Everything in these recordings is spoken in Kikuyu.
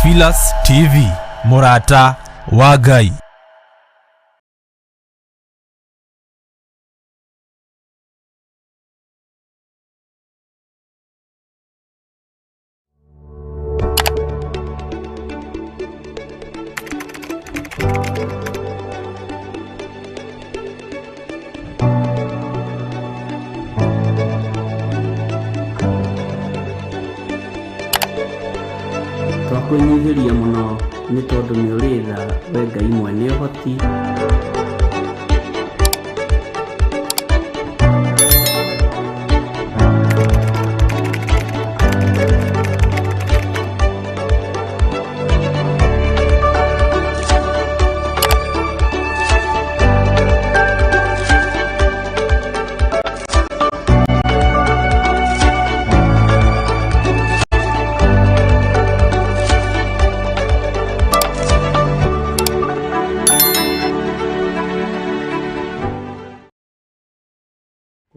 Theophilus TV, mũrata wa Ngai. Twakwĩnyihĩria mũno nĩ tondũ nĩ ũrĩ tha we Ngai mwene ũhoti.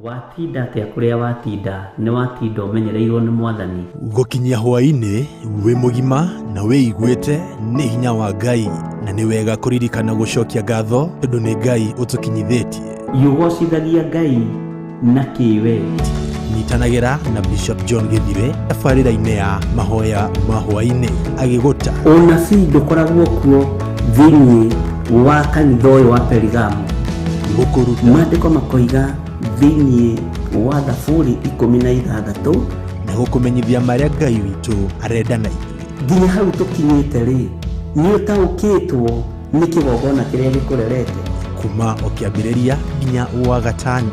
Watinda atĩa kũrĩa watinda nĩ watinda ũmenyereirwo nĩ Mwathani. Gũkinyia hwaĩ-inĩ wĩ mũgima na wĩiguĩte nĩ hinya wa Ngai, na nĩ wega kũririkana gũcokia ngatho tondũ nĩ Ngai ũtũkinyithĩtie. Ũgocithagia Ngai na kĩ we? Nyitanagĩra na Bishop John Gĩthire tabarĩra-inĩ ya mahoya ma hwaĩ-inĩ agĩgũta. Ũnabii ndũkoragwo kuo thĩinĩ wa kanitha ũyũ wa Perigamo. Gũkũruta. Maandĩko makoiga thĩinĩ wa Thaburi 16 na gũkũmenyithia marĩa Ngai witũ arenda na ithuĩ. Nginya hau tũkinyĩte rĩ, nĩ ũtaũkĩtwo nĩ kĩgongona kĩrĩa gĩkũrerete. Kuma o kĩambĩrĩria nginya wa gatano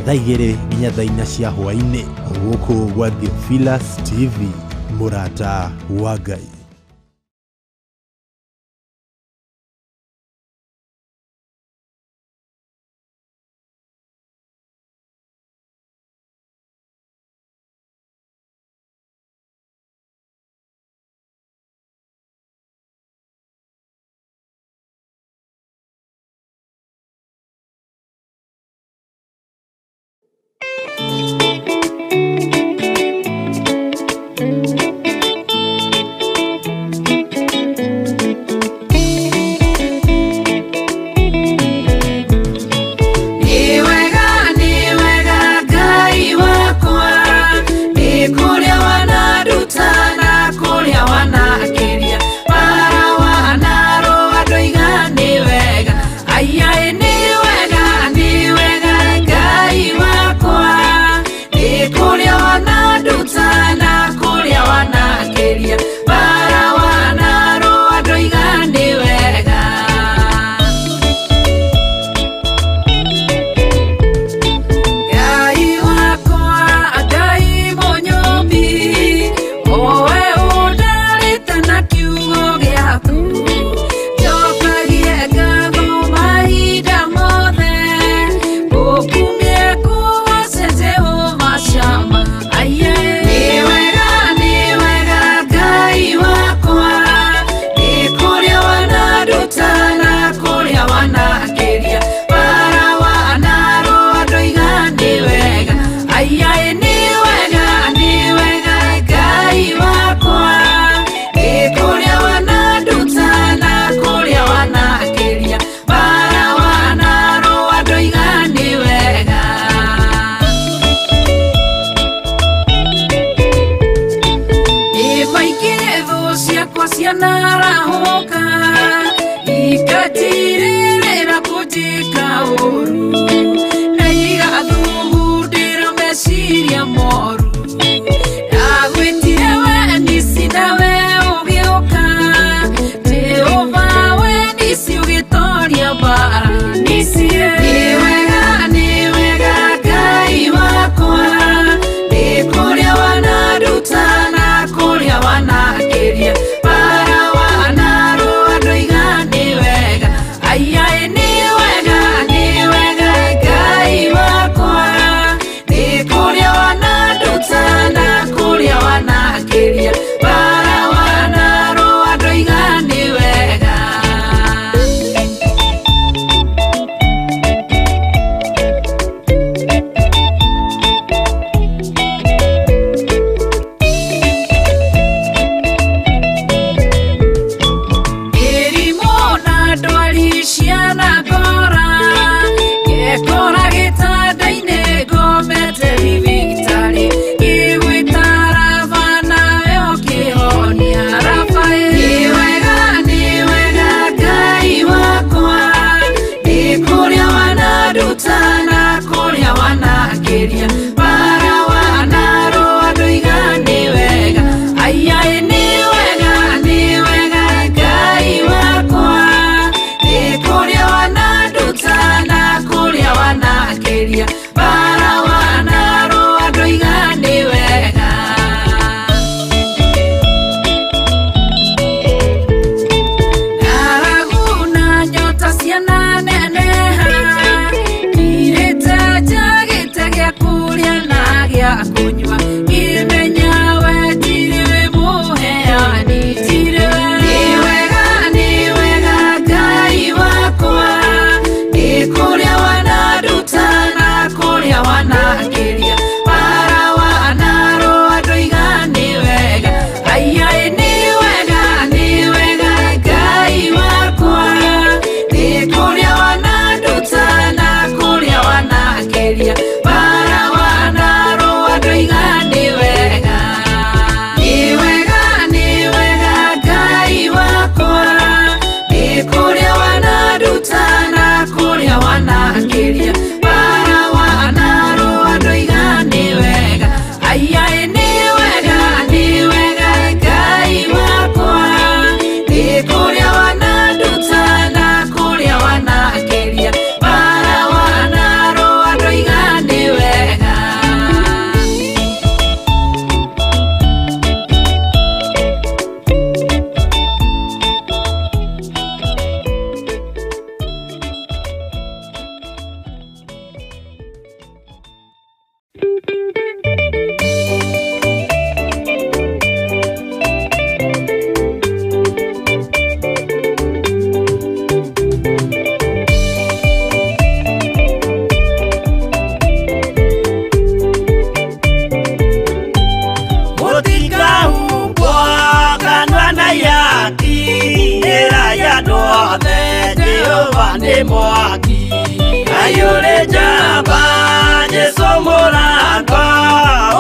thaa 2 nginya thaa 4 cia hwaĩ-inĩ gũkũ gwa Theophilus TV, mũrata wa Ngai. Andũ othe Jehova nĩ mwaki. Ngai ũrĩ njamba, Jesũ mũrango,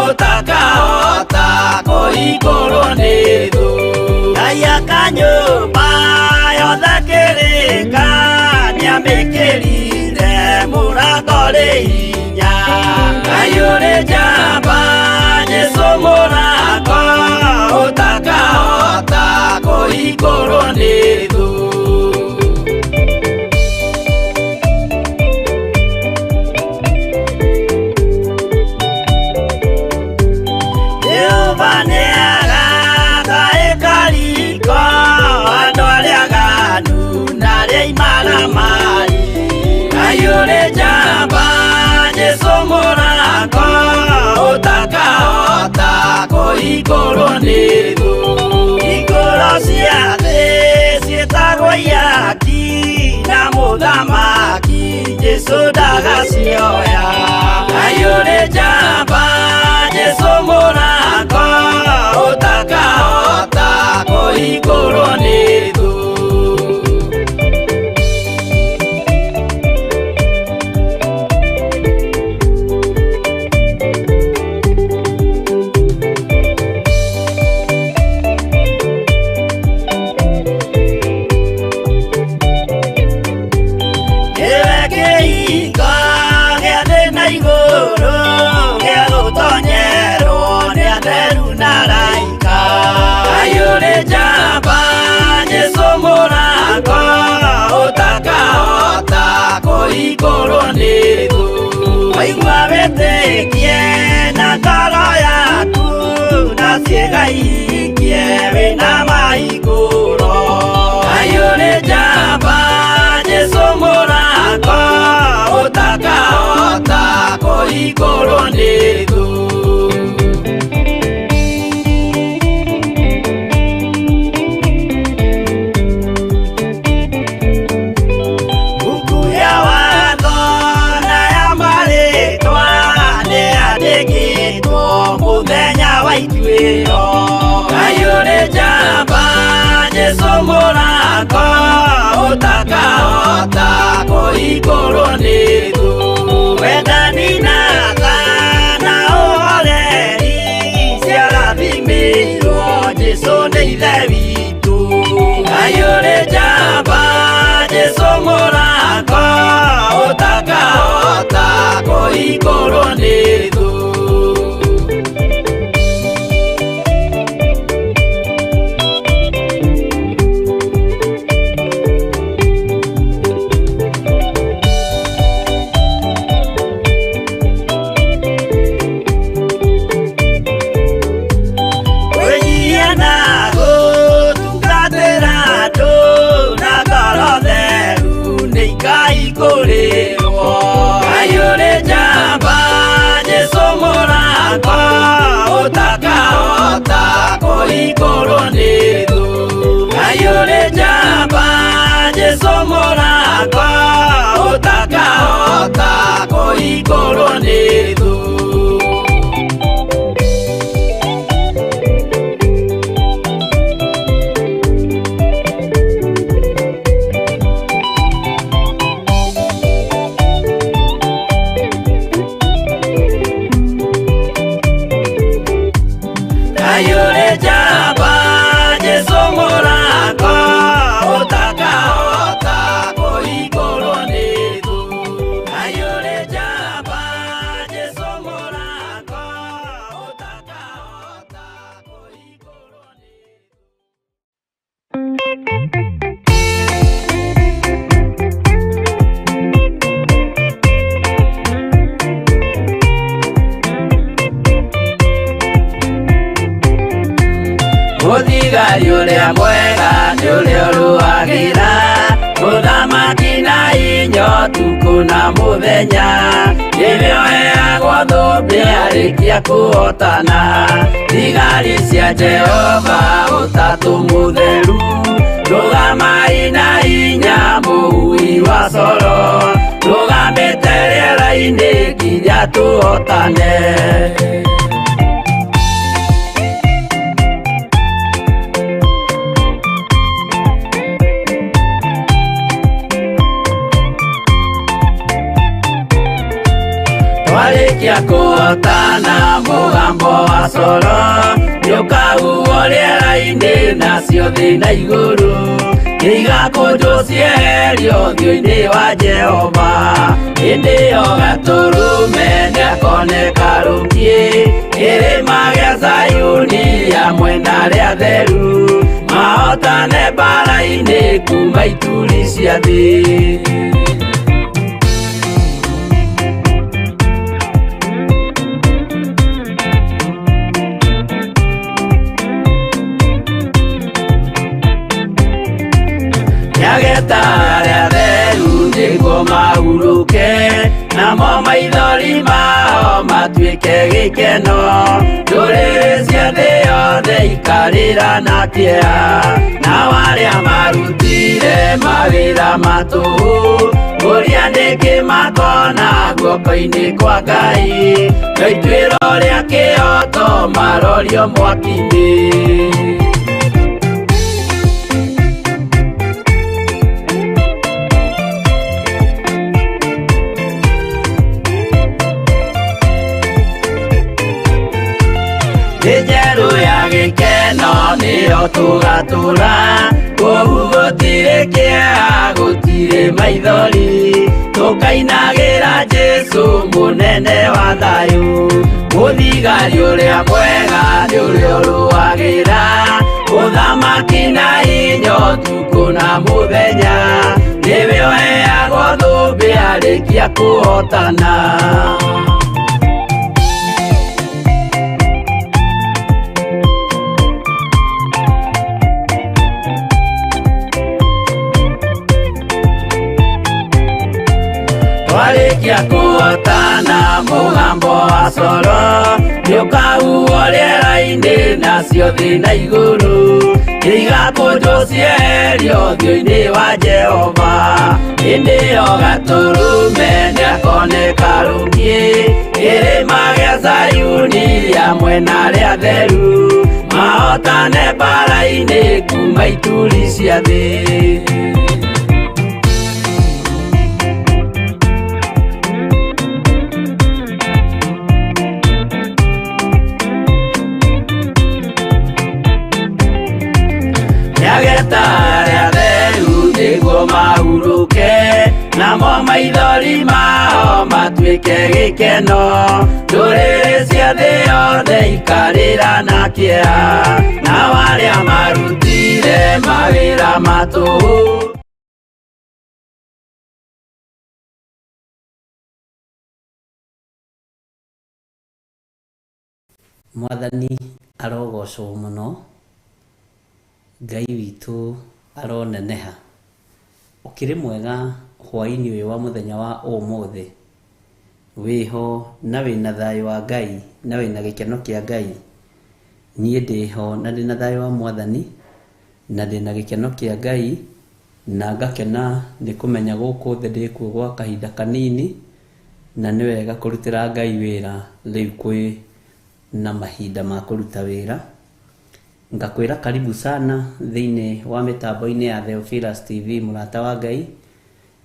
ũtakahota kũhingũrwo nĩ thũ. Ngai aka nyũmba yothe kĩrĩka, nĩamĩkĩrire mũrango rĩ hinya. Ngai ũrĩ njamba, Jesũ mũrango, ũtakahota kũhingũrwo nĩ thũ. Jehova nĩagaka ĩkariko, andũ arĩa aganu na arĩa imaramari. Ngai ũrĩ njamba, Jesũ mũrango, ũtakahota kũhingũrwo nĩ thũ. Hingũro cia thĩ ciĩtagwo ihaki, na mũthamaki Jesũ ndagacioya. Ngai ũrĩ njamba, Jesũ mũrango, ũtakahota kũhingũrwo nĩ thũ. Nĩwe kĩhingo gĩa thĩ na igũrũ, gĩa gũtonyerwo nĩ atheru na araika. Ngai ũrĩ njamba, Jesũ mũrango, ũtakahota kũhingũrwo nĩ thũ. Waigua wĩtĩkie na ngoro yaku, na ciĩga ihingie wĩna mahingũro. Ngai ũrĩ njamba, Jesũ mũrango, ũtakahota kũhingũrwo nĩ thũ. Buku ya watho na ya marĩtwa nĩyandĩkĩtwo mũthenya wa ituĩro. Ngai ũrĩ njamba, Jesũ mũrango, ũtakahota kũhingũrwo nĩ thũ. Wendani na tha na ũhoreri ciarathimĩirwo Jesũ nĩ Ithe witũ. Ngai ũrĩ njamba, Jesũ mũrango, ũtakahota kũhingũrwo nĩ thũ. Kwĩnyihia na gũtungatĩra andũ na ngoro theru nĩ ikahingũrĩrwo. Ngai ũrĩ njamba, Jesũ mũrango, ũtakahota kũhingũrwo nĩ thũ. Ngai ũrĩ njamba, Jesũ mũrango, ũtakahota kũhingũrwo nĩ thũ. Ngai ũrĩ njamba, Jesũ mũrango, ũtakahota kũhingũrwo nĩ thũ. Ngai ũrĩ njamba, Jesũ mũrango, ũtakahota kũhingũrwo nĩ thũ. Mũthigari ũrĩa mwega nĩ ũrĩa ũrũagĩra mũthamaki na hinya ũtukũ na mũthenya, nĩwe ũheagwo thũmbĩ arĩkia kũhotana. Thigari cia Jehova ũtatũ mũtheru, rũgamai na hinya mũhui wa coro, rũgamĩte rĩera-inĩ nginya tũhotane. Kũhotana mũgambo wa coro nĩũkahuhwo rĩera-inĩ nacio thĩ na igũrũ nĩigakũnjwo cieherio ũthiũ-inĩ wa Jehova. Hĩndĩ ĩyo Gatũrũme nĩakoneka rũkiĩ kĩrĩma gĩa Zayuni hamwe na arĩa atheru mahotane mbara-inĩ kuma ituri cia thĩ. Nĩageta arĩa atheru nĩguo mahurũke namo maithori mao matuĩke gĩkeno. Ndũrĩrĩ cia thĩ yothe ikarĩra na kĩeha nao arĩa marutire mawĩra ma tũhũ ũrĩa nĩkĩ makona guoko-inĩ kwa Ngai no ituĩro rĩa kĩhooto marorio mwaki-inĩ. Thĩ njerũ ya gĩkeno nĩyo tũgatũra kũu gũtirĩ kĩeha gũtirĩ maithori tũkainagĩra Jesũ mũnene wa thayũ. Mũthigari ũrĩa mwega nĩ ũrĩa ũrũagĩra ũthamaki na hinya ũtukũ na mũthenya nĩwe ũheagwo thũmbĩ arĩkia kũhotana. Twarĩkia kũhotana mũgambo wa coro nĩũkahuhwo rĩera-inĩ nacio thĩ na igũrũ nĩigakũnjwo cieherio ũthiũ-inĩ wa Jehova. Hĩndĩ ĩyo Gatũrũme nĩakoneka rũkiĩ kĩrĩma gĩa Zayuni hamwe na arĩa atheru mahotane mbara-inĩ kuma ituri cia thĩ. Nĩageta arĩa atheru nĩguo mahurũke namo maithori mao matuĩke gĩkeno. Ndũrĩrĩ cia thĩ yothe ikarĩra na kĩeha nao arĩa marutire mawĩra ma tũhũ. Mwathani arogocwo mũno, Ngai witũ aroneneha. Ũkĩrĩ mwega hwaĩ-inĩ ũyũ wa mũthenya wa ũmũthĩ, wĩho na wĩna thayũ wa Ngai na wĩna gĩkeno kĩa Ngai. Niĩ ndĩho na ndĩna thayũ wa Mwathani na ndĩna gĩkeno kĩa Ngai na ngakena nĩ kũmenya gũkũ thĩ ndĩkuo gwa kahinda kanini na nĩ wega kũrutĩra Ngai wĩra rĩu kwĩ na mahinda ma kũruta wĩra. Ngakwĩra karibu sana thĩinĩ wa mĩtambo-inĩ ya Theophilus TV mũrata wa Ngai,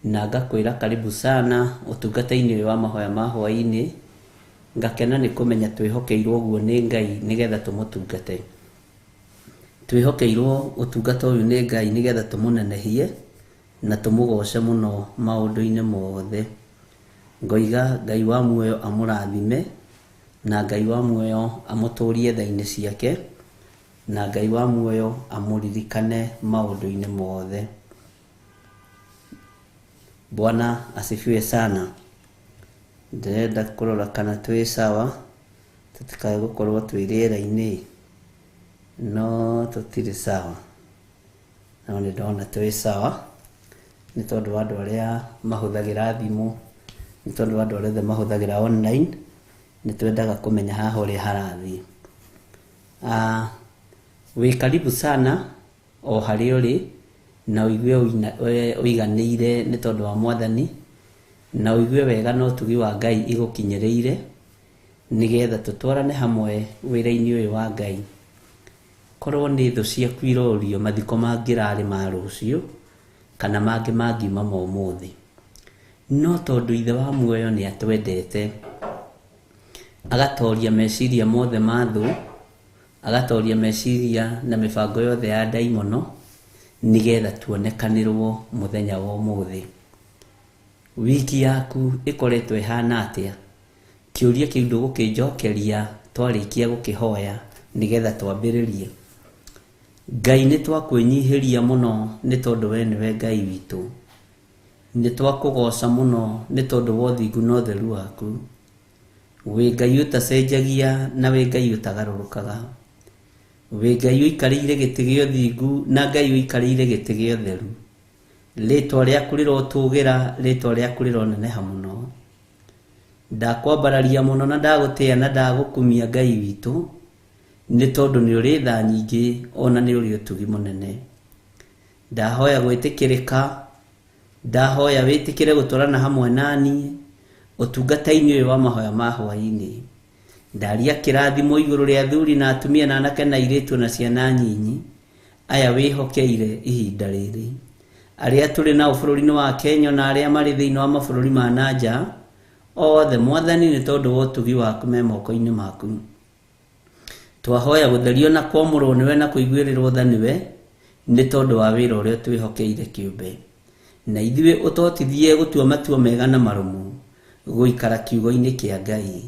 na ngakwĩra karibu sana ũtungata-inĩ ũyũ wa mahoya ma hwaĩ-inĩ. Ngakena nĩ kũmenya twĩhokeirwo ũguo nĩ Ngai nĩgetha tũmũtungate. Twĩhokeirwo ũtungata ũyũ nĩ Ngai nĩgetha tũmũnenehie na tũmũgoce mũno maũndũ-inĩ mothe. Ngoiga Ngai wa muoyo amũrathime na Ngai wa muoyo amũtũrie tha-inĩ ciake na Ngai wa muoyo amũririkane maũndũ-inĩ mothe. Bwana asifiwe sana. Ndĩrenda kũrora kana twĩ sawa tũtikae gũkorwo twĩ rĩera-inĩ, no tũtirĩ sawa, no nĩ ndona twĩ sawa nĩ tondũ wa andũ arĩa mahũthagĩra thimũ, nĩ tondũ wa andũ arĩa othe mahũthagĩra online, nĩ twendaga kũmenya haha ũrĩa harathiĩ. Wĩ karibu sana o harĩa ũrĩ na ũigue ũiganĩire nĩ tondũ wa Mwathani, na ũigue wega na ũtugi wa Ngai igũkinyĩrĩire nĩgetha tũtwarane hamwe wĩra-inĩ ũyũ wa Ngai. Korwo nĩ thũ ciaku irorio mathiko mangĩrarĩ ma rũciũ kana mangĩ mangiuma ma ũmũthĩ, no tondũ Ithe wa muoyo nĩ atwendete Agatoria meciria mothe ma thũ, agatoria meciria na mĩbango yothe ya ndaimono, nĩgetha tuonekanĩrwo mũthenya wa ũmũthĩ. Wiki yaku ĩkoretwo ĩhana atĩa? Kĩũria kĩu ndũgũkĩnjokeria twarĩkia gũkĩhoya nĩgetha twambĩrĩrie. Ngai nĩ twakwĩnyihĩria mũno nĩ tondũ we nĩwe Ngai witũ. Nĩ twakũgoca mũno nĩ tondũ wa ũthingu na ũtheru waku. Wĩ Ngai ũtacenjagia na wĩ Ngai ũtagarũrũkaga. Wĩ Ngai ũikarĩire gĩtĩ gĩa ũthingu na Ngai ũikarĩire gĩtĩ gĩa ũtheru. Rĩtwa rĩaku rĩrotũgĩra, rĩtwa rĩaku rĩroneneha mũno. Ndakwambararia mũno na ndagũtĩa na ndagũkumia Ngai witũ, nĩ tondũ nĩ ũrĩ tha nyingĩ ona nĩ ũrĩ ũtugi mũnene. Ndahoya gwĩtĩkĩrĩka, ndahoya wĩtĩkĩre gũtwarana hamwe naniĩ ũtungata-inĩ ũyũ wa mahoya ma hwaĩ-inĩ. Ndaria kĩrathimo igũrũ rĩa athuri na atumia na anake na airĩtu na ciana nyinyi aya wĩhokeire ihinda rĩrĩ. Arĩa tũrĩ nao bũrũri-inĩ wa Kenya na arĩa marĩ thĩinĩ wa mabũrũri ma na nja, othe Mwathani nĩ tondũ wa ũtugi waku me moko-inĩ maku. Twahoya gũtherio na kwamũrwo nĩwe na kũiguĩrĩrwo tha nĩwe, nĩ tondũ wa wĩra ũrĩa twĩhokeire kĩũmbe. Na ithuĩ ũtũhotithie gũtua matua mega na marũmu, gũikara kiugo-inĩ kĩa Ngai.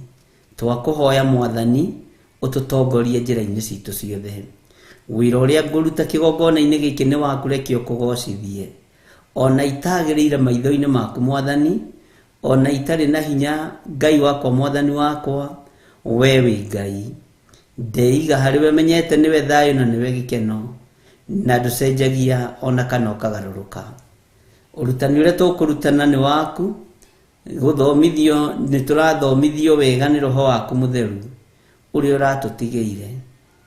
Twakũhoya Mwathani ũtũtongorie njĩra-inĩ citũ ciothe. Wĩra ũrĩa ngũruta kĩgongona-inĩ gĩkĩ nĩ waku, reke ũkũgocithie. Ona itagĩrĩire maitho-inĩ maku Mwathani, ona itarĩ na hinya Ngai wakwa Mwathani wakwa, we wĩ Ngai. Ndeiga harĩ we menyete nĩwe thayũ na nĩwe gĩkeno, na ndũcenjagia ona kana ũkagarũrũka. Ũrutani ũrĩa tũkũrutana nĩ waku, gũthomithio nĩ tũrathomithio wega nĩ Roho waku mũtheru ũrĩa ũratũtigĩire.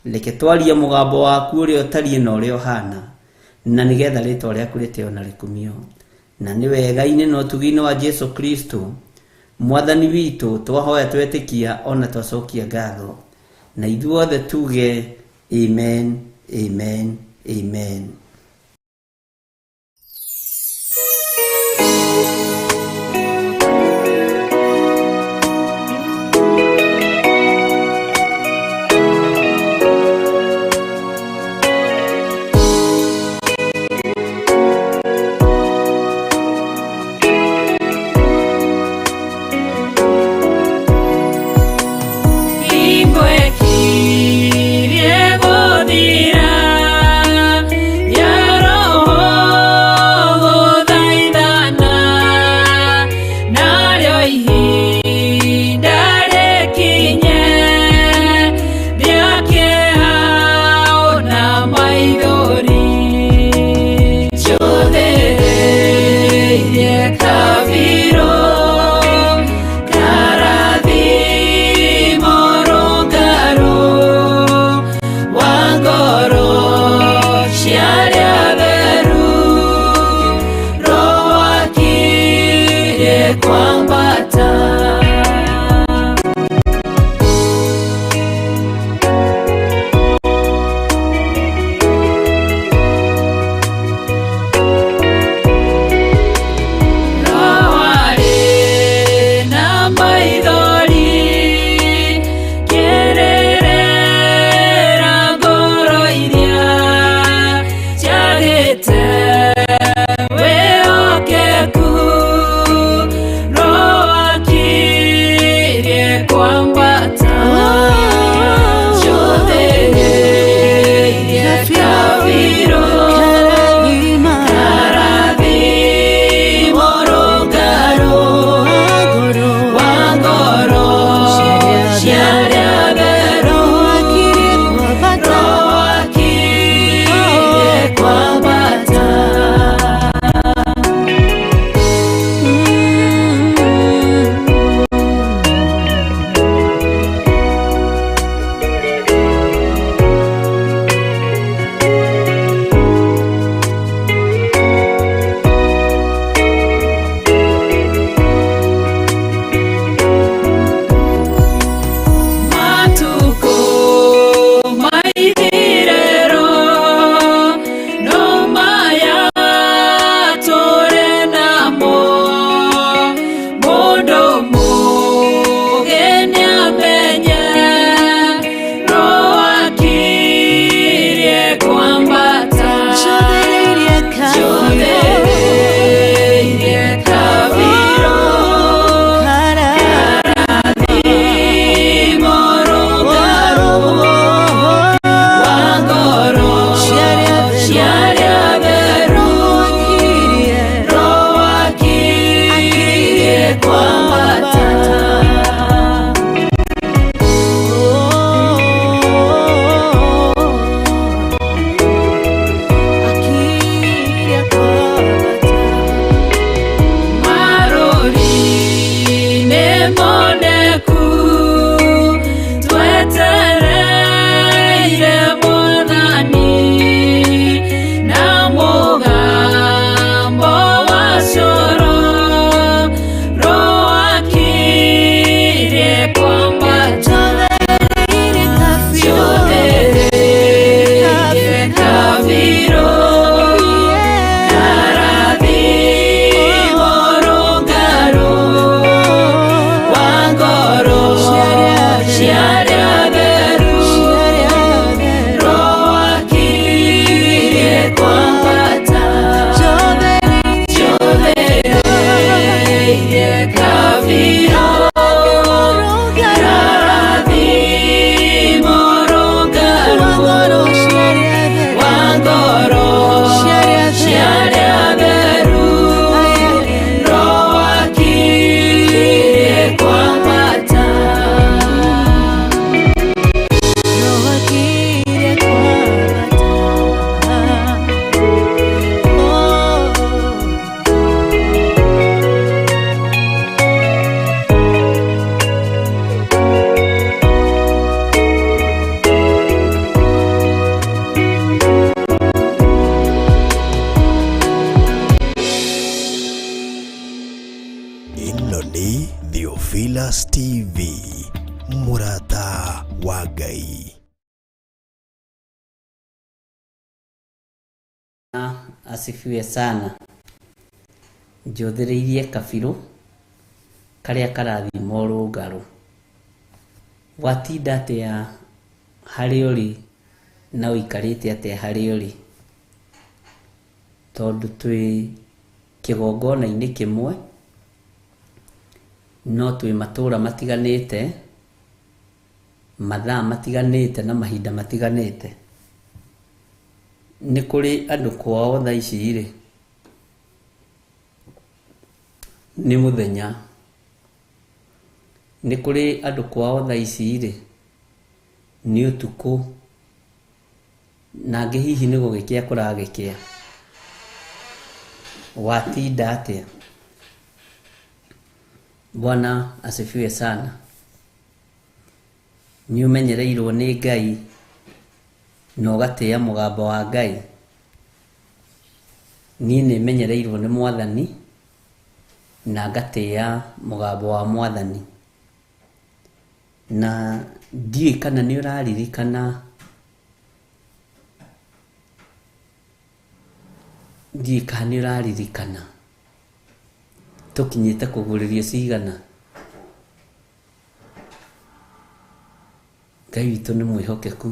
Reke twarie mũgambo waku ũrĩa ũtariĩ na ũrĩa ũhana, na nĩgetha rĩtwa rĩaku rĩtĩo na rĩkumio. Na nĩ wega-inĩ na ũtugi-inĩ wa Jesu Kristo Mwathani witũ twahoya twetĩkia ona twacokia ngatho. Na ithuothe tuge amen, amen, amen. Hingo ĩkirie gũthira. Asifiwe sana. Njũthĩrĩirie kabirũ karĩa karathima ũrũngarũ. Watinda atĩa harĩa ũrĩ na ũikarĩte atĩa harĩa ũrĩ? Tondũ twĩ kĩgongona-inĩ kĩmwe, no twĩ matũra matiganĩte, mathaa matiganĩte na mahinda matiganĩte. Nĩ kũrĩ andũ kwao thaa ici rĩ, nĩ mũthenya. Nĩ kũrĩ andũ kwao thaa ici rĩ, nĩ ũtukũ, na angĩ hihi nĩ gũgĩkĩa kũragĩkĩa. Watinda atĩa? Bwana asifiwe sana. Nĩ ũmenyereirwo nĩ Ngai na ũgatĩĩa mũgambo wa Ngai. Niĩ nĩ menyereirwo nĩ Mwathani na ngatĩĩa mũgambo wa Mwathani. Na ndiũĩ kana nĩ ũraririkana, ndiũĩ kana nĩ ũraririkana tũkinyĩte kũgũrĩrio cigana. Ngai witũ nĩ mwĩhokeku.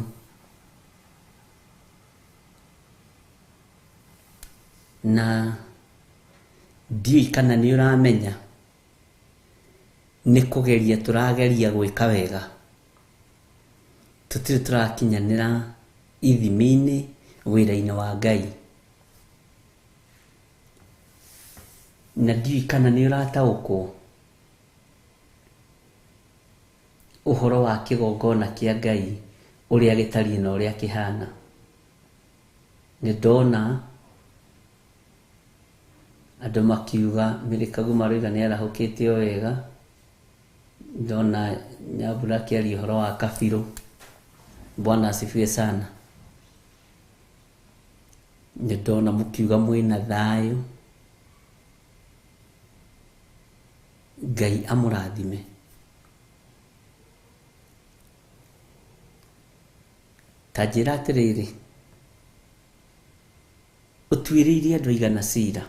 Na ndiũĩ kana nĩ ũramenya nĩ kũgeria tũrageria gwĩka wega. Tũtirĩ tũrakinyanĩra ithimi-inĩ wĩra-inĩ wa Ngai. Na ndiũĩ kana nĩ ũrataũkwo ũhoro wa kĩgongona kĩa Ngai ũrĩa gĩtariĩ na ũrĩa kĩhana. Nĩ ndona andũ makiuga Mary Kaguma aroiga nĩ arahũkĩte o wega. Ndona Nyambura akĩaria ũhoro wa kabirũ. Bwana asifiwe sana. Nĩ ndona mũkiuga mwĩna thayũ. Ngai amũrathime. Ta njĩra atĩrĩrĩ, ũtuĩrĩirie andũ aigana cira?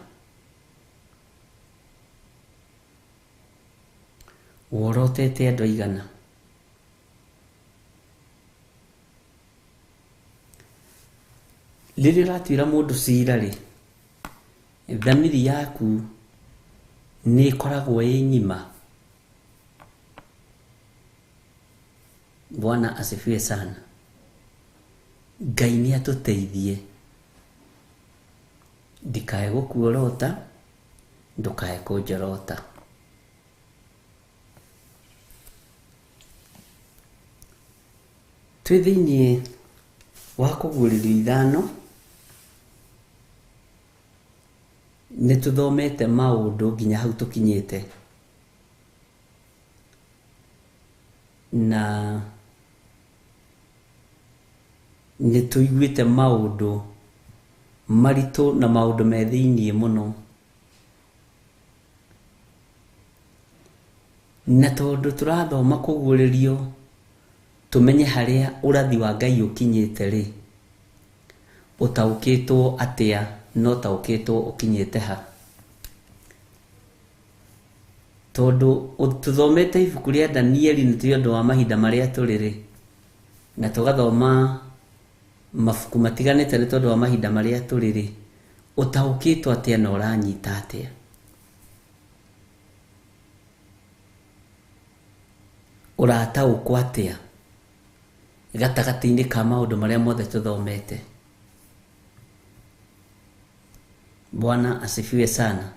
Worotete andũ aigana? Rĩrĩa ũratuĩra mũndũ cira rĩ, thamiri yaku nĩ ĩkoragwo ĩ ng'ima? Bwana asifiwe sana. Ngai nĩ atũteithie ndikae gũkuorota, ndũkae kũnjorota. Twĩ thĩiniĩ wa kũguũrĩrio ithano, nĩ tũthomete maũndũ nginya hau tũkinyĩte. Na nĩ tũiguĩte maũndũ maritũ na maũndũ me thĩiniĩ mũno. Na tondũ tũrathoma kũguũrĩrio tũmenye harĩa ũrathi wa Ngai ũkinyĩte rĩ, ũtaũkĩtwo atĩa na ũtaũkĩtwo ũkinyĩte ha? Tondũ tũthomete ibuku rĩa Danieli nĩ tondũ wa mahinda marĩa tũrĩ rĩ, na tũgathoma mabuku matiganĩte nĩ tondũ wa mahinda marĩa tũrĩ rĩ, ũtaũkĩtwo atĩa na ũranyita atĩa? Ũrataũkwo atĩa gatagatĩ-inĩ ka maũndũ marĩa mothe tũthomete? Bwana asifiwe sana.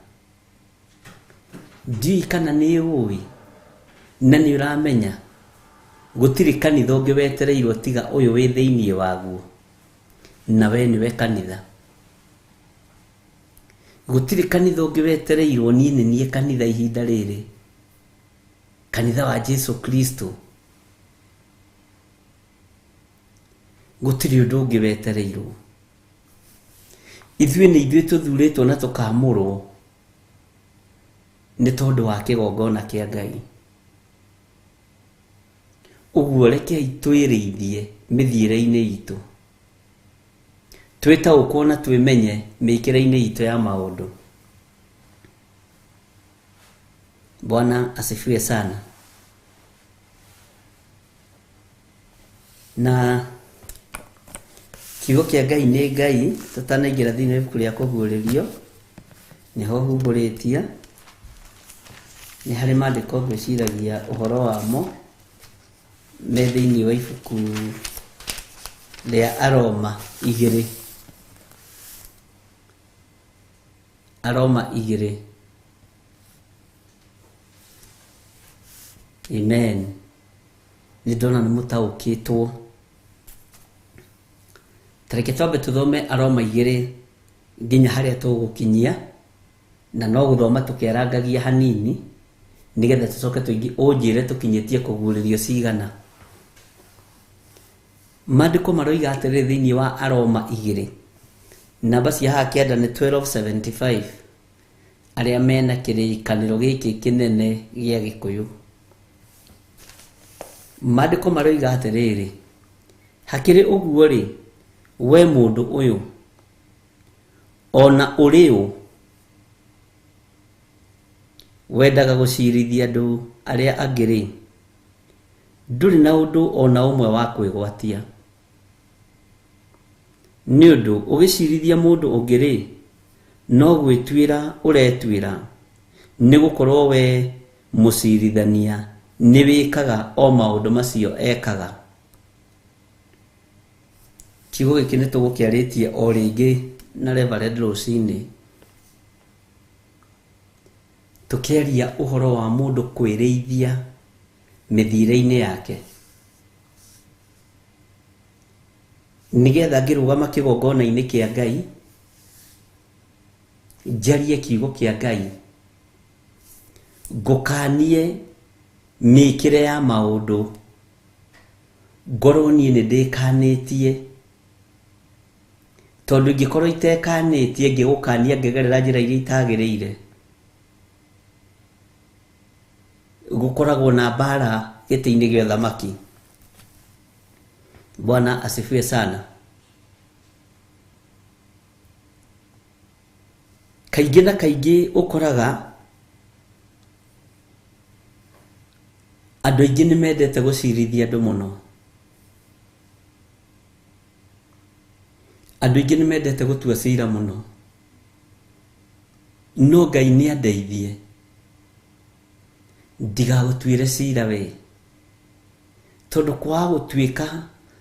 Ndiũĩ kana nĩ ũĩ na nĩ ũramenya gũtirĩ kanitha ũngĩ wetereirwo tiga ũyũ wĩ thĩiniĩ waguo, na we nĩwe kanitha. Gũtirĩ kanitha ũngĩ wetereirwo, niĩ nĩ niĩ kanitha ihinda rĩrĩ, kanitha wa Jesu Kristo. Gũtirĩ ũndũ ũngĩ wetereirwo. Ithuĩ nĩ ithuĩ tũthurĩtwo na tũkamũrwo nĩ tondũ wa kĩgongona kĩa Ngai. Ũguo rekei twĩrĩithie mĩthiĩre-inĩ itũ, Twĩtaũkwo na twĩmenye mĩĩkĩre-inĩ itũ ya maũndũ. Bwana asifiwe sana. Na kiugo kĩa Ngai nĩ Ngai, tũtanaingĩra thĩinĩ wa ibuku rĩa kũguũrĩrio, nĩho humbũrĩtie, nĩ harĩ maandĩko ngwĩciragia ũhoro wamo me thĩinĩ wa ibuku rĩa Aroma igĩrĩ. Aroma igĩrĩ. Amen. Nĩ ndona nĩ mũtaũkĩtwo. Tareke twambe tũthome Aroma igĩrĩ nginya harĩa tũgũkinyia, na no gũthoma tũkĩarangagia hanini nĩgetha tũcoke tũingĩ ũnjĩre tũkinyĩtie kũguũrĩrio cigana. Maandĩko maroiga atĩrĩrĩ thĩinĩ wa Aroma igĩrĩ, namba cia haha kĩanda nĩ 1275, arĩa mena kĩrĩkanĩro gĩkĩ kĩnene gĩa Gĩkũyũ. Maandĩko maroiga atĩrĩrĩ, hakĩrĩ ũguo-rĩ, we mũndũ ũyũ, ona ũrĩ ũ, wendaga gũcirithia andũ arĩa angĩ-rĩ, ndũrĩ na ũndũ o na ũmwe wa kwĩgwatia. Nĩ ũndũ ũgĩcirithia mũndũ ũngĩ-rĩ, no gwĩtuĩra ũretuĩra, nĩ gũkorwo we mũcirithania nĩ wĩkaga o maũndũ macio ekaga. Kiugo gĩkĩ nĩ tũgũkĩarĩtie o rĩngĩ na Reverend rũcinĩ, tũkĩaria ũhoro wa mũndũ kwĩrĩithia mĩthiĩre-inĩ yake, nĩgetha ngĩrũgama kĩgongona-inĩ kĩa Ngai njarie kiugo kĩa Ngai, ngũkanie mĩkĩre ya maũndũ, ngorwo niĩ nĩ ndĩkanĩtie, tondũ ingĩkorwo itekanĩtie ngĩgũkania ngĩgerera njĩra iria itagĩrĩire, gũkoragwo na mbara gĩtĩ-inĩ gĩa ũthamaki. Bwana asifiwe sana. Kaingĩ na kaingĩ ũkoraga andũ aingĩ nĩ mendete gũcirithia andũ mũno. Andũ aingĩ nĩ mendete gũtua cira mũno. No Ngai nĩ andeithie ndigagũtuĩre cira we, tondũ kwaga gũtuĩka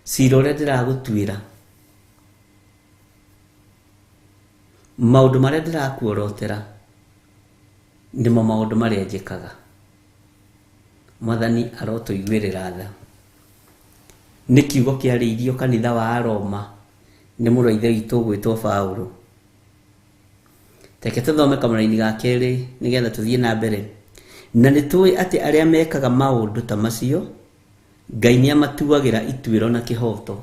cira ũrĩa ndĩragũtuĩra, maũndũ marĩa ndĩrakuorotera nĩmo maũndũ marĩa njĩkaga. Mwathani arotũiguĩrĩra tha. Nĩ kiugo kĩarĩirio kanitha wa Aroma nĩ mũrũ wa ithe witũ ũgwĩtwo Paũlũ. Reke tũthome kamũraini ga kerĩ nĩgetha tũthiĩ na mbere. Na nĩ tũĩ atĩ arĩa mekaga maũndũ ta macio, Ngai nĩ amatuagĩra ituĩro na kĩhooto.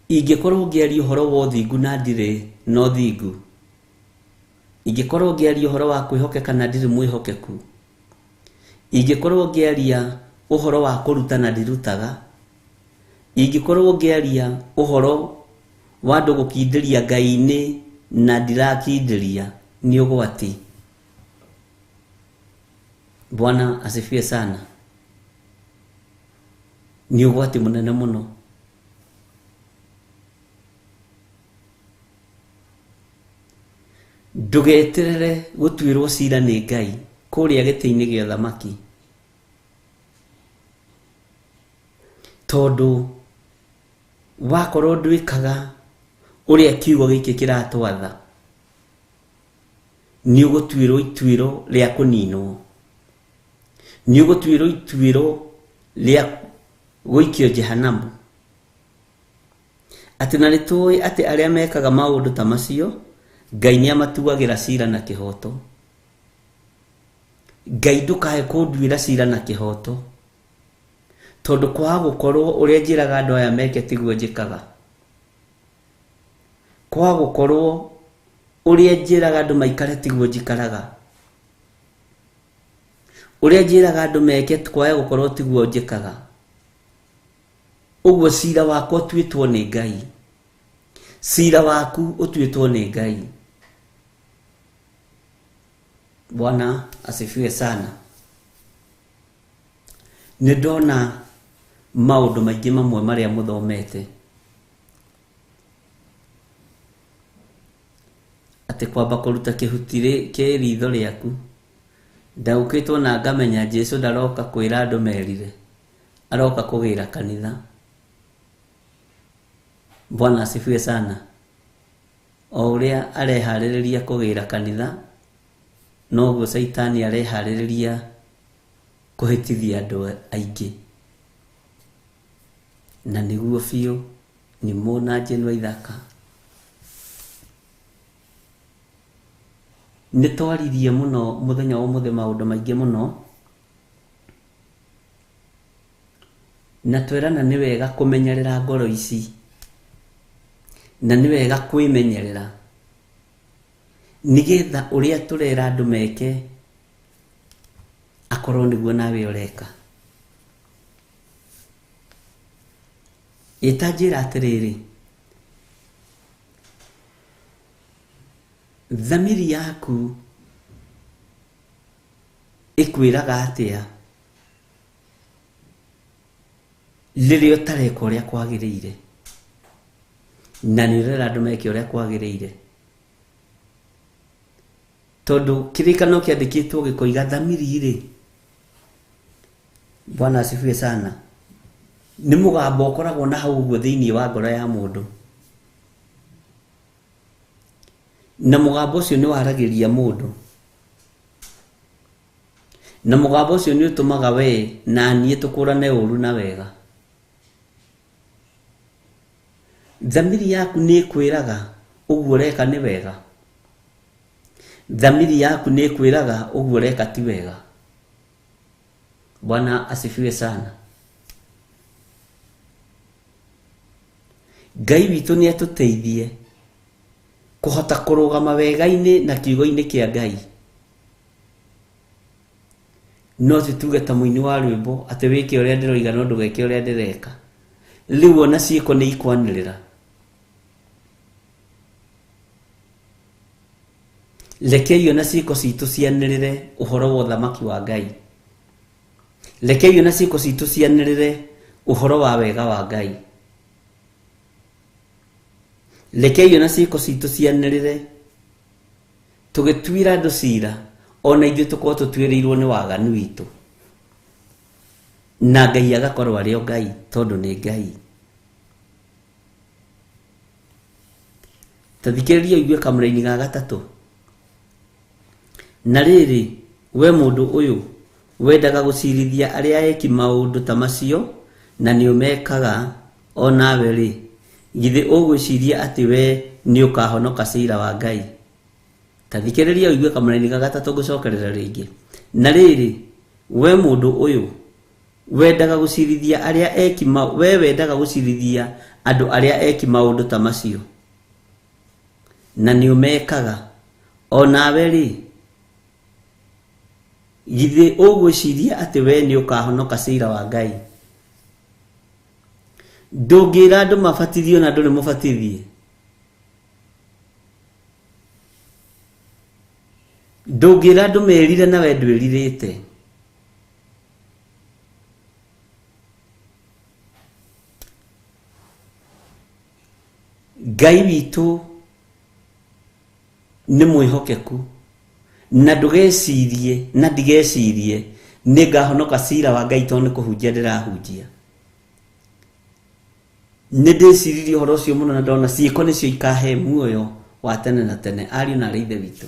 Ingĩkorwo ngĩaria ũhoro wa ũthingu na ndirĩ na ũthingu, ingĩkorwo ngĩaria ũhoro wa kwĩhokeka na ndirĩ mwĩhokeku, ingĩkorwo ngĩaria ũhoro wa kũruta na ndirutaga, ingĩkorwo ngĩaria ũhoro wa andũ gũkindĩria Ngai-inĩ na ndirakindĩria, nĩ ũgwati. Bwana asifiwe sana. Nĩ ũgwati mũnene mũno. Ndũgeterere gũtuĩrwo cira nĩ Ngai kũrĩa gĩtĩ-inĩ gĩa ũthamaki, tondũ wakorwo ndwĩkaga ũrĩa kiugo gĩkĩ kĩratwatha, nĩ ũgũtuĩrwo ituĩro rĩa kũninwo, nĩ ũgũtuĩrwo ituĩro rĩa gũikio jehanamu. Atĩ na nĩ tũĩ atĩ arĩa mekaga maũndũ ta macio, Ngai nĩ amatuagĩra cira na kĩhooto. Ngai ndũkae kũnduĩra cira na kĩhooto, tondũ kwaga gũkorwo ũrĩa njĩraga andũ aya meke tiguo njĩkaga, kwaga gũkorwo ũrĩa njĩraga andũ maikare tiguo njikaraga, ũrĩa njĩraga andũ meke kwaga gũkorwo tiguo njĩkaga, ũguo cira wakwa ũtuĩtwo nĩ Ngai. Cira waku ũtuĩtwo nĩ Ngai. Bwana asifiwe sana. Nĩ ndona maũndũ maingĩ mamwe marĩa mũthomete atĩ kwamba kũruta kĩhuti kĩ ritho rĩaku, ndaũkĩtwo na ngamenya Jesu ndaroka kwĩra andũ merire, aroka kũgĩra kanitha. Bwana asifiwe sana. O ũrĩa areharĩrĩria kũgĩra kanitha, noguo Caitani areharĩrĩria kũhĩtithia andũ aingĩ. Na nĩguo biũ nĩ mũna njĩnwa ithaka. Nĩ twaririe mũno mũthenya wa ũmũthĩ maũndũ maingĩ mũno, na twerana nĩ wega kũmenyerera ngoro ici, na nĩ wega kwĩmenyerera nĩgetha ũrĩa tũrera andũ meke akorwo nĩguo nawe ũreka. Ĩta njĩra atĩrĩrĩ, thamiri yaku ĩkwĩraga atĩa rĩrĩa ũtareka ũrĩa kwagĩrĩire, na nĩ ũrera andũ meke ũrĩa kwagĩrĩire? Tondũ kĩrĩkanĩro kĩandĩkĩtwo gĩkoiga thamiri rĩ, Bwana asifiwe sana, nĩ mũgambo ũkoragwo na hau ũguo thĩinĩ wa ngoro ya mũndũ, na mũgambo ũcio nĩ waragĩria mũndũ, na mũgambo ũcio nĩ ũtũmaga we na niĩ tũkũrane ũru na wega. Thamiri yaku nĩ ĩkwĩraga ũguo ũreka nĩ wega, thamiri yaku nĩ ĩkwĩraga ũguo ũreka ti wega. Bwana asifiwe sana. Ngai witũ nĩ atũteithie kũhota kũrũgama wega-inĩ na kiugo-inĩ kĩa Ngai. No ti tuge ta mũini wa rwĩmbo atĩ wĩke ũrĩa ndĩroiga no ndũgeke ũrĩa ndĩreka. Rĩu ona ciĩko nĩ ikwanĩrĩra. Rekei ona ciĩko citũ cianĩrĩre ũhoro wa ũthamaki wa Ngai. Rekei ona ciĩko citũ cianĩrĩre ũhoro wa wega wa Ngai. Rekei ona ciĩko citũ cianĩrĩre tũgĩtuĩra andũ cira, ona ithuĩ tũkorwo tũtuĩrĩirwo nĩ waganu witũ, na Ngai agakorwo arĩ o Ngai tondũ nĩ Ngai. Ta thikĩrĩria ũigue kamũraini ga gatatũ. Na rĩrĩ, we mũndũ ũyũ, wendaga gũcirithia arĩa eki maũndũ ta macio, na nĩ ũmekaga o nawe rĩ, githĩ ũgwĩciria atĩ we nĩ ũkahonoka cira wa Ngai? Ta thikĩrĩria ũigue kamũraini ga gatatũ ngũcokerera rĩngĩ. Na rĩrĩ, we mũndũ ũyũ, wendaga gũcirithia arĩa eki ma, we wendaga gũcirithia andũ arĩa eki maũndũ ta macio, na nĩ ũmekaga o nawe rĩ, githĩ ũgwĩciria atĩ we nĩ ũkahonoka cira wa Ngai? Ndũngĩra andũ mabatithio na ndũrĩ mũbatithie. Ndũngĩra andũ merire na we ndwĩrirĩte. Ngai witũ nĩ mwĩhokeku, na ndũgecirie na ndigecirie nĩ ngahonoka cira wa Ngai tondũ nĩ kũhunjia ndĩrahunjia. Nĩ ndĩciririe ũhoro ũcio mũno na ndona ciĩko nĩcio ikahe muoyo wa tene na tene. Ariũ na arĩ ithe witũ,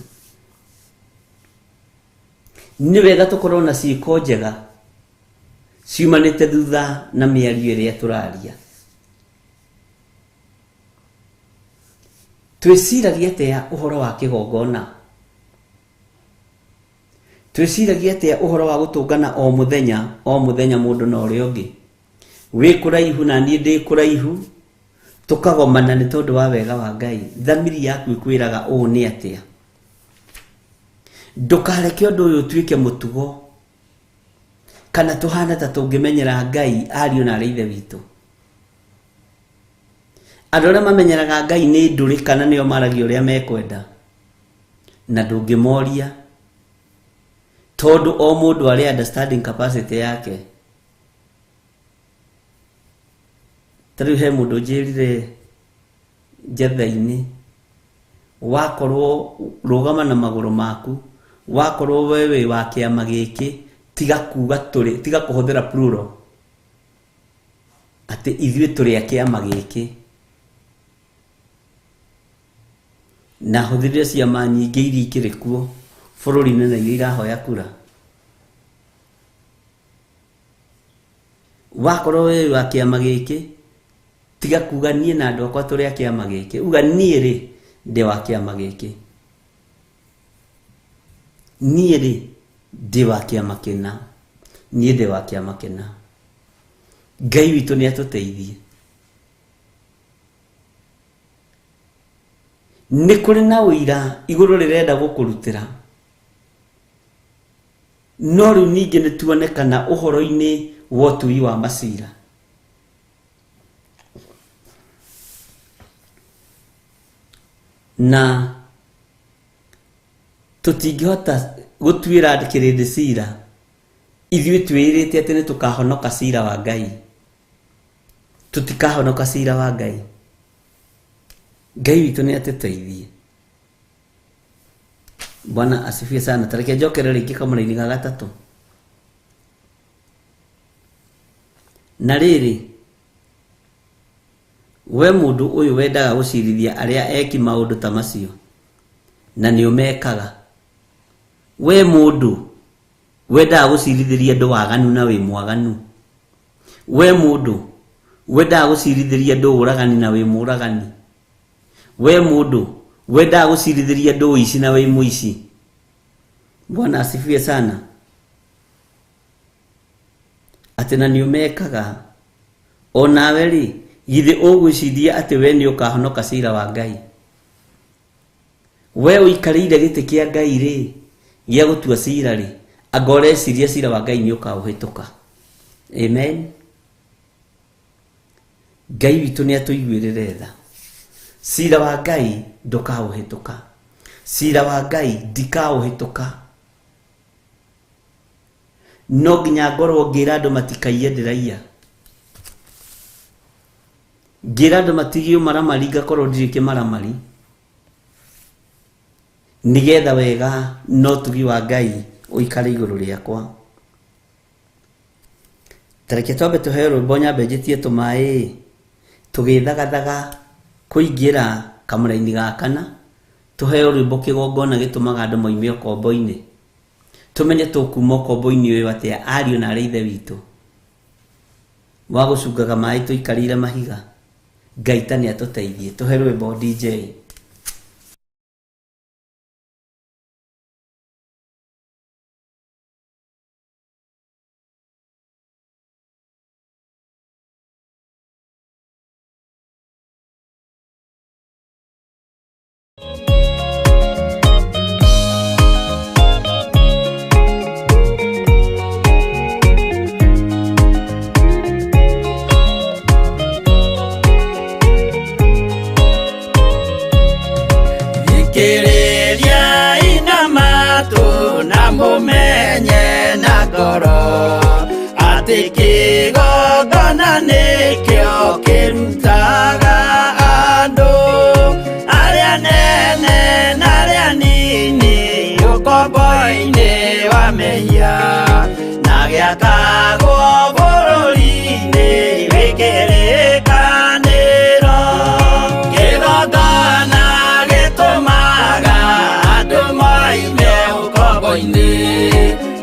nĩ wega tũkorwo na ciĩko njega ciumanĩte thutha na mĩario ĩrĩa tũraria. Twĩciragia atĩa ũhoro wa kĩgongona? Twĩciragia atĩa ũhoro wa gũtũngana o mũthenya o mũthenya mũndũ na ũrĩa ũngĩ? Wĩ kũraihu na niĩ ndĩ kũraihu, tũkagomana nĩ tondũ wa wega wa Ngai. Thamiri yaku ĩkwĩraga ũũ nĩ atĩa? Ndũkareke ũndũ ũyũ ũtuĩke mũtugo, kana tũhane ta tũngĩmenyera Ngai, ariũ na arĩ ithe witũ. Andũ arĩa mamenyeraga Ngai nĩ ndũrĩ kana nĩo maragia ũrĩa mekwenda, na ndũngĩmoria tondũ o mũndũ arĩ understanding capacity yake. Ta rĩu he mũndũ njĩrire njetha-inĩ, wakorwo rũgama na magũrũ maku, wakorwo we wĩ wa kĩama gĩkĩ, tiga kuga tũrĩ, tiga kũhũthĩra plural atĩ ithuĩ tũrĩ a kĩama gĩkĩ. Na hũthĩrire ciama nyingĩ iria ikĩrĩ kuo bũrũri-inĩ na iria irahoya kura. Wakorwo we wĩ wa kĩama gĩkĩ, tiga kuga niĩ na andũ akwa tũrĩ a kĩama gĩkĩ, uga niĩ rĩ ndĩ wa kĩama gĩkĩ, niĩ rĩ ndĩ wa kĩama kĩna, niĩ ndĩ wa kĩama kĩna. Ngai witũ nĩ atũteithie. Nĩ kũrĩ na ũira igũrũ rĩrenda gũkũrutĩra, no rĩu ningĩ nĩ tuonekana ũhoro-inĩ wa ũtui wa macira. Na tũtingĩhota gũtuĩra kĩrĩndĩ cira, ithuĩ twĩĩrĩte atĩ nĩ tũkahonoka cira wa Ngai. Tũtikahonoka cira wa Ngai. Ngai witũ nĩ atũteithie. Bwana asifiwe sana. Tareke njokere rĩngĩ kamũraini ga gatatũ. Na rĩrĩ, we mũndũ ũyũ wendaga gũcirithia arĩa eki maũndũ ta macio, na nĩ ũmekaga. We mũndũ wendaga gũcirithĩria andũ waganu na wĩ mwaganu. We mũndũ wendaga gũcirithĩria andũ ũragani na wĩ mũragani. We mũndũ wendaga gũcirithĩria andũ ũici na wĩ mũici. Bwana asifiwe sana. Atĩ na nĩ ũmekaga. O nawe rĩ, githĩ ũgwĩciria atĩ we nĩ ũkahonoka cira wa Ngai? We ũikarĩire gĩtĩ kĩa Ngai rĩ, gĩa gũtua cira rĩ, anga ũreciria cira wa Ngai nĩ ũkaũhĩtũka? Amen. Ngai witũ nĩ atũiguĩrĩre tha. Cira wa Ngai ndũkaũhĩtũka. Cira wa Ngai ndikaũhĩtũka. No nginya ngorwo ngĩra andũ matikaiye ndĩraiya. Ngĩra andũ matigie ũmaramari ngakorwo ndirĩ kĩmaramari. Nĩgetha wega na ũtugi wa Ngai ũikare igũrũ rĩakwa. Tareke twambe tũheo rwĩmbo nyambe njĩtie tũmaĩ tũgĩthagathaga kũingĩra kamũraini ga kana, tũheo rwĩmbo kĩgongona gĩtũmaga andũ moime ũkombo-inĩ. Tũmenye tũkuma ũkombo-inĩ ũyũ atĩa ariũ na arĩ ithe witũ. Wa gũcungaga maĩ tũikarĩire mahiga. Ngai ta nĩ atũteithie. Tũhe rwĩmbo DJ. Thikĩrĩriai na matũ na mũmenye na ngoro atĩ kĩgongona nĩkĩo kĩrutaga andũ arĩa nene na arĩa nini ũkombo-inĩ wa mehia na gĩakagwo bũrũri-inĩ wĩ kĩrĩkanĩro. Kĩgongona gĩtũmaga andũ moime ũkombo-inĩ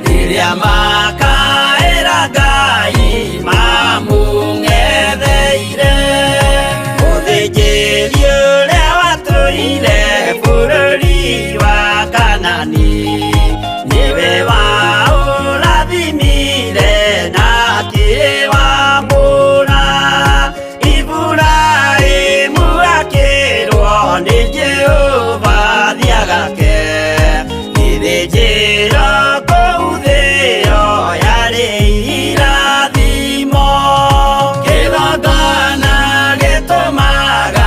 rĩrĩa makaĩra Ngai mamũng'etheire. Mũthĩnjĩri ũrĩa watũire bũrũri wa Kanani nĩwe waũrathimire na akĩwamũra. Iburahĩmu akĩrwo nĩ Jehova thiagake gĩthĩnjĩro kũu thĩo yarĩ irathimo. Kĩgongona gĩtũmaga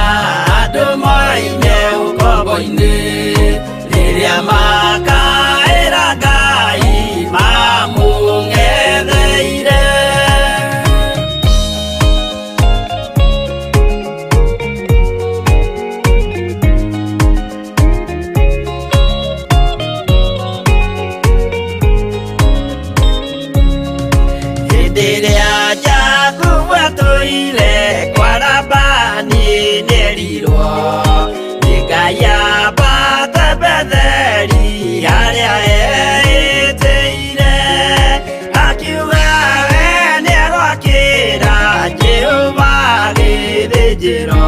gĩthĩnjĩro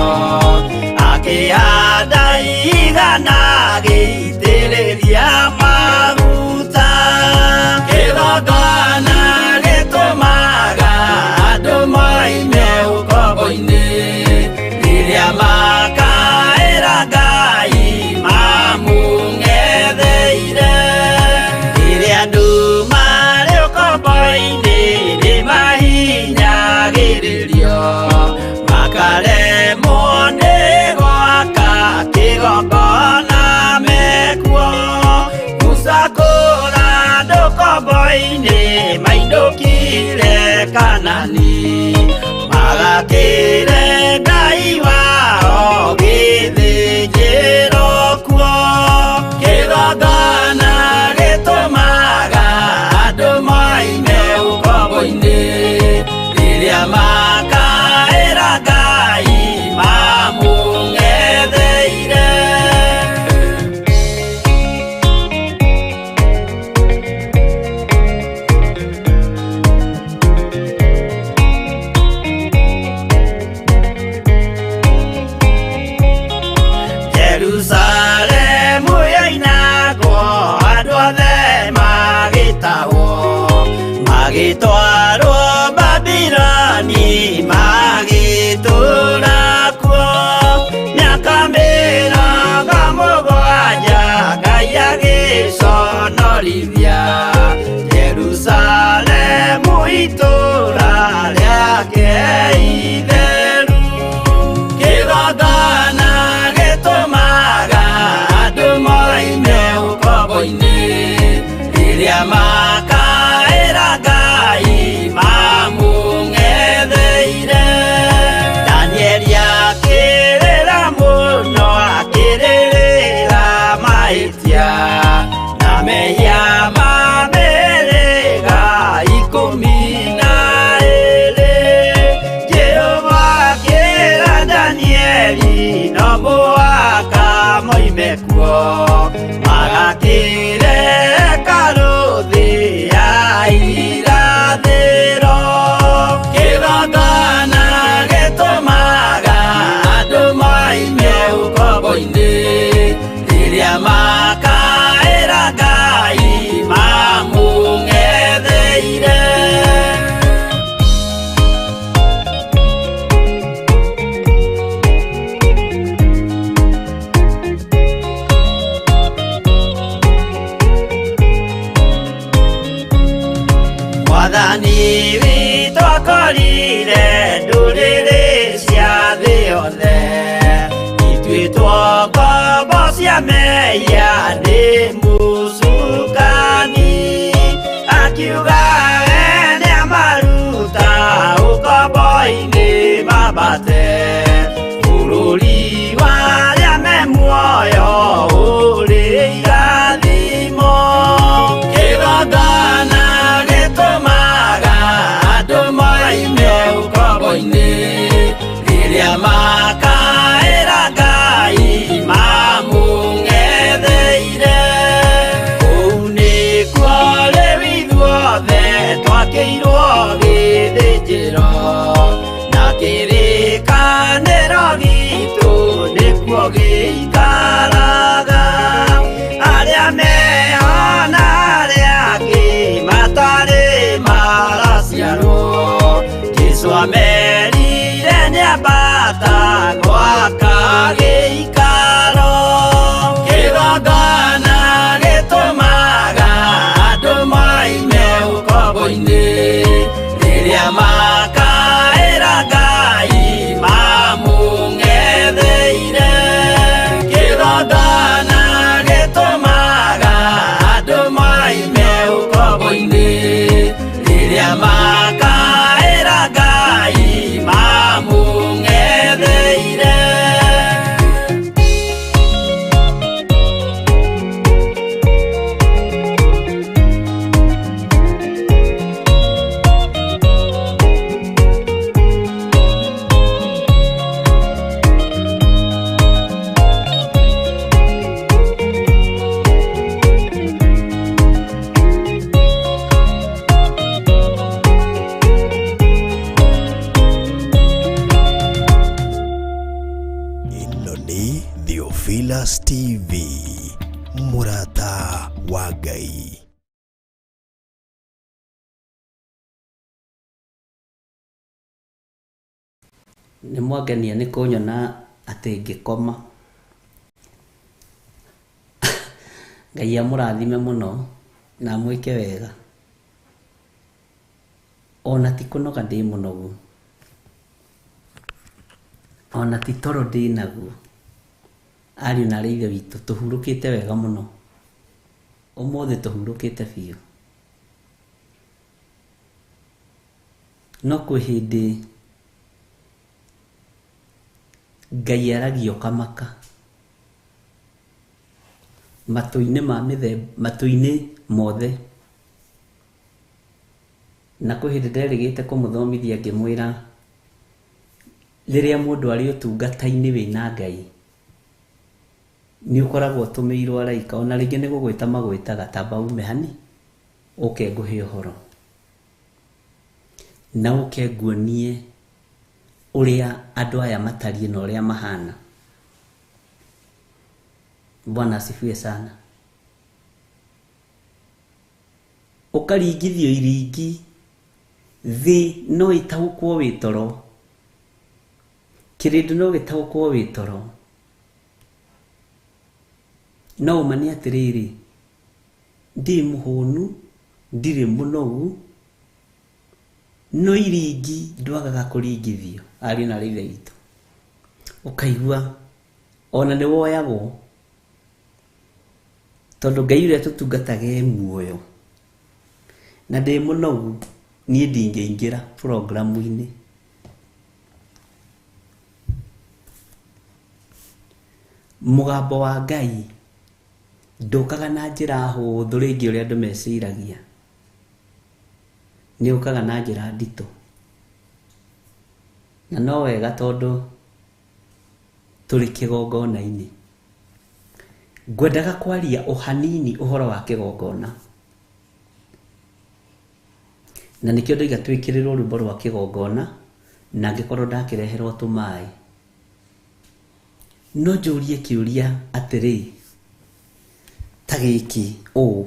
akĩhanda igana gĩitĩrĩria maguta kĩgongona gĩtũmaga andũ moime ũkombo-inĩ rĩrĩa makaĩra Ngai mamũng'etheire rĩrĩa andũ marĩ ũkombo-inĩ nĩmahinyagĩrĩrio makaremwo nĩ gwaka kĩgongona mekuo Musa kũra andũ ũkombo-inĩ mainũkire Kanani magakĩre Ngai wao gĩthĩnjĩro kuo kĩgongona gĩtũmaga andũ moime ũkombo-inĩ rĩrĩa makaĩra Ngai mamũng'etheire. Jerusalemu yoinagwo andũ othe magĩtahwo magĩtwarwo Babiloni magĩtũũra kuo mĩaka 70 Ngai agĩconorithia Jerusalemu itũũra rĩake itheru kĩgongona gĩtũmaga andũ moime ũkombo-inĩ rĩrĩa makaĩra Ngai mamũng'etheire Danieli akĩrĩra mũno akĩrĩrĩra mahĩtia na mehia ma mĩhĩrĩga 12 Jehova akĩra Danieli no mũhaka moime kuo magakĩre hekarũ thĩ ya irathĩro kĩgongona gĩtũmaga andũ moime ũkombo-inĩ rĩrĩa makaĩra Ngai mamũng'etheire. Mwathani witũ akorire ndũrĩrĩ cia thĩ yothe ituĩtwo ngombo cia mehia nĩ mũcukani akiuga we nĩamaruta ũkombo-inĩ mambate bũrũri wa arĩa me muoyo ũrĩ irathimo kĩgongona gĩtũmaga andũ moime ũkombo-inĩ rĩrĩa makaĩra Ngai mamũng'etheire kũu nĩkuo rĩu ithuothe twakĩirwo gĩthĩnjĩro na kĩrĩkanĩro gitũ nĩkuo gĩikaraga arĩa meho na arĩa angĩ matarĩ maraciarwo Jesũ amerire nĩambata Theophilus TV, mũrata wa Ngai. Nĩ mwangenia nĩ kũnyona atĩ ngĩkoma. Ngai amũrathime mũno na amwĩke wega. Ona ti kũnoga ndĩ mũnogu, ona ti toro ndĩ naguo. Ariũ na aarĩ a Ithe witũ, tũhurũkĩte wega mũno. Ũmũthĩ tũhurũkĩte biũ. No kwĩ hĩndĩ Ngai aragia ũkamaka. Matũ-inĩ ma mĩthemba, matũ-inĩ mothe. Na kwĩ hĩndĩ nderĩgĩte kũmũthomithia ngĩmwĩra rĩrĩa mũndũ arĩ ũtungata-inĩ wĩna Ngai, nĩ ũkoragwo ũtũmĩirwo araika, ona rĩngĩ nĩ gũgwĩta magwĩtaga tamba ume hani, ũke ngũhe ũhoro. Na ũke nguonie ũrĩa andũ aya matariĩ na ũrĩa mahana. Bwana asifiwe sana. Ũkaringithio iringi, thĩ no ĩtaũkwo wĩ toro, kĩrĩndĩ no gĩtaũkwo wĩ toro. No ũma nĩ atĩrĩrĩ, ndirĩ mũhũnu, ndirĩ mũnogu, no iringi ndwagaga kũringithio, ariũ na aarĩ a Ithe witũ. Ũkaigua ona nĩ woyagwo, tondũ Ngai ũrĩa tũtungataga e muoyo. Na ndĩ mũnogu, niĩ ndingĩingĩra programu-inĩ. Mũgambo wa Ngai ndũkaga na njĩra hũthũ rĩngĩ ũrĩa andũ meciragia. Nĩ ũkaga na njĩra nditũ. Na no wega tondũ tũrĩ kĩgongona-inĩ. Ngwendaga kwaria o hanini ũhoro wa kĩgongona. Na nĩkĩo ndoiga twĩkĩrĩrwo rwĩmbo rwa kĩgongona, na angĩkorwo ndakĩreherwo tũmaĩ. No njũrie kĩũria atĩrĩ, ta gĩkĩ ũũ,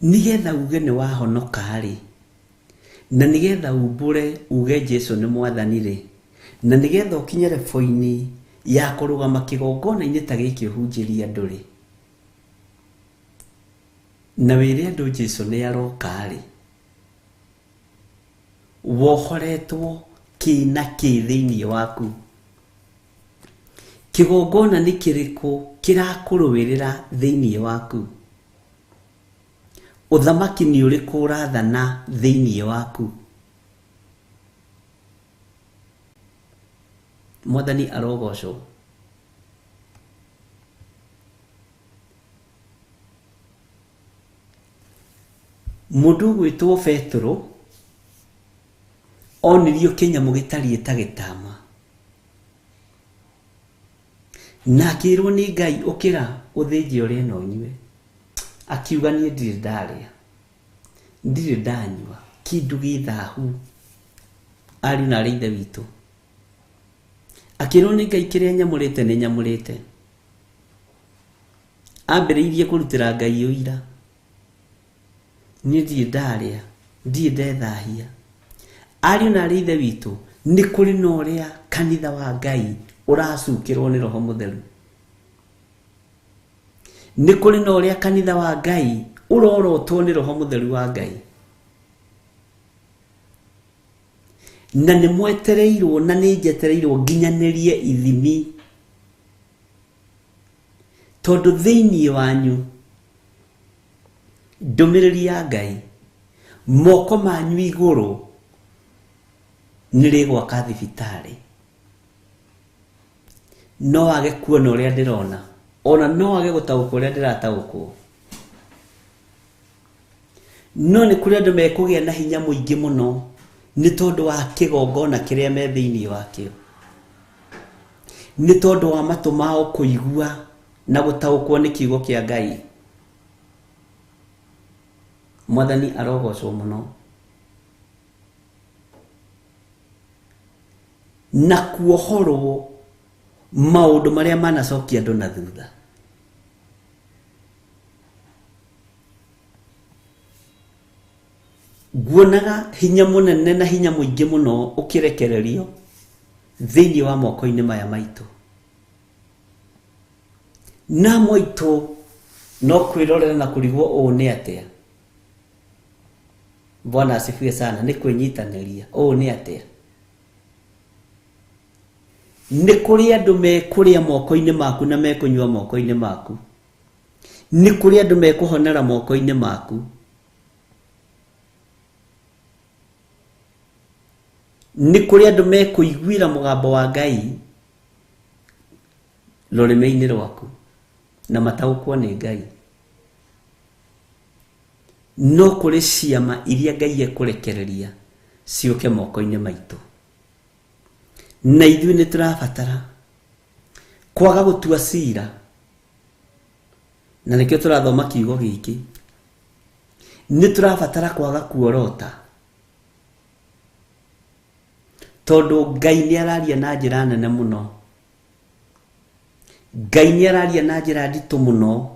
nĩgetha uge nĩ wahonoka-rĩ, na nĩgetha umbũre uge Jesu nĩ mwathani-rĩ, na nĩgetha ũkinye rebo-inĩ ya kũrũgama kĩgongona-inĩ ta gĩkĩ ũhunjĩrie andũ-rĩ, na wĩre andũ Jesu nĩ aroka-rĩ, wohoretwo kĩ na kĩ thĩinĩ waku. Kĩgongona nĩ kĩrĩkũ kĩrakũrũĩrĩra thĩinĩ waku? Ũthamaki nĩ ũrĩkũ ũrathana thĩinĩ waku? Mwathani arogocwo. Mũndũ ũgwĩtwo Petero onirio kĩnyamũ gĩtariĩ ta gĩtama, na akĩrwo nĩ Ngai, ũkĩra ũthĩnje ũrĩe na ũnyue. Akiuga, niĩ ndirĩ ndarĩa, ndirĩ ndanyua kĩndũ gĩ thahu. Ariũ na aarĩ a Ithe witũ, akĩrwo nĩ Ngai, kĩrĩa nyamũrĩte nĩ nyamũrĩte. Ambĩrĩirie kũrutĩra Ngai ũira, niĩ ndirĩ ndarĩa, ndirĩ ndethahia. Ariũ na aarĩ a Ithe witũ, nĩ kũrĩ na ũrĩa kanitha wa Ngai ũracukĩrwo nĩ Roho Mũtheru. Nĩ kũrĩ na ũrĩa kanitha wa Ngai ũrorotwo nĩ Roho Mũtheru wa Ngai. Na nĩ mwetereirwo na nĩ njetereirwo nginyanĩrie ithimi, tondũ thĩinĩ wanyu ndũmĩrĩri ya Ngai, moko manyu igũrũ nĩ rĩgwaka thibitarĩ. No wage kuona ũrĩa ndĩrona, ona no wage gũtaũkwo ũrĩa ndĩrataũkwo, no nĩ kũrĩ andũ mekũgĩa na hinya mũingĩ mũno nĩ tondũ wa kĩgongona kĩrĩa me thĩinĩ wakĩo, nĩ tondũ wa matũ mao kũigua na gũtaũkwo nĩ kiugo kĩa Ngai. Mwathani arogocwo mũno. Na kuohorwo Maũndũ marĩa manacokia andũ na thutha. Nguonaga hinya mũnene na hinya mũingĩ mũno ũkĩrekererio thĩinĩ wa moko-inĩ maya maitũ. Na mwaitũ no kwĩrorera na kũrigwo ũũ nĩ atĩa. Bwana asifiwe sana. Nĩ kwĩnyitanĩria ũũ nĩ atĩa. Nĩ kũrĩ andũ mekũrĩa moko-inĩ maku na mekũnyua moko-inĩ maku. Nĩ kũrĩ andũ mekũhonera moko-inĩ maku. Nĩ kũrĩ andũ mekũiguĩra mũgambo wa Ngai rũrĩmĩ-inĩ rwaku na mataũkwo nĩ Ngai. No kũrĩ ciama iria Ngai ekũrekereria ciũke moko-inĩ maitũ. Na ithuĩ nĩ tũrabatara kwaga gũtua cira, na nĩkĩo tũrathoma kiugo gĩkĩ. Nĩ tũrabatara kwaga kuorota, tondũ Ngai nĩ araria na njĩra nene mũno. Ngai nĩ araria na njĩra nditũ mũno.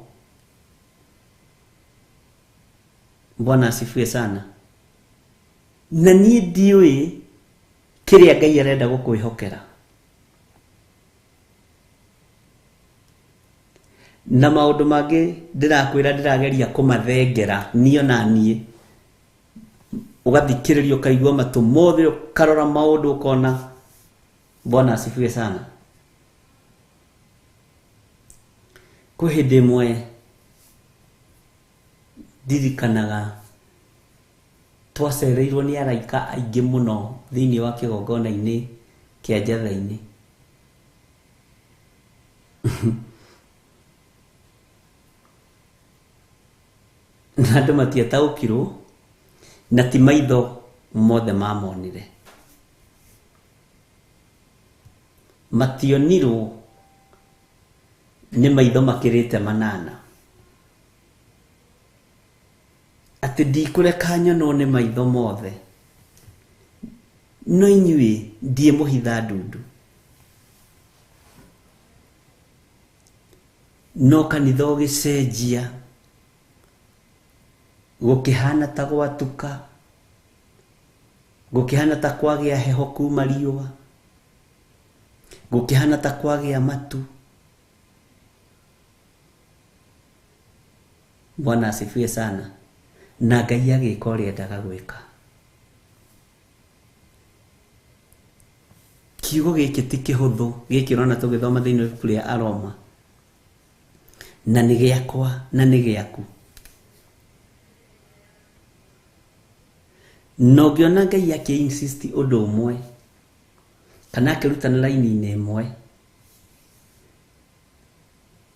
Bwana asifiwe sana. Na niĩ ndiũĩ kĩrĩa Ngai arenda gũkwĩhokera. Na maũndũ mangĩ ndĩrakwĩra ndĩrageria kũmathengera niĩ ona niĩ. Ũgathikĩrĩria ũkaigua matũ mothe, ũkarora maũndũ ũkona. Bwana asifiwe sana. Kwĩ hĩndĩ ĩmwe ndirikanaga twacereirwo nĩ araika aingĩ mũno thĩinĩ wa kĩgongona-inĩ kĩa Njatha-inĩ. Na andũ matiataũkirwo, na ti maitho mothe mamonire. Mationirwo nĩ maitho makĩrĩte manana. Atĩ ndikũreka nyonwo nĩ maitho mothe, no inyuĩ ndiĩ mũhitha ndundu. No kanitha ũgĩcenjia, gũkĩhana ta gwatuka, gũkĩhana ta kwagĩa heho kuma riũa, gũkĩhana ta kwagĩa matu. Bwana asifiwe sana. Na Ngai agĩka ũrĩa endaga gwĩka. Kiugo gĩkĩ ti kĩhũthũ, gĩkĩ ũrona tũgĩthoma thĩinĩ wa ibuku rĩa Aroma, na nĩ gĩakwa na nĩ gĩaku. Na ũngĩona Ngai akĩ insist ũndũ ũmwe kana akĩrutana raini-inĩ ĩmwe,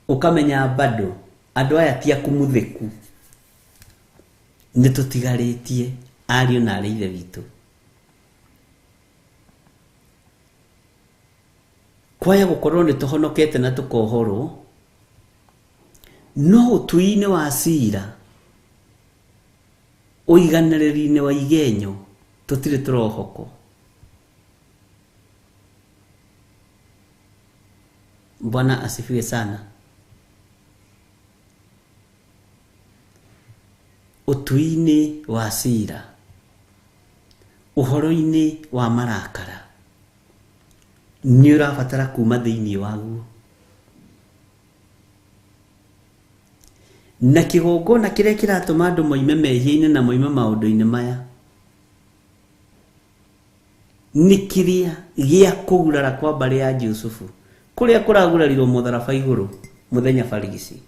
ũkamenya bado andũ aya ti akumuthĩku, nĩ tũtigarĩtie ariũ na arĩ ithe witũ. Kwaya gũkorwo nĩ tũhonokete na tũkohorwo, no ũtui-inĩ wa cira, ũiganĩrĩri-inĩ wa igenyo, tũtirĩ tũrohokwo. Bwana asifiwe sana. Ũtui-inĩ wa cira, ũhoro-inĩ wa marakara, nĩ ũrabatara kuma thĩinĩ waguo. Na kĩgongona kĩrĩa kĩratũma andũ moime mehia-inĩ na moime maũndũ-inĩ maya nĩ kĩrĩa gĩa kũgurara kwa mbarĩ ya Jusufu, kũrĩa kũragurarirwo mũtharaba igũrũ mũthenya barigici.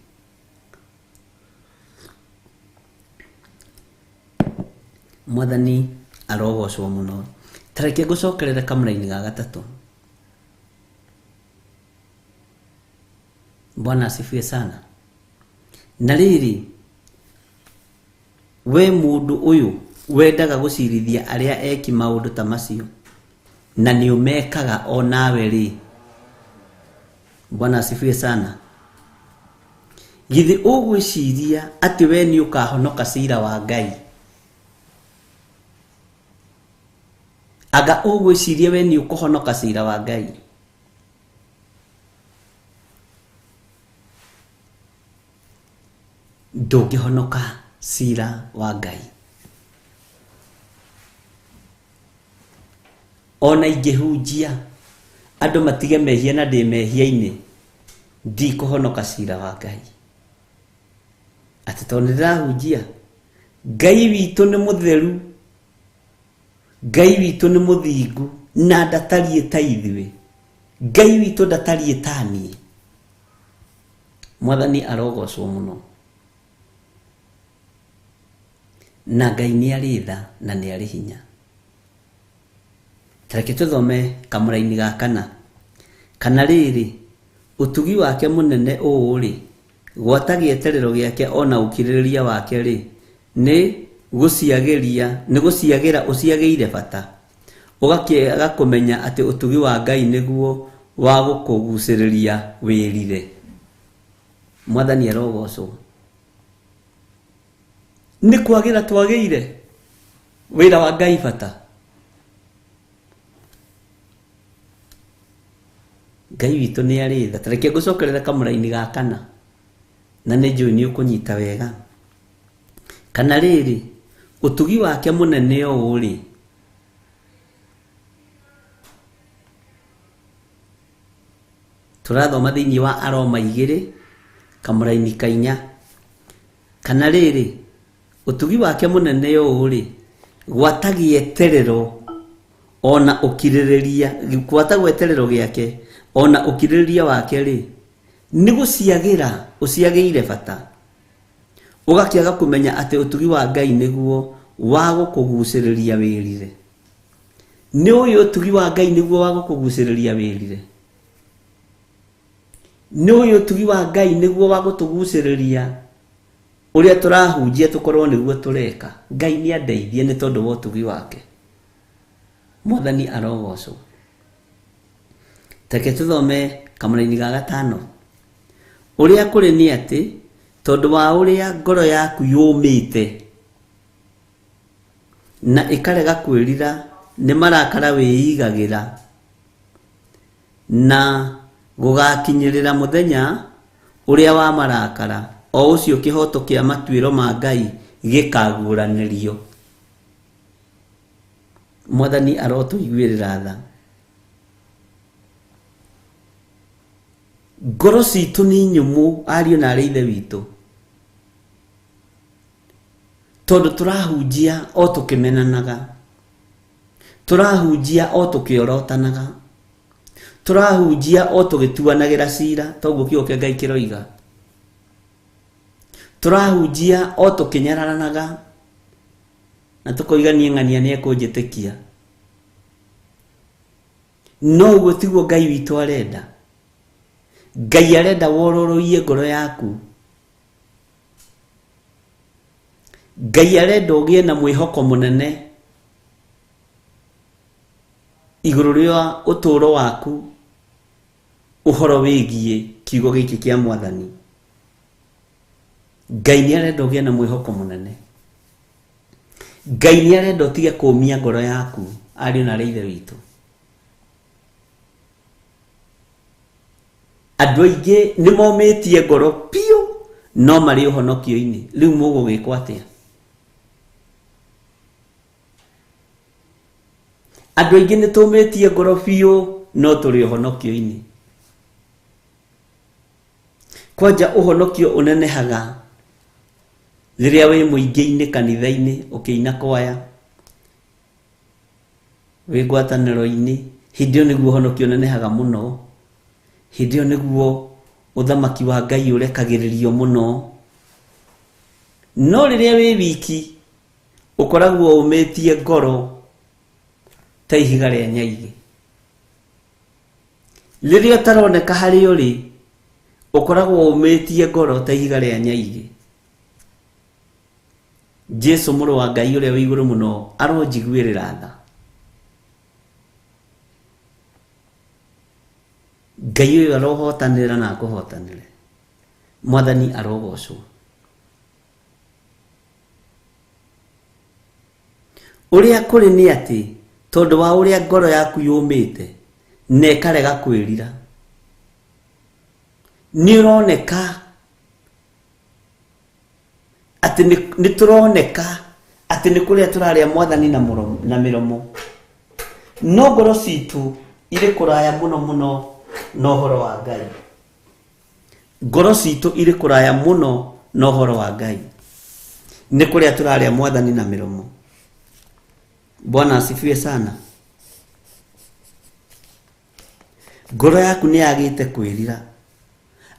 Mwathani arogocwo mũno. Ta reke ngũcokerere kamũraini ga gatatũ. Bwana asifiwe sana. Na rĩrĩ, we mũndũ ũyũ wendaga gũcirithia arĩa eki maũndũ ta macio, na nĩ ũmekaga o nawe rĩ. Bwana asifiwe sana. Githĩ ũgwĩciria atĩ we nĩ ũkahonoka cira wa Ngai? Anga ũgwĩciria we nĩ ũkũhonoka cira wa Ngai? Ndũngĩhonoka cira wa Ngai. Ona ingĩhunjia andũ matige mehia na ndĩ mehia-inĩ, ndikũhonoka cira wa Ngai. Atĩ tondũ nĩndĩrahunjia, Ngai witũ nĩ mũtheru, Ngai witũ nĩ mũthingu na ndatariĩ ta ithuĩ. Ngai witũ ndatariĩ ta niĩ. Mwathani arogocwo mũno. Na Ngai nĩ arĩ tha na nĩ arĩ hinya. Ta reke tũthome kamũraini ga kana. Kana rĩrĩ, ũtugi wake mũnene ũũ-rĩ, gwata gĩeterero gĩake o na ũkirĩrĩria wake-rĩ, nĩ gũciagĩria, nĩ gũciagĩra ũciagĩire bata? Ũgakĩaga kũmenya atĩ ũtugi wa Ngai nĩguo wa gũkũgucĩrĩria wĩrire. Mwathani arogocwo. Nĩ kwagĩra twagĩire wĩra wa Ngai bata. Ngai witũ nĩ arĩ tha. Ta reke ngũcokerere kamũraini ga kana, na nĩ njũĩ nĩ ũkũnyita wega. Kana rĩrĩ, ũtugi wake mũnene ũũ-rĩ, tũrathoma thĩinĩ wa Aroma 2 kamũraini ka 4. Kana rĩrĩ, ũtugi wake mũnene ũũ-rĩ, gwata gĩeterero ona ũkirĩrĩria, gwata gweterero gĩake ona ũkirĩrĩria wake-rĩ, nĩ gũciagĩra ũciagĩire bata. Ũgakĩaga kũmenya atĩ ũtugi wa Ngai nĩguo wa gũkũgucĩrĩria wĩrire. Nĩ ũĩ ũtugi wa Ngai nĩguo wa gũkũgucĩrĩria wĩrire. Nĩ ũĩ ũtugi wa Ngai nĩguo wa gũtũgucĩrĩria ũrĩa tũrahunjia tũkorwo nĩguo tũreka. Ngai nĩ andeithie nĩ tondũ wa ũtugi wake. Mwathani arogocwo. Reke tũthome kamũraini ga 5. Ũrĩa kũrĩ nĩ atĩ tondũ wa ũrĩa ngoro yaku yũmĩte na ĩkarega kwĩrira, nĩ marakara wĩigagĩra na gũgakinyĩrĩra mũthenya ũrĩa wa marakara, o ũcio kĩhoto kĩa matuĩro ma Ngai gĩkaguũranĩrio. Mwathani arotũiguĩrĩra tha. Ngoro citũ nĩ nyũmũ, ariũ na arĩ ithe witũ, tondũ tũrahunjia o tũkĩmenanaga, tũrahunjia o tũkĩorotanaga, tũrahunjia o tũgĩtuanagĩra cira, toguo kiugo kĩa Ngai kĩroiga. Tũrahunjia o tũkĩnyararanaga na tũkoiga niĩ ng'ania nĩ ekũnjĩtĩkia. No ũguo tiguo Ngai witũ arenda. Ngai arenda wororoiye ngoro yaku. Ngai arenda ũgĩe na mwĩhoko mũnene igũrũ rĩa ũtũũro waku, ũhoro wĩgiĩ kiugo gĩkĩ kĩa Mwathani. Ngai nĩ arenda ũgĩe na mwĩhoko mũnene. Ngai nĩ arenda ũtige kũũmia ngoro yaku, ariũ na arĩ ithe witũ. Andũ aingĩ nĩ momĩtie ngoro piũ, no marĩ ũhonokio-inĩ. Rĩu mũgũgĩkwo atĩa? Andũ aingĩ nĩ tũmĩtie ngoro biũ, no tũrĩ ũhonokio-inĩ. Kwanja ũhonokio ũnenehaga rĩrĩa wĩ mũingĩ-inĩ kanitha-inĩ ũkĩina kwaya, wĩ ngwatanĩro-inĩ, hĩndĩ ĩyo nĩguo ũhonokio ũnenehaga mũno, hĩndĩ ĩyo nĩguo ũthamaki wa Ngai ũrekagĩrĩrio mũno. No rĩrĩa wĩ wiki, ũkoragwo ũmĩtie ngoro ta ihiga rĩa nyaigĩ. Rĩrĩa ũtaroneka harĩa ũrĩ, ũkoragwo ũmĩtie ngoro ta ihiga rĩa nyaigĩ. Jesu mũrũ wa Ngai ũrĩa wĩ igũrũ mũno aronjiguĩrĩra tha. Ngai ũyũ arohotanĩra na akũhotanĩre. Mwathani arogocwo. Ũrĩa kũrĩ nĩ atĩ tondũ wa ũrĩa ngoro yaku yũmĩte na ĩkarega kwĩrira, nĩ ũroneka Atĩ nĩ tũroneka atĩ nĩ kũrĩa tũrarĩa mwathani na mũromo, na mĩromo, no ngoro citũ irĩ kũraya mũno mũno na ũhoro wa Ngai. Ngoro citũ irĩ kũraya mũno na ũhoro wa Ngai. Nĩ kũrĩa tũrarĩa mwathani na mĩromo. Bwana asifiwe sana. Ngoro yaku nĩ yagĩte kwĩrira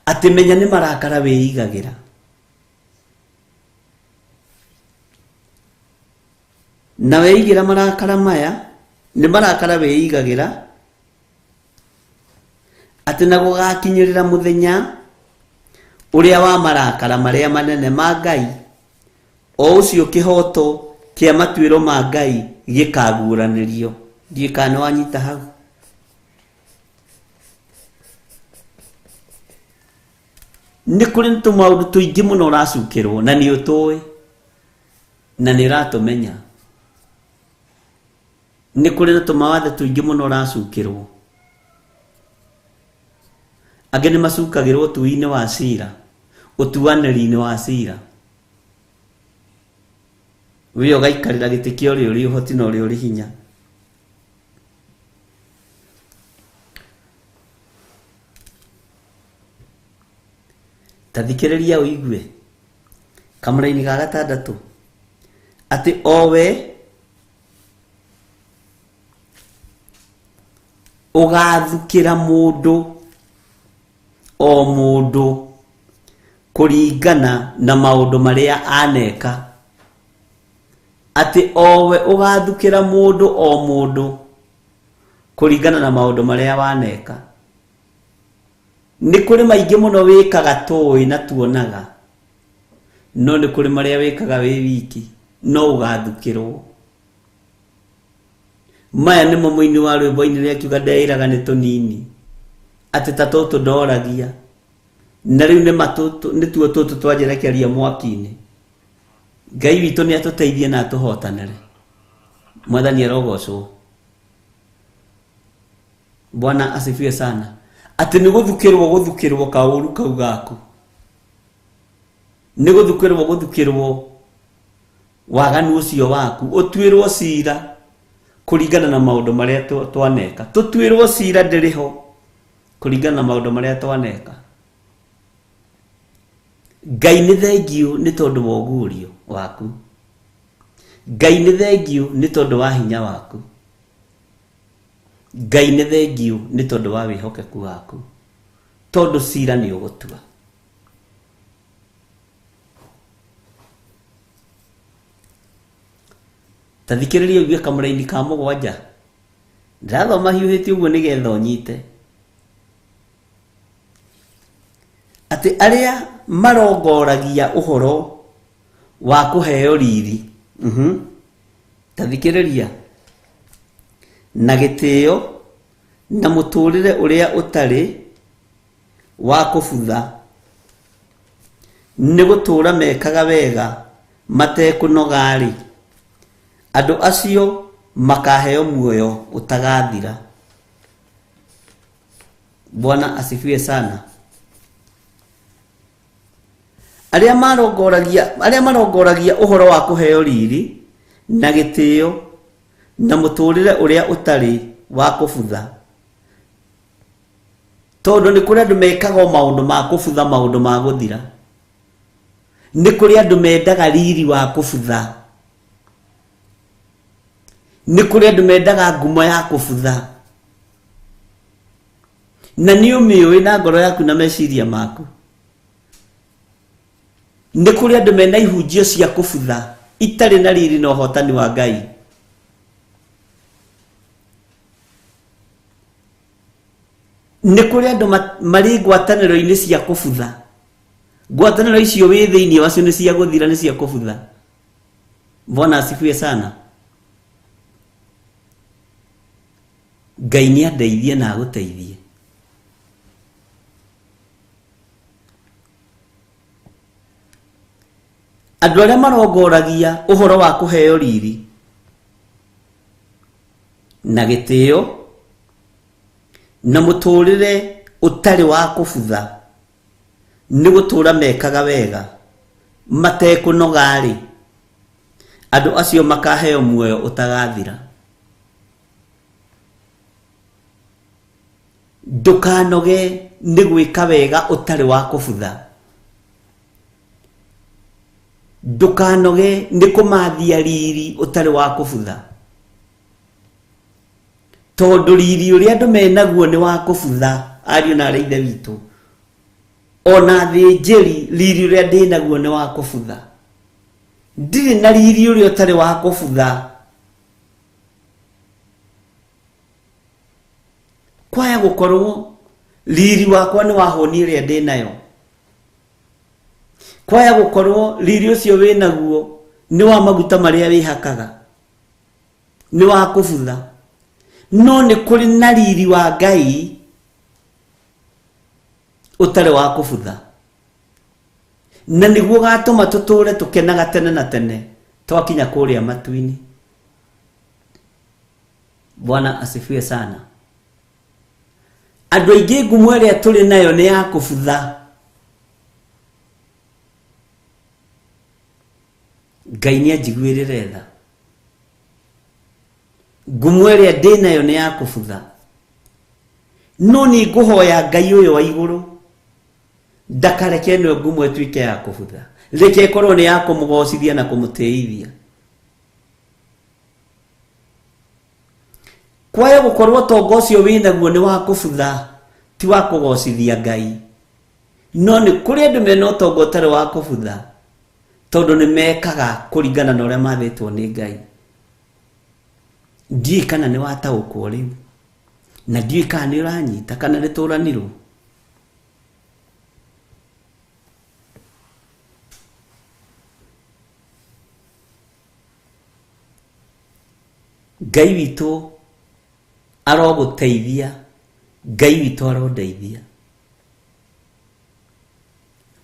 atĩ menya nĩ marakara wĩigagĩra. Na weigĩra marakara maya, nĩ marakara wĩigagĩra atĩ na gũgakinyĩrĩra mũthenya ũrĩa wa marakara marĩa manene ma Ngai, o ũcio kĩhoto kĩa matuĩro ma Ngai gĩkaguũranĩrio. Ndiũĩ kana nĩ wanyita hau. Nĩ kũrĩ tũmaũndũ tũingĩ mũno ũracukĩrwo na nĩ ũtũĩ na nĩ ũratũmenya. Nĩ kũrĩ na tũmawathe tũingĩ mũno ũracukĩrwo. Angĩ nĩ macukagĩrwo ũtui-inĩ wa cira, ũtuanĩri-inĩ wa cira. We ũgaikarĩra gĩtĩ kĩa ũrĩa ũrĩ ũhoti na ũrĩa ũrĩ hinya. Ta thikĩrĩria ũigue kamũraini ga gatandatũ atĩ o we ũgathukĩra mũndũ o mũndũ kũringana na maũndũ marĩa aneka, atĩ o we ũgathukĩra mũndũ o mũndũ kũringana na maũndũ marĩa waneka. Nĩ kũrĩ maingĩ mũno wĩkaga tũĩ na tuonaga, no nĩ kũrĩ marĩa wĩkaga wĩ wiki no ũgathukĩrwo. Maya nĩmo mũini wa rwĩmbo ainire akiuga ndeĩraga nĩ tũnini, atĩ ta tũtũ ndoragia, na rĩu nĩ ma tũtũ nĩtuo tũtũ twanjerekeria mwaki-inĩ. Ngai witũ nĩ atũteithie na atũhotanĩre. Mwathani arogocwo. Bwana asifiwe sana. Atĩ nĩ gũthukĩrwo gũthukĩrwo kaũru kau gaku, nĩ gũthukĩrwo gũthukĩrwo waganu ũcio waku, ũtuĩrwo cira kũringana na maũndũ marĩa twaneka. Tũtuĩrwo cira ndĩrĩ ho kũringana na maũndũ marĩa twaneka. Ngai nĩ thengiũ nĩ tondũ wa ũguũrio waku. Ngai nĩ thengiũ nĩ tondũ wa hinya waku. Ngai nĩ thengiũ nĩ tondũ wa wĩhokeku waku, tondũ cira nĩ ũgũtua. Ta thikĩrĩria ũigue kamũraini ka mũgwanja. Ndĩrathoma hiũhĩtie ũguo nĩgetha ũnyite. Atĩ arĩa marongoragia ũhoro wa kũheo riri. Ta thikĩrĩria. Na gĩtĩo na mũtũrĩre ũrĩa ũtarĩ wa kũbutha, nĩ gũtũra mekaga wega matekũnoga-rĩ, andũ acio makaheo muoyo ũtagathira. Bwana asifiwe sana. Arĩa marongoragia, arĩa marongoragia ũhoro wa kũheo riri na gĩtĩo na mũtũrĩre ũrĩa ũtarĩ wa kũbutha, tondũ nĩ kũrĩ andũ mekaga o maũndũ ma kũbutha, maũndũ ma gũthira. Nĩ kũrĩ andũ mendaga riri wa kũbutha, nĩ kũrĩ andũ mendaga ngumo ya kũbutha, na nĩ ũmĩũĩ na ngoro yaku na meciria maku. Nĩ kũrĩ andũ mena ihunjio cia kũbutha itarĩ na riri na ũhotani wa Ngai. Nĩ kũrĩ andũ marĩ ngwatanĩro-inĩ cia kũbutha. Ngwatanĩro icio wĩ thĩinĩ wacio nĩ cia gũthira, nĩ cia kũbutha. Bwana asifiwe sana. Ngai nĩ andeithie na agũteithie. Andũ arĩa marongoragia ũhoro wa kũheo riri na gĩtĩo na mũtũrĩre ũtarĩ wa kũbutha, nĩ gũtũra mekaga wega. matekũnoga-rĩ, andũ acio makaheo muoyo ũtagathira. Ndũkanoge nĩ gwĩka wega ũtarĩ wa kũbutha. Ndũkanoge nĩ kũmathia riri ũtarĩ wa kũbutha. Tondũ riri ũrĩa andũ menaguo nĩ wa kũbutha, ariũ na arĩ ithe witũ. Ona athĩnjĩri, riri ũrĩa ndĩnaguo nĩ wa kũbutha. Ndirĩ na riri ũrĩa ũtarĩ wa kũbutha. Kwaya gũkorwo riri wakwa nĩ wa hũni ĩrĩa ndĩnayo. Kwaya gũkorwo riri ũcio wĩnaguo nĩ wa maguta marĩa wĩhakaga, nĩ wa kũbutha. No nĩ kũrĩ na riri wa Ngai ũtarĩ wa kũbutha, na nĩguo ũgatũma tũtũre tũkenaga tene na tene twakinya kũrĩa matu-inĩ. Bwana asifiwe sana. Andũ aingĩ ngumo ĩrĩa tũrĩ nayo nĩ ya kũbutha. Ngai nĩ anjiguĩrĩre tha. Ngumo ĩrĩa ndĩ nayo nĩ ya kũbutha. No nĩ ngũhoya Ngai ũyũ wa igũrũ ndakareke ĩno ngumo ĩtuĩke ya kũbutha, reke ĩkorwo nĩ ya kũmũgocithia na kũmũtĩithia. Kwaya gũkorwo ũtonga ũcio wĩnaguo nĩ wa kũbutha, ti wa kũgocithia Ngai. No nĩ kũrĩ andũ mena ũtonga ũtarĩ wa kũbutha, tondũ nĩ mekaga kũringana na ũrĩa mathĩtwo nĩ Ngai. Ndiũĩ kana nĩ wataũkwo rĩu, na ndiũĩ kana nĩ ũranyita kana nĩ tũranirwo. Ngai witũ arogũteithia, Ngai witũ arondeithia.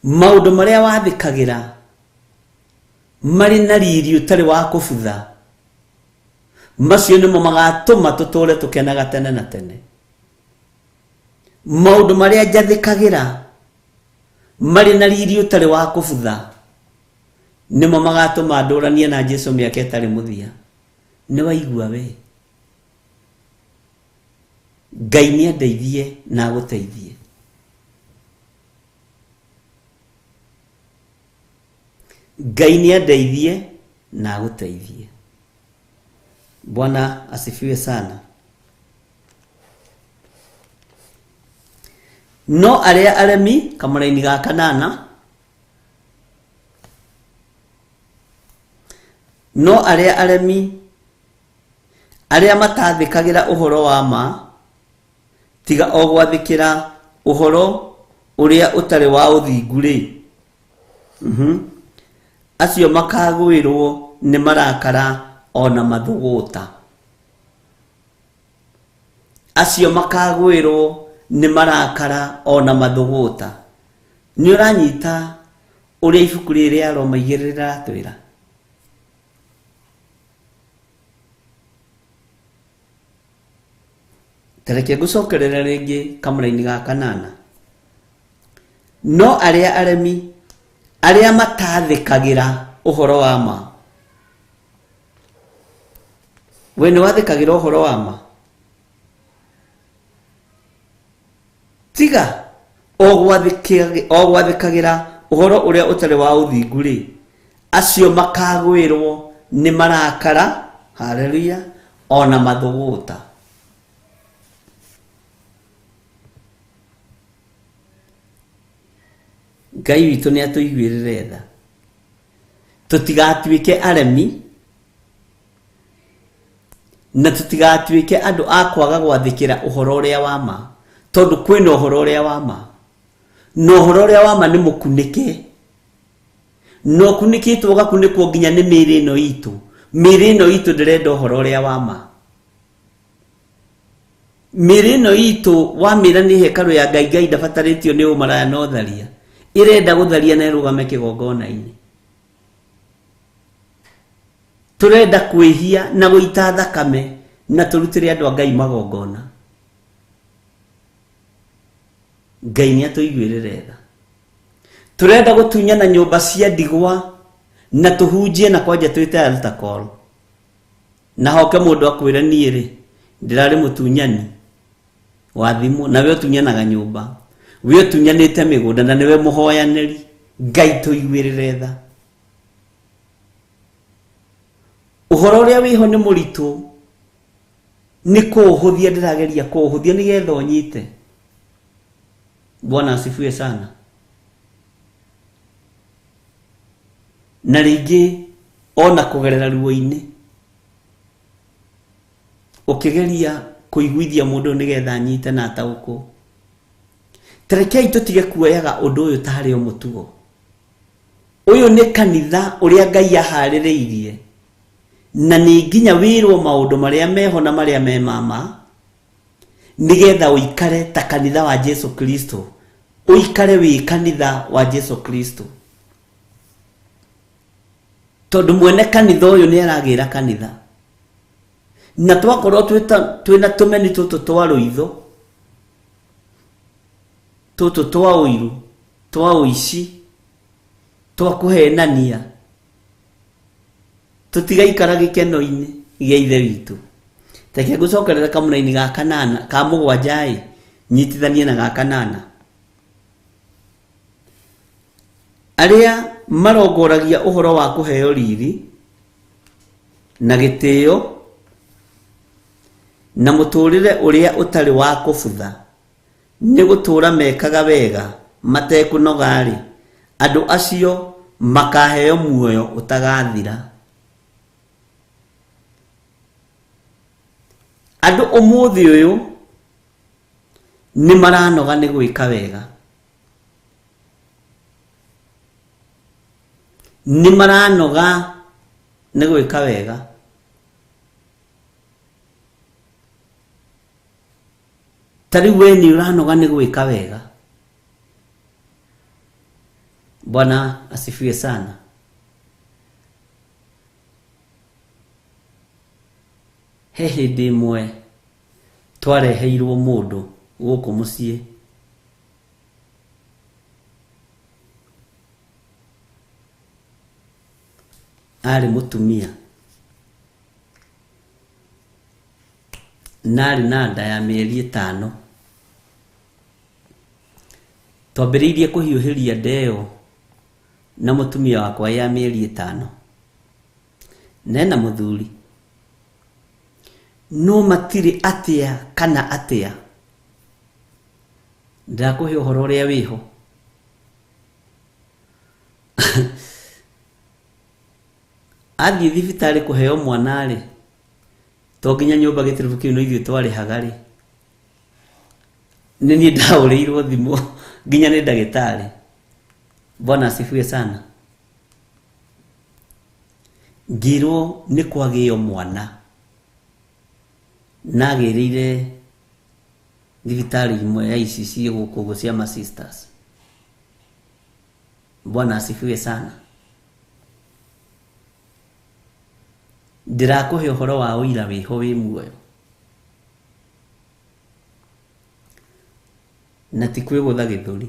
Maũndũ marĩa wathĩkagĩra marĩ na riri ũtarĩ wa kũbutha, macio nĩmo magatũma tũtũre tũkenaga tene na tene. Maũndũ marĩa njathĩkagĩra marĩ na riri ũtarĩ wa kũbutha, nĩmo magatũma ndũranie na Jesu mĩaka ĩtarĩ mũthia. Nĩ waigua we? Ngai nĩ andeithie na agũteithie. Ngai nĩ andeithie na agũteithie. Bwana asifiwe sana. No arĩa aremi, kamũraini ga kanana, no arĩa aremi, arĩa matathĩkagĩra ũhoro wa ma, tiga o gwathĩkĩra ũhoro ũrĩa ũtarĩ wa ũthingu-rĩ, acio makagwĩrwo nĩ marakara o na mathũgũta. Acio makagwĩrwo nĩ marakara o na mathũgũta. Nĩ ũranyita ũrĩa ibuku rĩrĩ rĩa Roma igĩrĩ rĩratwĩra? Ta reke ngũcokerere rĩngĩ kamũraini ga kanana. No arĩa aremi, arĩa matathĩkagĩra ũhoro wa ma. We nĩ wathĩkagĩra ũhoro wa ma? Tiga o gwathĩkagĩra ũhoro ũrĩa ũtarĩ wa ũthingu-rĩ, acio makagwĩrwo nĩ marakara, haleluya, o na mathũgũta. Ngai witũ nĩ atũiguĩrĩre tha, tũtigatuĩke aremi na tũtigatuĩke andũ a kwaga gwathĩkĩra ũhoro ũrĩa wa ma, tondũ kwĩna ũhoro ũrĩa wa ma, na ũhoro ũrĩa wa ma nĩ mũkunĩke, na ũkunĩkĩtwo ũgakunĩkwo nginya nĩ mĩĩrĩ ĩno itũ. Mĩĩrĩ ĩno itũ ndĩrenda ũhoro ũrĩa wa ma. Mĩĩrĩ ĩno itũ wamĩra nĩ hekarũ ya Ngai, Ngai ndabatarĩtio nĩ ũmaraya na ũtharia, ĩrenda gũtharia na ĩrũgame kĩgongona-inĩ. Tũrenda kwĩhia na gũita thakame na tũrutĩre andũ a Ngai magongona. Ngai nĩ atũiguĩrĩre tha. Turenda gutunyana nyumba cia ndigwa na tuhunjie na kwanja twite altar call. Na hoke mundu akwire nie ri ndirari mutunyani wa thimu na we utunyanaga nyumba we utunyanite migunda na niwe muhoyaneri. Ngai tuiguirire tha. Uhoro uria wiho ni muritu ni kuuhuthia ndirageria kuuhuthia nigetha unyite. Bwana asifiwe sana. Na ringi ona kugerera ruo-ini ukigeria kuiguithia mundu nigetha anyite na ataũkwo. Tarekei tutige kuoyaga undu uyu tari o mutugo. Uyu ni kanitha uria Ngai aharĩrĩirie na ni nginya wirwo maundu maria meho na maria me mama nigetha uikare ta kanitha wa Jesu Kristo, uikare wi kanitha wa Jesu Kristo, tondu mwene kanitha uyu ni aragira kanitha. Na twakorwo twina tumeni tutu twa ruitho tutu twa uiru twa uici twa kuhenania tutigaikara gikeno-ini gĩa ithe witũ. Reke ngũcokerere kamũraini ga kanana ka mũgwanja ĩ nyitithanie na ga kanana. Arĩa marongoragia ũhoro wa kũheo riri na gĩtĩo na mũtũrĩre ũrĩa ũtarĩ wa kũbutha nĩ gũtũra mekaga wega matekũnoga-rĩ, andũ acio makaheo muoyo ũtagathira. Andũ ũmũthĩ ũyũ nĩ maranoga nĩ gwĩka wega, nĩ maranoga nĩ gwĩka wega. Ta rĩu we nĩ ũranoga nĩ gwĩka wega. Bwana asifiwe sana. He hĩndĩ ĩmwe twareheirwo mũndũ gũkũ mũciĩ arĩ mũtumia na arĩ na nda ya mĩeri 5. Twambĩrĩirie kũhiũhĩria nda ĩyo na mũtumia wakwa ya mĩeri 5 nena mũthuri no matirĩ atĩa kana atĩa. Ndakũhe ũhoro ũrĩa wĩho. Athiĩ thibitarĩ kũheo mwana rĩ, to nginya nyũmba gĩtiribũ kĩu no ithuĩ twarĩhaga rĩ, nĩ niĩ ndahũrĩirwo thimũ nginya nĩ ndagĩtarĩ. Bwana asifiwe sana. Ngĩrwo nĩ kwagĩo mwana nagĩrĩire thibitarĩ imwe ya ici ciĩ gũkũ ũguo cia ma sisters. Bwana asifiwe sana. Ndĩrakũhe ũhoro wa ũira wĩho wĩ muoyo na ti kwĩgũtha gĩthũri.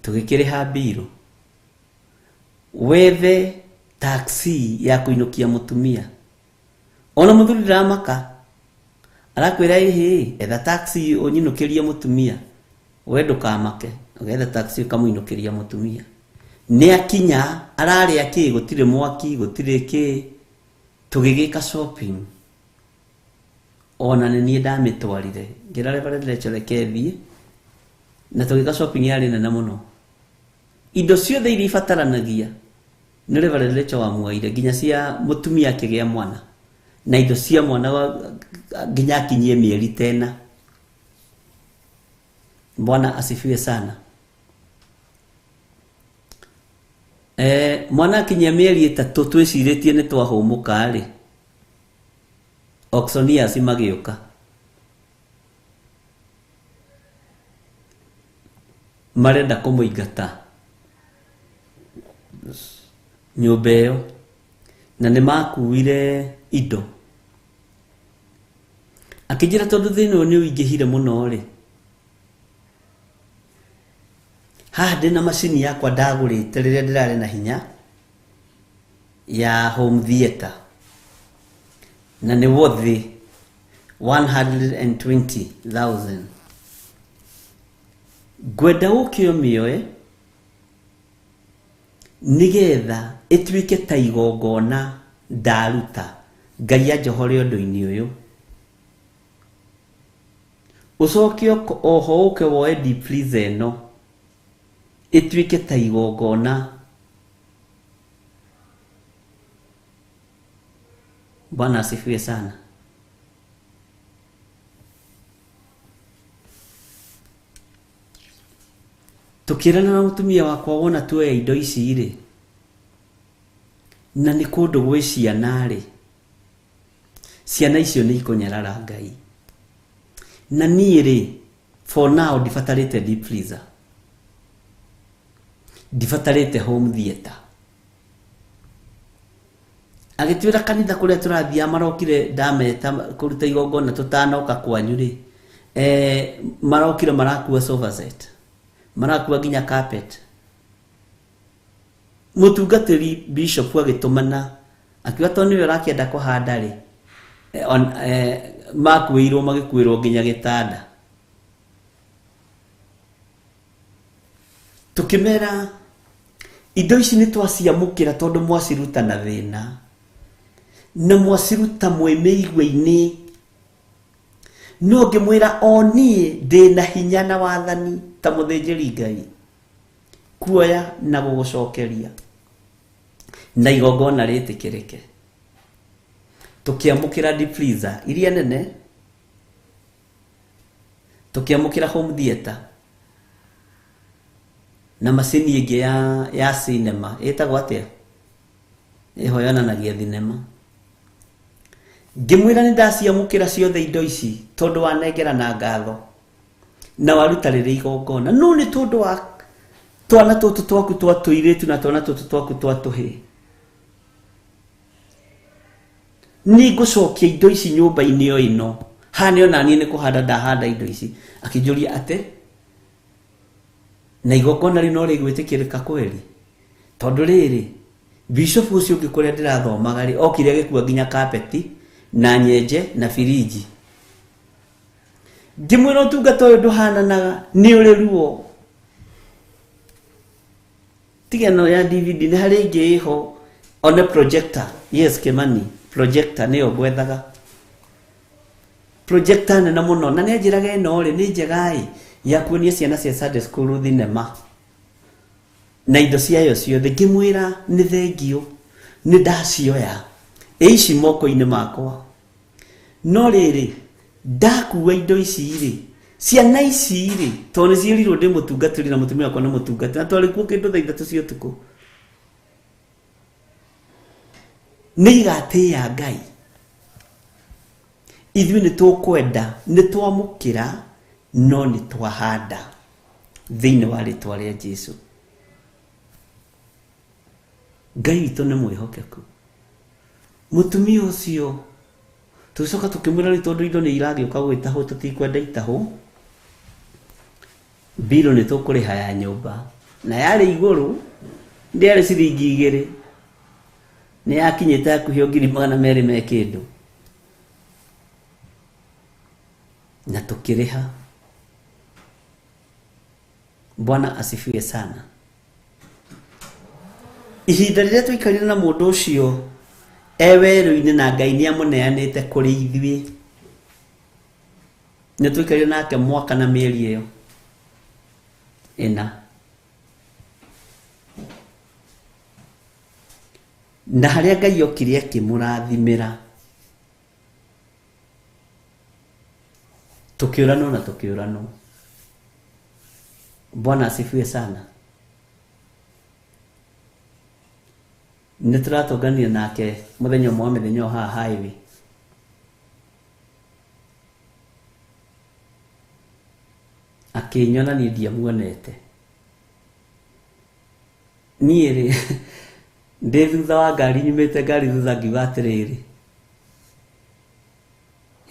Tũgĩkĩrĩha mbirũ wethe taxi ya kũinũkia mũtumia. Ona mũthuri ndaramaka arakwĩra ĩhĩ etha taxi ũnyinũkĩrie mũtumia, we ndũkamake, ũgetha taxi ũkamũinũkĩria mũtumia. Nĩ akinya ararĩa kĩ, gũtirĩ mwaki gũtirĩ kĩ. Tũgĩgĩka shopping ona nĩ niĩ ndamĩtwarire ngĩra Reverend Rachel reke thiĩ, na tũgĩka shopping yarĩ nene mũno. Indo ciothe iria ibataranagia nĩ Reverend Rachel wamuoire nginya cia mũtumia akĩgĩa mwana na indo cia mwana nginya akinyie mĩeri tena. Bwana asifiwe sana. Mwana akinyia mĩeri 3 twĩcirĩtie nĩ twahũmũka rĩ, auctioneers magĩũka marenda kũmũingata nyũmba ĩyo, na nĩ makuire indo. Akĩnjĩra tondũ thĩna ũyũ nĩ ũingĩhire mũno rĩ, Haha ndĩna macini yakwa ndagũrĩte rĩrĩa ndĩrarĩ na hinya ya home theater, na nĩ worth 120,000. Ngwenda ũke ũmĩoe nĩgetha ĩtuĩke ta igongona ndaruta Ngai anjohore ũndũ-inĩ ũyũ. Ũcoke oho ũke woe deep freezer ĩno ĩtuĩke ta igongona. Bwana asifiwe sana. Tukirana na mutumia wakwa wona tuoya indo ici rĩ, na nĩ kũndũ gwĩ ciana rĩ, ciana icio nĩ ikũnyarara Ngai. Na niĩ rĩ, for now ndibatarĩte deep freezer, ndibatarĩte home theater. Agĩtwĩra kanitha kũrĩa tũrathiaga marokire ndameta kũruta igongona tũtanoka kwanyu rĩ, marokire marakua sofa set, marakua nginya carpet. Mũtungatĩri bishop agĩtũmana akiuga tondũ nĩwe ũrakĩenda kũhanda rĩ, makuĩirwo magĩkuĩrwo nginya gĩtanda. Tũkĩmera indo ici nĩ twaciamũkĩra tondũ mwaciruta na thĩna, na mwaciruta mwĩ mĩigua-inĩ. No ngĩmwĩra o niĩ ndĩna hinya na wathani ta mũthĩnjĩri Ngai kuoya na gũgũcokeria na igongona rĩtĩkĩrĩke. Tũkĩamũkĩra deep freezer iria nene, tũkĩamũkĩra home theater na macini ĩngĩ ya cinema ĩtagwo atĩa, ĩho yonanagia thinema. Ngĩmwĩra nĩ ndaciamũkĩra ciothe indo ici tondũ wanengera na ngatho na waruta rĩrĩ igongona, no nĩ tondũ wa twana tũtũ twaku twa tũirĩtu na twana tũtũ twaku twa tũhĩĩ, nĩ ngũcokia indo ici nyũmba-inĩ o ĩno. Haha nĩ ona niĩ nĩ kũhanda ndahanda indo ici. Akĩnjũria atĩ na igongona rĩu no rĩgwĩtĩkĩrĩka kweri, tondũ rĩrĩ bishop ũcio ũngĩ kũrĩa ndĩrathomaga rĩ, okire agĩkua nginya kapeti na nyenje na firiji. Ngĩmwĩra ũtungata ũyũ ndũhananaga, nĩ ũrĩ ruo. Tiga ĩno ya DVD nĩ harĩ ĩngĩ ĩho one projector. Yes Kimani, projector nĩyo ngwethaga. Projector nene mũno, na nĩ anjĩraga ĩno rĩ nĩ njega ĩ ya kuonia ciana cia Sunday school thinema na indo ciayo ciothe. Ngĩmwĩra nĩ thengio, nĩ ndacioya ĩ ici moko-inĩ makwa, no rĩrĩ ndakua indo ici rĩ, ciana ici rĩ, tondũ nĩ ciĩrirwo ndĩ mũtungatĩri na mũtumia wakwa nĩ mũtungatĩri, na twarĩ kuo kĩndũ thaa 3 cia ũtukũ, nĩ igatĩĩa Ngai. Ithuĩ nĩ tũkwenda, nĩ twamũkĩra, no nĩ twahanda thĩinĩ wa rĩtwa rĩa Jesũ. Ngai witũ nĩ mwĩhokeku. Mũtumia ũcio tũgĩcoka tũkĩmwĩra rĩu tondũ indo nĩ iragĩũka gwĩtahwo, tũtikwenda itahwo, mbirũ nĩ tũkũrĩha ya nyũmba, na yarĩ igũrũ, ndĩarĩ ciringi 2, nĩ yakinyĩte hakuhĩ 200,000 me kĩndũ, na tũkĩrĩha. Bwana asifiwe sana. Ihinda rĩrĩa twaikarire na mũndũ ũcio e werũ-inĩ na Ngai nĩ amũneanĩte kũrĩ ithuĩ, nĩ twaikarire nake mwaka na mĩeri ĩyo 4. Na harĩa Ngai okire akĩmũrathimĩra, tũkĩũranwo na tũkĩũranwo. Bwana asifiwe sana. Nĩ tũratũnganire nake mũthenya ũmwe wa mĩthenya o haha highway. Akĩnyona niĩ ndiamuonete. Niĩ rĩ, ndĩ thutha wa ngari, nyumĩte ngari thutha, ngiuga atĩrĩrĩ,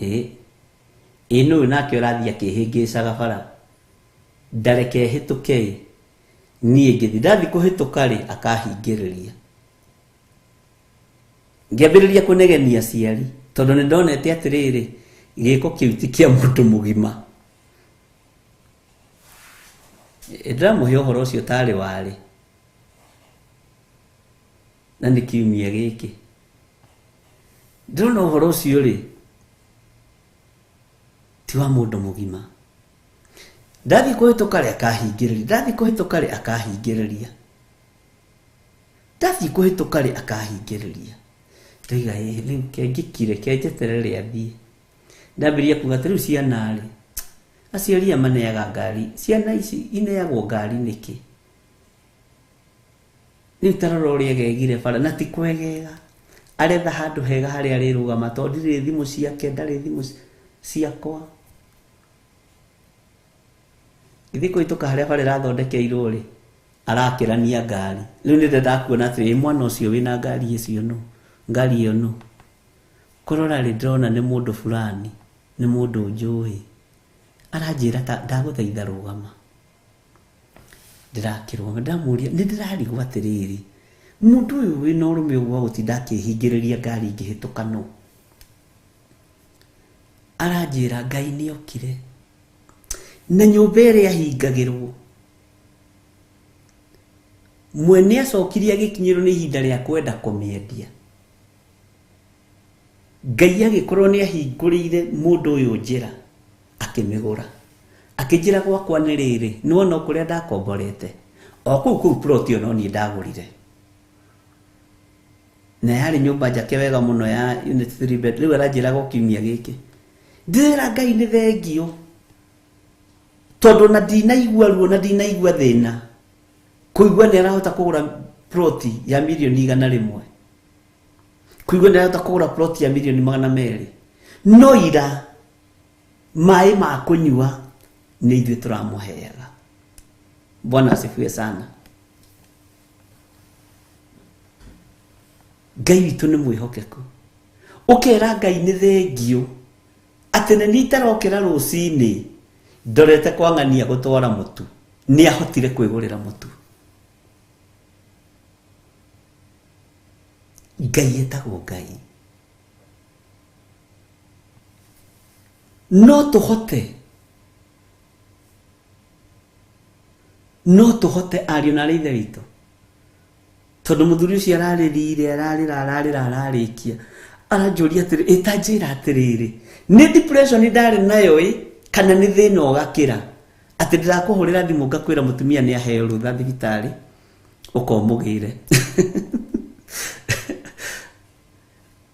hĩ, ĩ nũũ nake ũrathiĩ akĩhĩngĩcaga bara, ndareke hĩtũke ĩ. Niĩ ngĩthiĩ ndathiĩ kũhĩtũka rĩ akahingĩrĩria. Ngĩambĩrĩria kũnegenia aciari tondũ nĩ ndonete atĩrĩrĩ gĩko kĩu ti kĩa mũndũ mũgima. Ndĩramũhe ũhoro ũcio tarĩ warĩ na nĩ kiumia gĩkĩ. Ndĩrona ũhoro ũcio rĩ ti wa mũndũ mũgima. Ndathiĩ kũhĩtũka rĩ akahingĩrĩria, ndathiĩ kũhĩtũka rĩ akahingĩrĩria, ndathiĩ kũhĩtũka rĩ akahingĩrĩria. Ndoiga ĩ rĩu kengĩkire kenjeterere athiĩ. Ndambĩrĩria kuga atĩ rĩu ciana rĩ aciari aya maneaga ngari, ciana ici ineagwo ngari nĩkĩ? Rĩu ta rora ũrĩa egegire bara na ti kwegega. Aretha handũ hega harĩa arĩrũgama tondũ ndirĩ thimũ ciake ndarĩ thimũ ciakwa. Ngĩthiĩ kũhĩtũka harĩa bara ĩrathondekeirwo rĩ arakĩrania ngari. Rĩu nĩ ndendaga kuona atĩrĩ mwana ũcio wĩna ngari ĩcio nũ? Ngari ĩyo nũ? Kũrora rĩ ndĩrona nĩ mũndũ fulani, nĩ mũndũ njũĩ. Aranjĩra ta ndagũthaitha rũgama. Ndĩrakĩrũgama ndĩramũria nĩ ndĩrarigwo atĩrĩrĩ mũndũ ũyũ wĩna ũrũme ũguo wa gũtinda akĩhingĩrĩria ngari ingĩhĩtũka nũ? Aranjĩra Ngai nĩ okire na nyũmba ĩrĩa ahingagĩrwo mwene acokire agĩkinyĩrwo nĩ ihinda rĩa kwenda kũmĩendia. Ngai agĩkorwo nĩ ahingũrĩire mũndũ ũyũ njĩra akĩmĩgũra. Akĩnjĩra gwakwa nĩ rĩrĩ nĩwona o kũrĩa ndakomborete o kũu kũu plot ĩyo no niĩ ndagũrire. Na yarĩ nyũmba njake wega mũno ya unit 3 bed. Rĩu aranjĩra go kiumia gĩkĩ. Ndĩrera Ngai nĩ thengio tondũ na ndinaigua ruo na ndinaigua thĩna kũigua nĩ arahota kũgũra plot ya mirioni 100, kũigua nĩ arahota kũgũra plot ya mirioni 200. No ira maĩ ma kũnyua nĩ ithuĩ tũramũheaga. Bwana asifiwe sana. Ngai witũ nĩ mwĩhokeku. Ũkera Ngai nĩ thengio atĩ nĩ niĩ itarokĩra rũcinĩ ndorete kwang'ania gũtwara mũtu, nĩ ahotire kwĩgũrĩra mũtu. Ngai etagwo Ngai. No tũhote, no tũhote ariũ na arĩ ithe witũ, tondũ mũthuri ũcio ararĩrire ararĩra ararĩra ararĩkia aranjũria atĩrĩ ĩtanjĩra atĩrĩrĩ nĩ depression ndarĩ nayo ĩ kana nĩ thĩna ũgakĩra atĩ ndĩrakũhũrĩra thimũ ngakwĩra mũtumia nĩ aheo rũtha thibitarĩ ũkomũgĩre.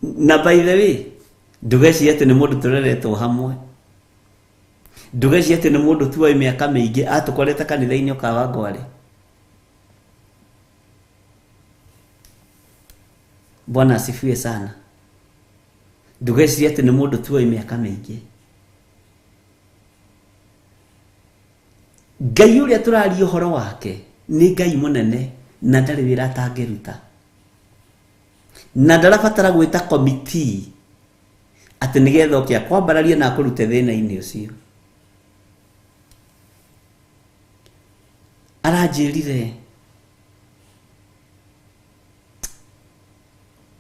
Na by the way ndũgecirie atĩ nĩ mũndũ tũreretwo hamwe, ndũgecirie atĩ nĩ mũndũ tuoĩ mĩaka mĩingĩ atũkorete kanitha-inĩ ũkawa ngware. Bwana asifiwe sana. Ndũgecirie atĩ nĩ mũndũ tuoĩ mĩaka mĩingĩ. Ngai ũrĩa tũraria ũhoro wake nĩ Ngai mũnene na ndarĩ wĩra atangĩruta, na ndarabatara gwĩta committee atĩ nĩgetha oke akwambararie na akũrute thĩna-inĩ ũcio. Aranjĩrire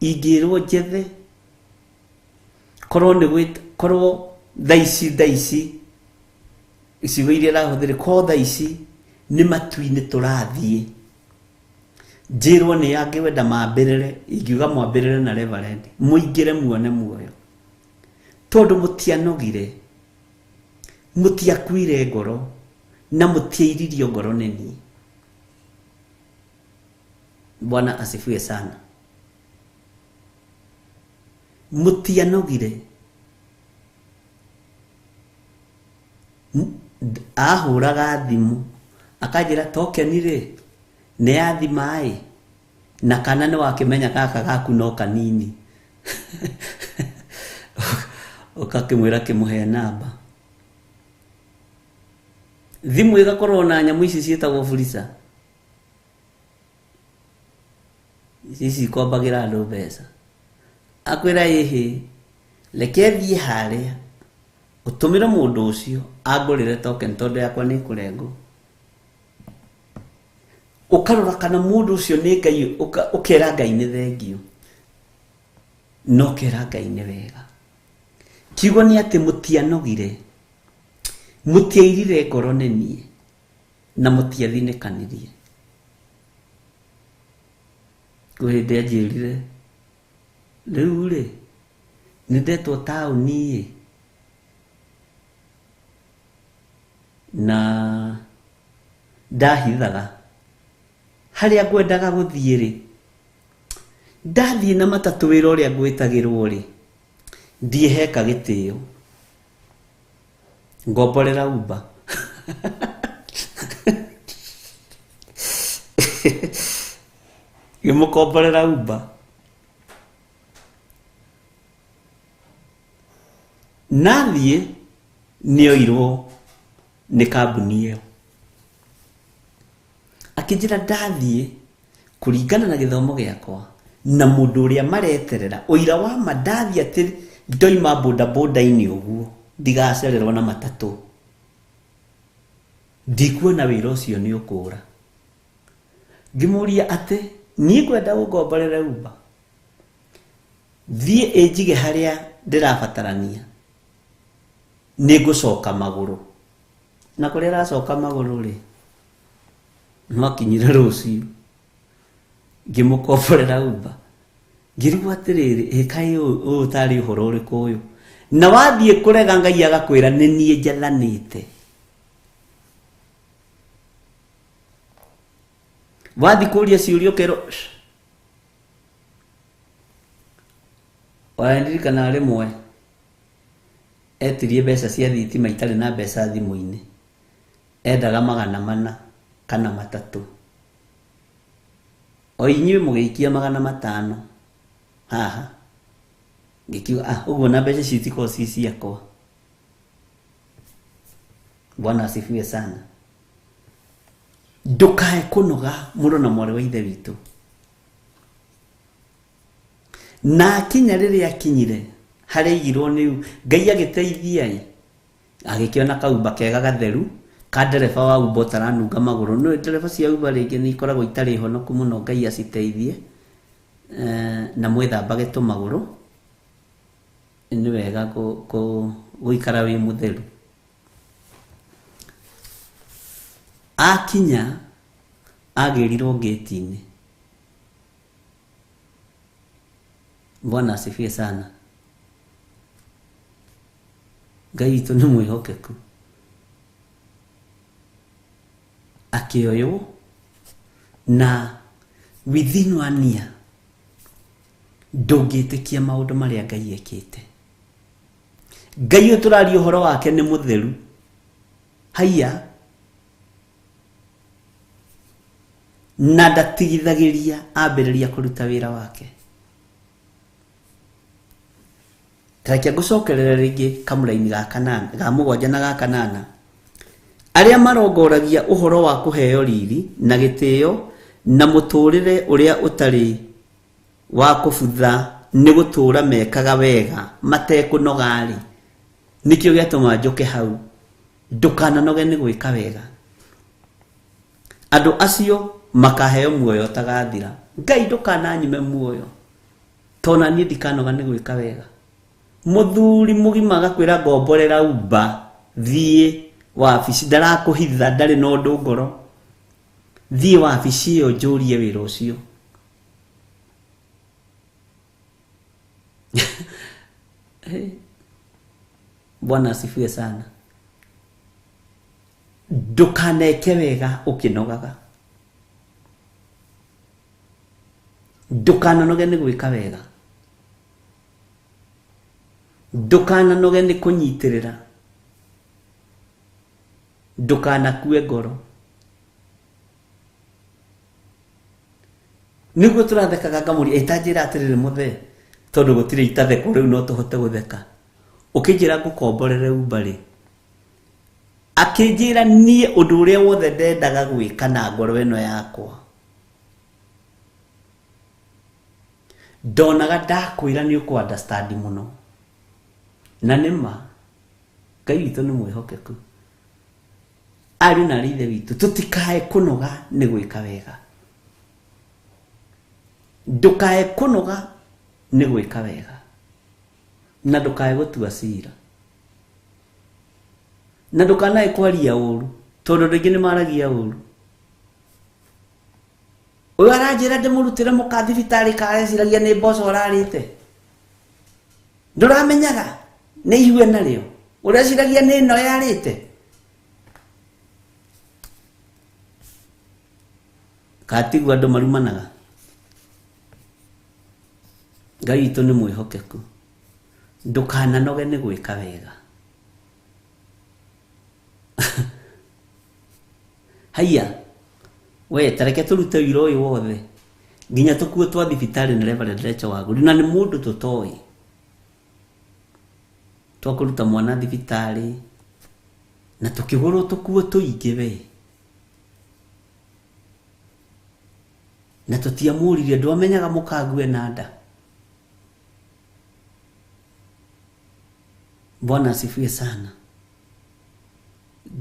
ingĩrwo njethe korwo nĩ gwĩta korwo thaa ici icigo iria arahũthĩra korwo thaa ici nĩ matu-inĩ tũrathiĩ njĩrwo nĩ angĩwenda mambĩrĩre, ingiuga mwambĩrĩre na reverend mũingĩre muone muoyo, tondũ mũtianogire, mũtiakuire ngoro na mũtiairirio ngoro nĩ niĩ. Bwana asifiwe sana. Mũtianogire. Ahũraga thimũ akanjĩra token rĩ nĩ yathima ĩ na kana nĩ wakĩmenya gaka gaku no kanini ũgakĩmwĩra kĩmũhe namba. Thimũ ĩgakorwo na nyamũ ici ciĩtagwo furisa, ici ikombagĩra andũ mbeca, akwĩra ĩhĩ reke thiĩ harĩa ũtũmĩre mũndũ ũcio angũrĩre token tondũ yakwa nĩ ĩkũrengwo. Ũkarora kana mũndũ ũcio nĩ Ngai, ũkera Ngai nĩ thengio, na ũkera Ngai nĩ wega. Kiugo nĩ atĩ mũtianogire, mũtiairire ngoro nĩ niĩ, na mũtiathinĩkanirie. Kwĩ hĩndĩ anjĩrire, rĩu rĩ, nĩ ndetwo taũni ĩ, na ndahithaga harĩa ngwendaga gũthiĩ rĩ, ndathiĩ na matatũ wĩra ũrĩa ngwĩtagĩrwo rĩ, ndiĩheka gĩtĩo, ngomborera Uber. Ngĩmũkomborera Uber. Nathiĩ nĩoirwo nĩ kambuni ĩyo. Akĩnjĩra ndathiĩ kũringana na gĩthomo gĩakwa na mũndũ ũrĩa mareterera ũira wa ma, ndathiĩ atĩ ndoima bodaboda-inĩ ũguo ndigacererwo na matatũ, ndikuona wĩra ũcio nĩ ũkũra. Ngĩmũria atĩ niĩ ngwenda ũngomborere Uber, thiĩ ĩnjige harĩa ndĩrabatarania, nĩ ngũcoka magũrũ. Na kũrĩa aracoka magũrũ rĩ, no akinyire rũciũ. Ngĩmũkomborera Uber. Ngĩrigwo atĩrĩrĩ, ĩ kaĩ ũyũ ũtarĩ ũhoro ũrĩkũ ũyũ? Na wathiĩ kũrega Ngai agakwĩra nĩ niĩ njathanĩte. Wathiĩ kũria ciũria ũkerwo, ona ndirikanaga rĩmwe etirie mbeca cia thitima itarĩ na mbeca thimũ-inĩ, endaga 400 kana 300. O inyuĩ mũgĩikia 500 haha. Ngĩkiuga, ũguo na mbeca ici itikoragwo ci ciakwa. Bwana asifiwe sana. Ndũkae kũnoga mũrũ na mwarĩ wa ithe witũ. Na akinya rĩrĩa akinyire harĩa aigirwo nĩ Ngai agĩteithia ĩ, agĩkĩona kaumba kega gatheru ka ndereba wa Uber ũtaranunga magũrũ. Nĩ ndereba cia Uber rĩngĩ nĩ ikoragwo itarĩ honoku mũno, Ngai aciteithie. Na mwĩthambage tũmagũrũ, nĩ wega gũikara wĩ mũtheru. Akinya agĩrirwo ngĩti-inĩ. Bwana asifiwe sana. Ngai witũ nĩ mwĩhokeku. Akĩoywo na within 1 year ndũngĩtĩkia maũndũ marĩa Ngai ekĩte. Ngai ũyũ tũraria ũhoro wake nĩ mũtheru. Haiya. Na ndatigithagĩria ambĩrĩria kũruta wĩra wake. Tareke ngũcokerere rĩngĩ kamũraini ga kanana, ga mũgwanja na ga kanana. Arĩa marongoragia ũhoro wa kũheo riri na gĩtĩo na mũtũrĩre ũrĩa ũtarĩ wa kũbutha nĩ gũtũra mekaga wega matekũnoga-rĩ, nĩkĩo gĩatũma njũke hau. Ndũkananoge nĩ gwĩka wega. Andũ acio makaheo muoyo ũtagathira. Ngai ndũkananyime muoyo, tondũ niĩ ndikanoga nĩ gwĩka wega. Mũthuri mũgima agakwĩra ngomborera Uber, thiĩ wabici, ndarakũhitha, ndarĩ na ũndũ ngoro. Thiĩ wabici ĩyo njũrie wĩra ũcio. Bwana asifiwe sana. Ndũkaneke wega ũkĩnogaga. Ndũkananoge nĩ gwĩka wega. Ndũkananoge nĩ kũnyitĩrĩra. Ndũkanakue ngoro. Nĩguo tũrathekaga ngamũria, ĩ ta njĩra atĩrĩrĩ mũthee, tondũ gũtirĩ itathekwo rĩu no tũhote gũtheka. Ũkĩnjĩra ngũkomborere Uber rĩ, akĩnjĩra niĩ ũndũ ũrĩa wothe ndendaga gwĩka na ngoro ĩno yakwa. Ndonaga ndakwĩra nĩ ũkũ understand mũno. Na nĩ ma, Ngai witũ nĩ mwĩhokeku. Ariũ na aarĩ a Ithe witũ, tũtikae kũnoga nĩ gwĩka wega. Ndũkae kũnoga nĩ gwĩka wega na ndũkae gũtua cira na ndũkanae kwaria ũru, tondũ andũ aingĩ nĩ maragia ũru. Ũyũ aranjĩra ndĩmũrutĩre mũka thibitarĩ kareciragia nĩ mboco ũrarĩte, ndũramenyaga nĩ ihue narĩo, ũreciragia nĩ ĩno yarĩte. Katiguo andũ marumanaga. Ngai witũ nĩ mwĩhokeku, ndũkananoge nĩ gwĩka wega. Haiya we, tareke tũrute wĩra ũyũ wothe nginya tũkuo twa thibitarĩ nĩ Reverend Rachel Wagũri, na nĩ mũndũ tũtoĩ, twakũruta mwana thibitarĩ na tũkĩgũrwo tũkuo tũingĩ we, na tũtiamũririe, ndwamenyaga mũkague na nda. Bwana asifiwe sana.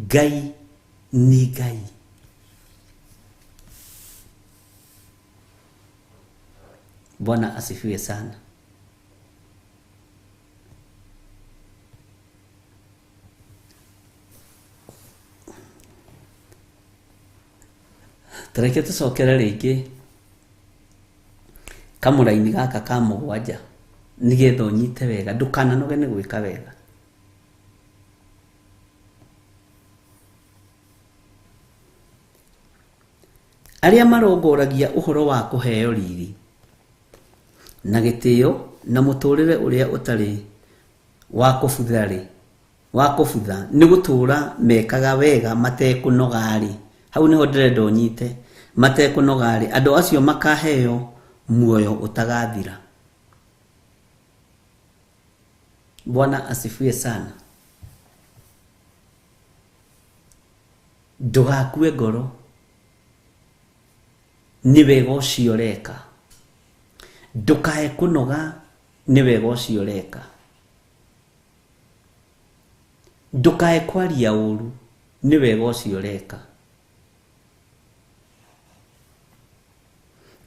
Ngai ni Ngai. Bwana asifiwe sana. Tareke tũcokere rĩngĩ kamũraini gaka ka mũgwanja nĩgetha ũnyite wega, ndũkananoge nĩ gwĩka wega. Arĩa marongoragia ũhoro wa kũheo riri na gĩtĩo na mũtũrĩre ũrĩa ũtarĩ wa kũbutha-rĩ, wa kũbutha nĩ gũtũra mekaga wega matekũnoga-rĩ, hau nĩho ndĩrenda ũnyite, matekũnoga-rĩ, andũ acio makaheo muoyo ũtagathira. Bwana asifiwe sana. Ndũgakue ngoro nĩ wega ũcio ũreka, ndũkae kũnoga nĩ wega ũcio ũreka, ndũkae kwaria ũru nĩ wega ũcio ũreka.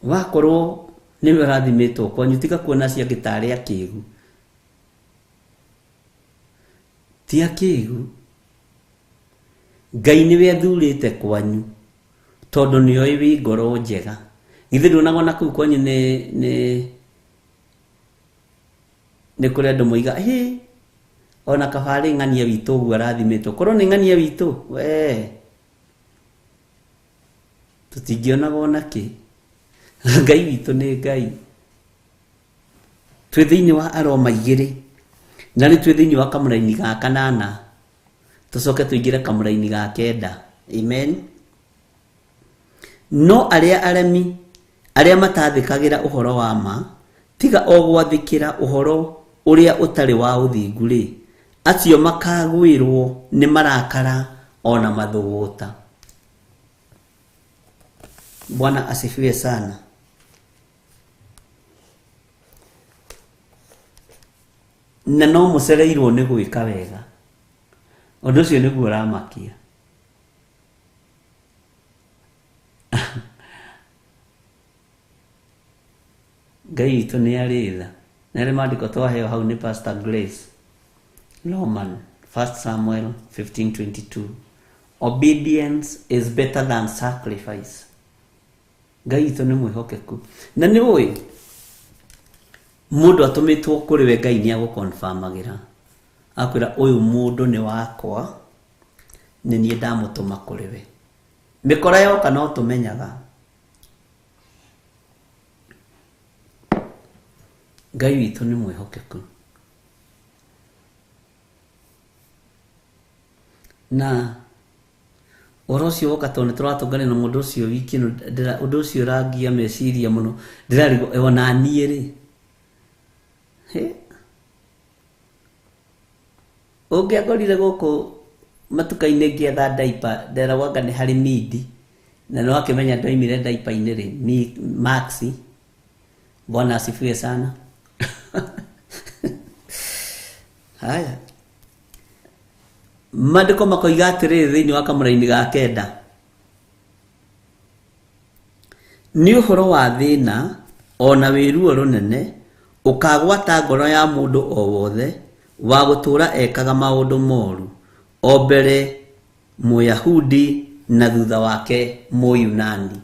Wakorwo nĩwe ũrathimĩtwo kwanyu, tiga kuona acio angĩ tarĩ akĩgu. Ti akĩgu, Ngai nĩwe athurĩte kwanyu tondũ nĩoĩ wĩ ngoro njega. Githĩ nduonaga ona kũu kwanyu nĩ kũrĩ andũ moiga hĩ, ona kabarĩ ng'ania witũ ũguo arathimĩtwo. Korwo nĩ ng'ania witũ, we tũtingĩonaga ona kĩ. Ngai witũ nĩ Ngai. Twĩ thĩinĩ wa Aroma igĩrĩ na rĩu twĩ thĩinĩ wa kamũraini ga kanana, tũcoke tũingĩre kamũraini ga kenda. Amen. No arĩa aremi, arĩa matathĩkagĩra ũhoro wa ma, tiga o gwathĩkĩra ũhoro ũrĩa ũtarĩ wa ũthingu-rĩ, acio makagwĩrwo nĩ marakara ona mathũgũta. Bwana asifiwe sana. Na no mũcereirwo nĩ gwĩka wega, ũndũ ũcio nĩguo ũramakia. Ngai witũ nĩ arĩ tha. Na rĩ maandĩko twaheo hau nĩ Pastor Grace Roman 1 Samuel 15:22, obedience is better than sacrifice. Ngai witũ nĩ mwĩhokeku. Na nĩ ũĩ mũndũ atũmĩtwo kũrĩ we, Ngai nĩ agũkonfamagĩra, akwĩra ũyũ mũndũ nĩ wakwa, nĩ niĩ ndamũtũma kũrĩ we. Mĩkora yoka no tũmenyaga. Ngai witũ nĩ mwĩhokeku. Na ũhoro ũcio woka tondũ nĩ tũratũngana na mũndũ ũcio wiki ĩno, ũndũ ũcio ũrangia meciria mũno, ndĩrarigwo ona niĩ rĩ, ũngĩangorire gũkũ matuka-inĩ ngĩetha diaper, nderagwo anga nĩ harĩ midi, na nĩ wakĩmenya ndoimire diaper-inĩ rĩ, maxi. Bwana asifiwe sana. Haya, Maandĩko makoiga atĩrĩrĩ thĩinĩ wa kamũraini ga kenda, nĩ ũhoro wa thĩna ona wĩ ruo rũnene ũkagwata ngoro ya mũndũ o wothe wa gũtũũra ekaga maũndũ moru, o mbere Mũyahudi na thutha wake Mũyunani.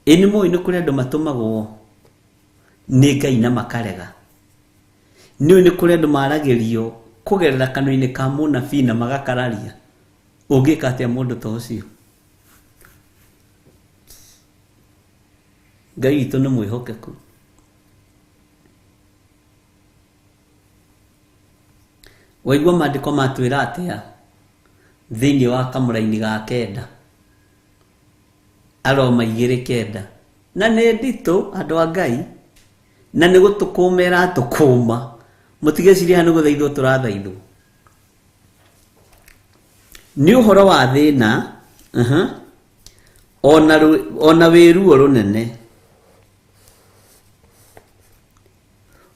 Ĩ nĩ mũĩ nĩ kũrĩ andũ matũmagwo nĩ Ngai na makarega? Nĩ ũĩ nĩ kũrĩ andũ maragĩrio kũgerera kanua-inĩ ka mũnabii na magakararia? Ũngĩka atĩa mũndũ ta ũcio? Ngai witũ nĩ mwĩhokeku. Waigua maandĩko matwĩra atĩa thĩinĩ wa kamũraini ga kenda, Aroma igĩrĩ kenda. Na nĩ nditũ andũ a Ngai, na nĩ gũtũkũma ĩratũkũma. Mũtigecirie haha nĩ gũthaithwo tũrathaithwo. Nĩ ũhoro wa thĩna, ona wĩ ruo rũnene,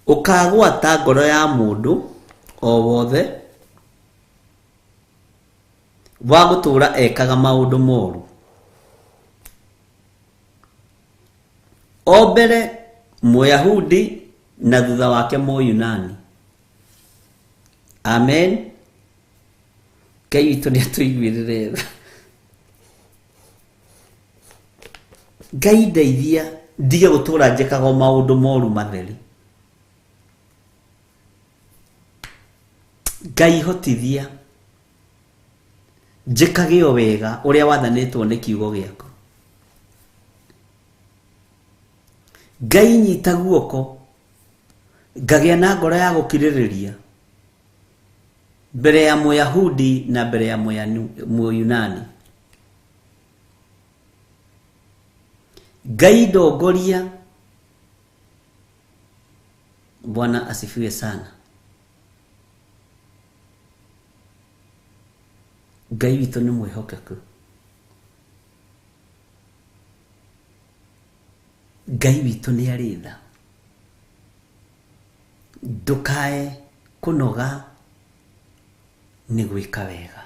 ũkagwata ngoro ya mũndũ o wothe wa gũtũũra ekaga maũndũ moru. O mbere Mũyahudi na thutha wake Mũyunani. Amen. Ngai witũ nĩ atũiguĩrĩre tha. Ngai ndeithia ndige gũtũũra njĩkaga o maũndũ moru matheri. Ngai hotithia njĩkage o wega ũrĩa wathanĩtwo nĩ kiugo gĩaku. Ngai nyita guoko ngagĩa na ngoro ya gũkirĩrĩria mbere ya Mũyahudi na mbere ya Mũyunani. Ngai ndongoria. Bwana asifiwe sana. Ngai witũ nĩ mwĩhokeku. Ngai witũ nĩ arĩ tha. Ndũkae kũnoga nĩ gwĩka wega.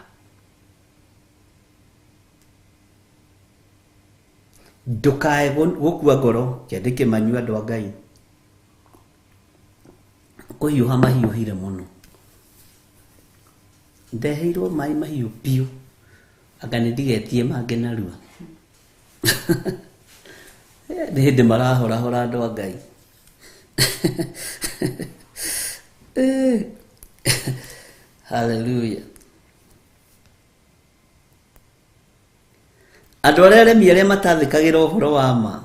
Ndũkae gũkua ngoro, kĩandĩ kĩmanyue andũ a Ngai. Kũhiũha mahiũhire mũno. Ndeheirwo maĩ mahiũ biũ, anga nĩ ndigetie mangĩ narua. Nĩ hĩndĩ marahorahora andũ a Ngai. Hallelujah. Andũ arĩa aremi arĩa matathĩkagĩra ũhoro wa ma,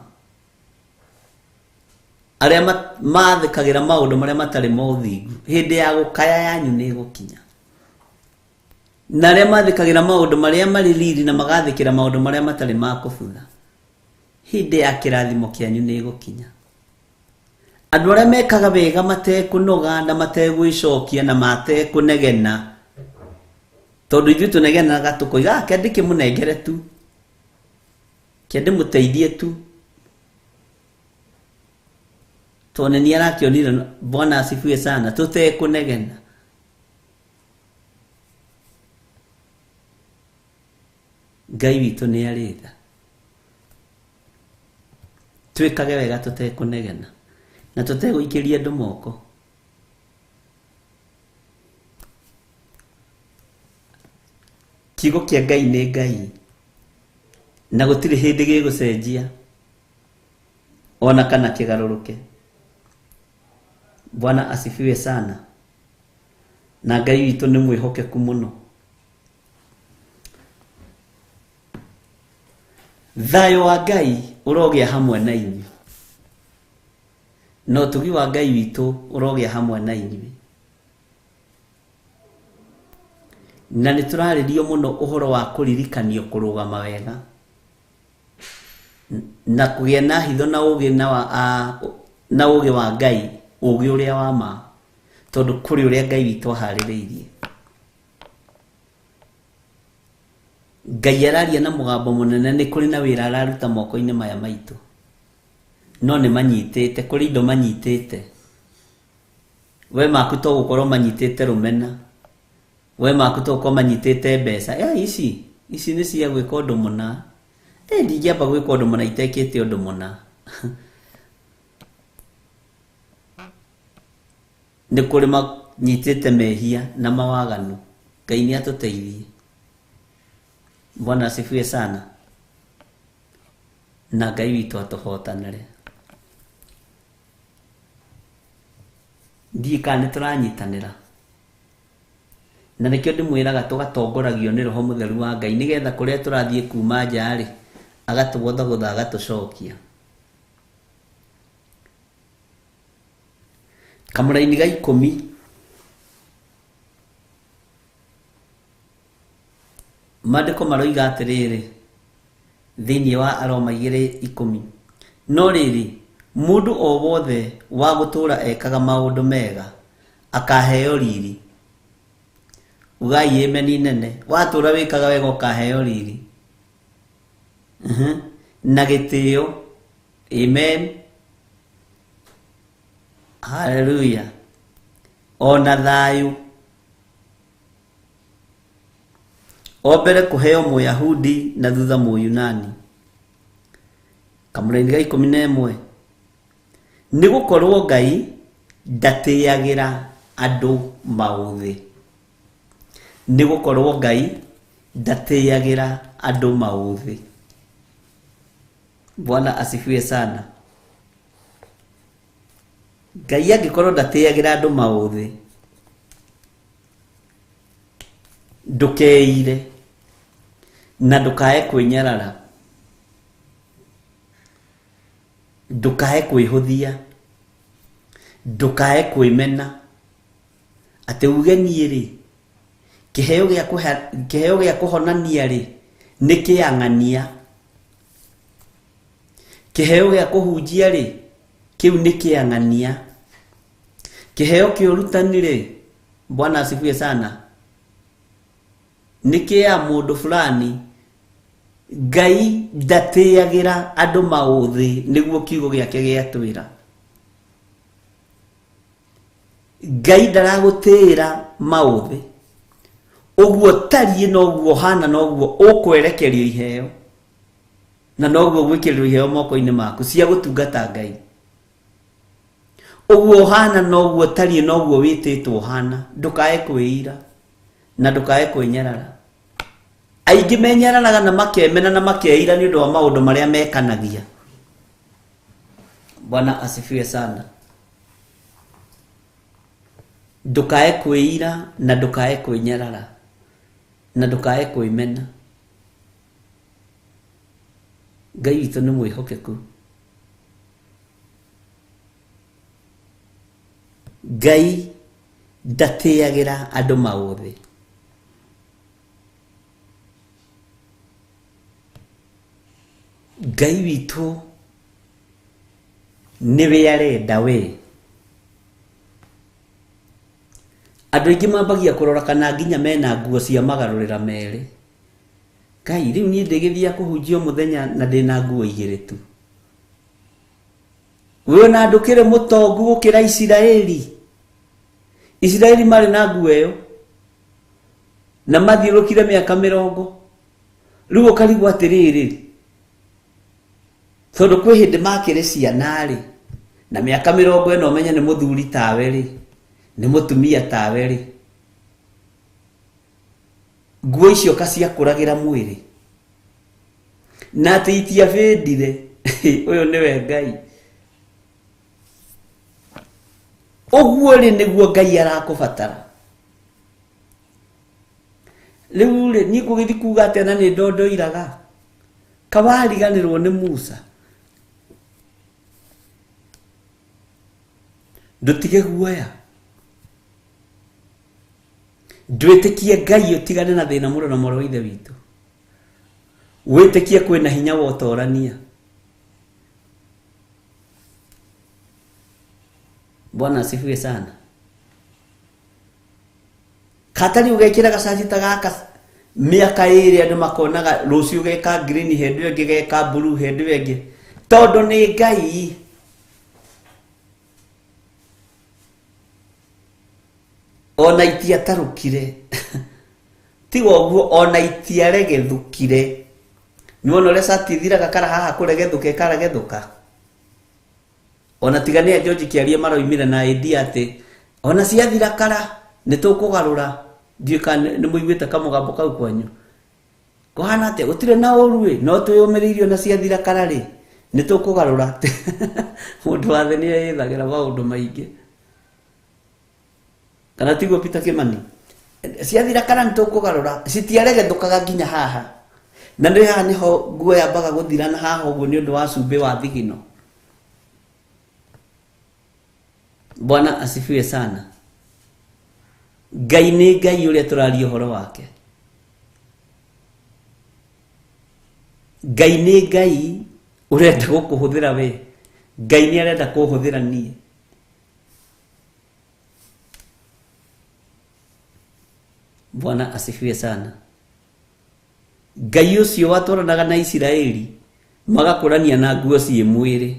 arĩa mathĩkagĩra maũndũ marĩa matarĩ ma ũthingu, hĩndĩ ya gũkaya yanyu nĩ ĩgũkinya. Na arĩa mathĩkagĩra maũndũ marĩa marĩ riri na magathĩkĩra maũndũ marĩa matarĩ ma kũbutha, hĩndĩ ya kĩrathimo kĩanyu nĩ ĩgũkinya. Andũ arĩa mekaga wega matekũnoga na mategwĩcokia na matekũnegena, tondũ ithuĩ tũnegenaga tũkoiga, kĩa ndĩkĩmũnengere tu, kĩa ndĩmũteithie tu, tondũ nĩ niĩ arakĩonire. Bwana asifiwe sana. Tũtekũnegena. Ngai witũ nĩ arĩ tha. Twĩkage wega tũtekũnegena na tũtegũikĩria andũ moko. Kiugo kĩa Ngai nĩ Ngai na gũtirĩ hĩndĩ gĩgũcenjia ona kana kĩgarũrũke. Bwana asifiwe sana. Na Ngai witũ nĩ mwĩhokeku mũno. Thayũ wa Ngai ũrogĩa hamwe na inyuĩ, na ũtugi wa Ngai witũ ũrogĩa hamwe na inyuĩ. Na nĩ tũrarĩrio mũno ũhoro wa kũririkanio kũrũgama wega na kũgĩa na hitho na ũgĩ na ũgĩ wa Ngai, ũgĩ ũrĩa wa ma, tondũ kũrĩ ũrĩa Ngai witũ aharĩrĩirie. Ngai araria na mũgambo mũnene, nĩ kũrĩ na wĩra araruta moko-inĩ maya maitũ, no nĩ manyitĩte, kũrĩ indo manyitĩte. We maku to gũkorwo manyitĩte rũmena, we maku to gũkorwo manyitĩte mbeca. Ici ici nĩ cia gwĩka ũndũ mũna. Ndingĩamba gwĩka ũndũ mũna itekĩte ũndũ mũna. Nĩ kũrĩ manyitĩte mehia na mawaganu. Ngai nĩ atũteithie. Bwana asifiwe sana. Na Ngai witũ atũhotanĩre. Ndiĩ kana nĩ tũranyitanĩra. Na nĩkĩo ndĩmwĩraga tũgatongoragio nĩ Roho Mũtheru wa Ngai nĩgetha kũrĩa tũrathiĩ kuma nja rĩ, agatũgũthagũtha agatũcokia. Kamũraini ga 10 maandĩko maroiga atĩrĩrĩ thĩinĩ wa Aroma 2:10, no rĩrĩ, mũndũ o wothe wa gũtũũra ekaga maũndũ mega akaheo riri. Ugai amen nene. Watũũra wĩkaga wega ũkaheo riri na gĩtĩo. Amen, haleluya. Ona thayũ. O mbere kũheo Mũyahudi na thutha Mũyunani. Kamũraini ga 11, nĩ gũkorwo Ngai ndatĩagĩra andũ maũthĩ. Nĩ gũkorwo Ngai ndatĩagĩra andũ maũthĩ. Bwana asifiwe sana. Ngai angĩkorwo ndatĩagĩra andũ maũthĩ, ndũkeire na ndũkae kwĩnyarara, ndũkae kwĩhũthia, ndũkae kwĩmena, atĩ uge niĩ rĩ, kĩheo gĩa kũhonania rĩ nĩ kĩang'ania, kĩheo gĩa kũhunjia rĩ kĩu nĩ kĩang'ania, kĩheo kĩa ũrutani rĩ, Bwana asifiwe sana, nĩ kĩa mũndũ fulani. Ngai ndatĩagĩra andũ maũthĩ, nĩguo kiugo gĩake gĩatwĩra. Ngai ndaragũtĩĩra maũthĩ, ũguo tariĩ noguo hana, noguo ũkwerekerio iheo na noguo gwĩkĩrĩrwo iheo moko-inĩ maku cia gũtungata Ngai. Ũguo hana noguo tariĩ noguo wĩtĩtwo hana, ndũkae kwĩira na ndũkae kwĩnyarara. Aingĩ menyararaga na makemena na makeira nĩ ũndũ wa maũndũ marĩa mekanagia. Bwana asifiwe sana. Ndũkae kwĩira na ndũkae kwĩnyarara na ndũkae kwĩmena. Ngai witũ nĩ mwĩhokeku. Ngai ndatĩagĩra andũ maũthĩ. Ngai witũ nĩwe arenda we. Andũ aingĩ mambagia kũrora kana nginya mena nguo cia magarũrĩra merĩ. Ngai, rĩu niĩ ndĩgĩthiĩ kũhunjia mũthenya na ndĩna nguo igĩrĩ tu. We ona ndũkĩrĩ mũtongu gũkĩra Isiraeli. Isiraeli marĩ na nguo ĩyo na mathiũrũkire mĩaka 40. Rĩu ũkarigwo atĩrĩrĩ, tondũ kwĩ hĩndĩ makĩrĩ ciana rĩ, na mĩaka 40 ũmenye nĩ mũthuri tawe rĩ, nĩ mũtumia tawe rĩ, nguo icio kaciakũragĩra mwĩrĩ na atĩ itiabĩndire. Ũyũ nĩwe Ngai. Ũguo rĩ nĩguo Ngai arakũbatara. Rĩu rĩ, niĩ ngũgĩthiĩ kuga atĩa na nĩ ndondoiraga? Kawariganĩrwo nĩ Musa. Ndũtige guoya, ndwĩtĩkie Ngai, ũtigane na thĩna mũrũ na mwarĩ wa Ithe witũ. Wĩtĩkie kwĩna hinya wa ũtorania. Bwana asifiwe sana. Katari ũgekĩra gacaci ta gaka mĩaka ĩrĩ andũ makonaga, rũciũ geka green, hĩndĩ ĩyo ĩngĩ geka blue, hĩndĩ ĩyo ĩngĩ, tondũ nĩ Ngai. Ona itiatarũkire. Tiga ũguo ona itiaregethũkire. Nĩwona ũrĩa cati ĩthiraga kara haha kũregethũka ĩkaregethũka. Ona tiga nĩ a George Kĩarie maroimire na idea atĩ ona ciathira kara nĩ tũkũgarũra. Ndiũĩ kana nĩ mũiguĩte kamũgambo kau kwanyu. Kũhana atĩa? Gũtirĩ na ũru ĩ, no twĩyũmĩrĩirie ona ciathira kara rĩ, nĩ tũkũgarũra. Mũndũ wa thĩ nĩ ĩthagĩra maũndũ maingĩ. Kana tiguo Peter Kimani? Ciathira kara nĩ tũkũgarũra. Citiaregethũkaga nginya haha. Na nĩ haha nĩho nguo yambaga gũthira na haha ũguo nĩ ũndũ wa cumbĩ wa thigino. Bwana asifiwe sana. Ngai nĩ Ngai ũrĩa tũraria ũhoro wake. Ngai nĩ Ngai ũrenda gũkũhũthĩra we. Ngai nĩ arenda kũhũthĩra niĩ. Bwana asifiwe sana. Ngai ũcio watwaranaga na Isiraeli magakũrania na nguo ciĩ mwĩrĩ.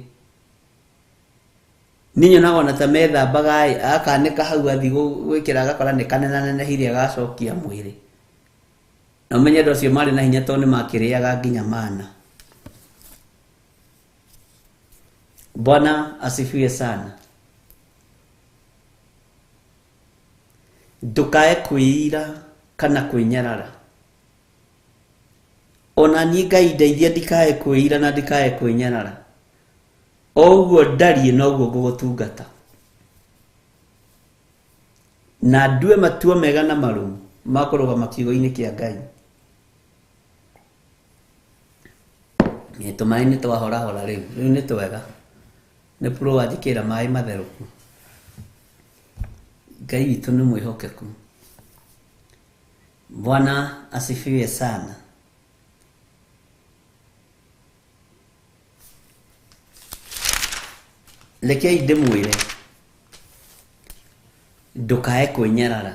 Niĩ nyonaga ona ta methambaga ĩ, akanĩka hau athiĩ gwĩkĩra agakora nĩ kanenanenehire agacokia mwĩrĩ. Na ũmenye andũ acio marĩ na hinya tondũ nĩ makĩrĩaga nginya mana. Bwana asifiwe sana. Ndũkae kwĩira kana kwĩnyarara. Ona niĩ Ngai ndeithia ndikae kwĩira na ndikae kwĩnyarara. O ũguo ndariĩ noguo ngũgũtungata. Na ndue matua mega na marũmu ma kũrũgama kiugo-inĩ kĩa Ngai. Tũmaĩ nĩ twahorahora rĩu, rĩu nĩ twega. Nĩ puro wanjĩkĩra maĩ matherũku. Ngai witũ nĩ mwĩhokeku. Bwana asifiwe sana. Rekei ndĩmwĩre ndũkae kwĩnyarara,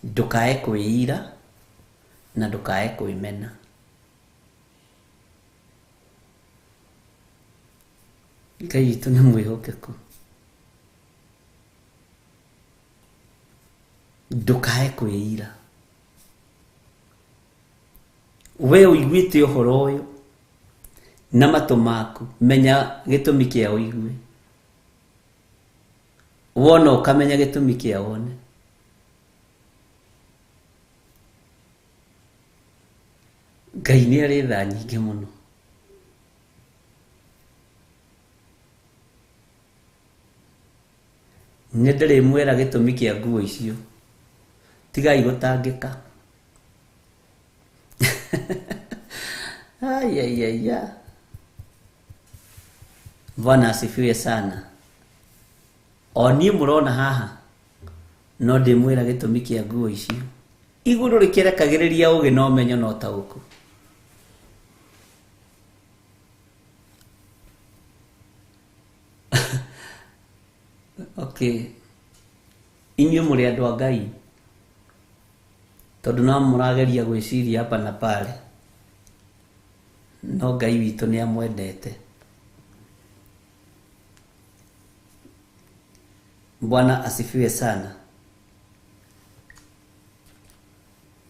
ndũkae kwĩira na ndũkae kwĩmena. Ngai witũ nĩ mwĩhokeku. Ndũkae kwĩira. We ũiguĩte ũhoro ũyũ na matũ maku, menya gĩtũmi kĩa ũigue. Wona ũkamenya gĩtũmi kĩa wone. Ngai nĩ arĩ tha nyingĩ mũno. Nĩ ndĩrĩmwĩra gĩtũmi kĩa nguo icio. Tigai gũtangĩka. Ai, ai, ai, ai. Bwana asifiwe sana. O niĩ mũrona haha no ndĩmwĩra gĩtũmi kĩa nguo icio. Igũrũ rĩkĩrekagĩrĩria ũgĩ na ũmenyo na ũtaũku. Okay. Inyuĩ mũrĩ andũ a Ngai tondũ no mũrageria gwĩciria hapa na pale, no Ngai witũ nĩ amwendete. Bwana asifiwe sana.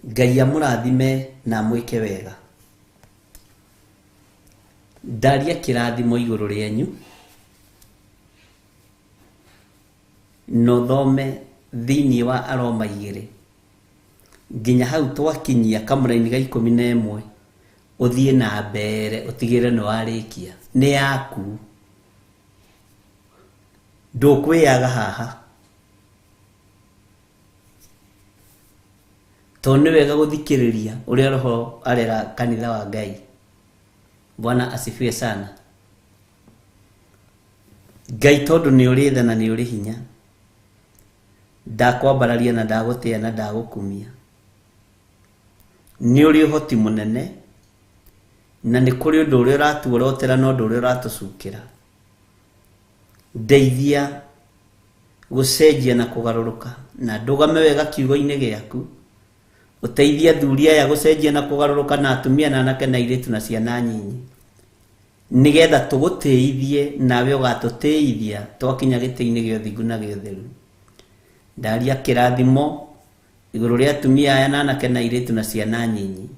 Ngai amũrathime na amwĩke wega. Ndaria kĩrathimo igũrũ rĩanyu na ũthome thĩinĩ wa Aroma 2 nginya hau twakinyia kamũraini ga 11 ũthiĩ na mbere ũtigĩrĩre nĩ warĩkia. Nĩ yaku, ndũkwĩyaga haha tondũ nĩ wega gũthikĩrĩria ũrĩa Roho arera kanitha wa Ngai. Bwana asifiwe sana. Ngai tondũ nĩ ũrĩ tha na nĩ ũrĩ hinya, ndakwambararia na ndagũtĩa na ndagũkumia. Nĩ ũrĩ ũhoti mũnene na nĩ kũrĩ ũndũ ũrĩa ũratuorotera na ũndũ ũrĩa ũratũcukĩra. Ndeithia gũcenjia na kũgarũrũka na ndũgame wega kiugo-inĩ gĩaku. Ũteithie athuri aya gũcenjia na kũgarũrũka na atumia na anake na airĩtu na ciana nyinyi, nĩgetha tũgũtĩithie nawe ũgatũtĩithia twakinya gĩtĩ-inĩ gĩa ũthingu na gĩa ũtheru. Ndaria kĩrathimo igũrũ rĩa atumia aya na anake na airĩtu na ciana nyinyi.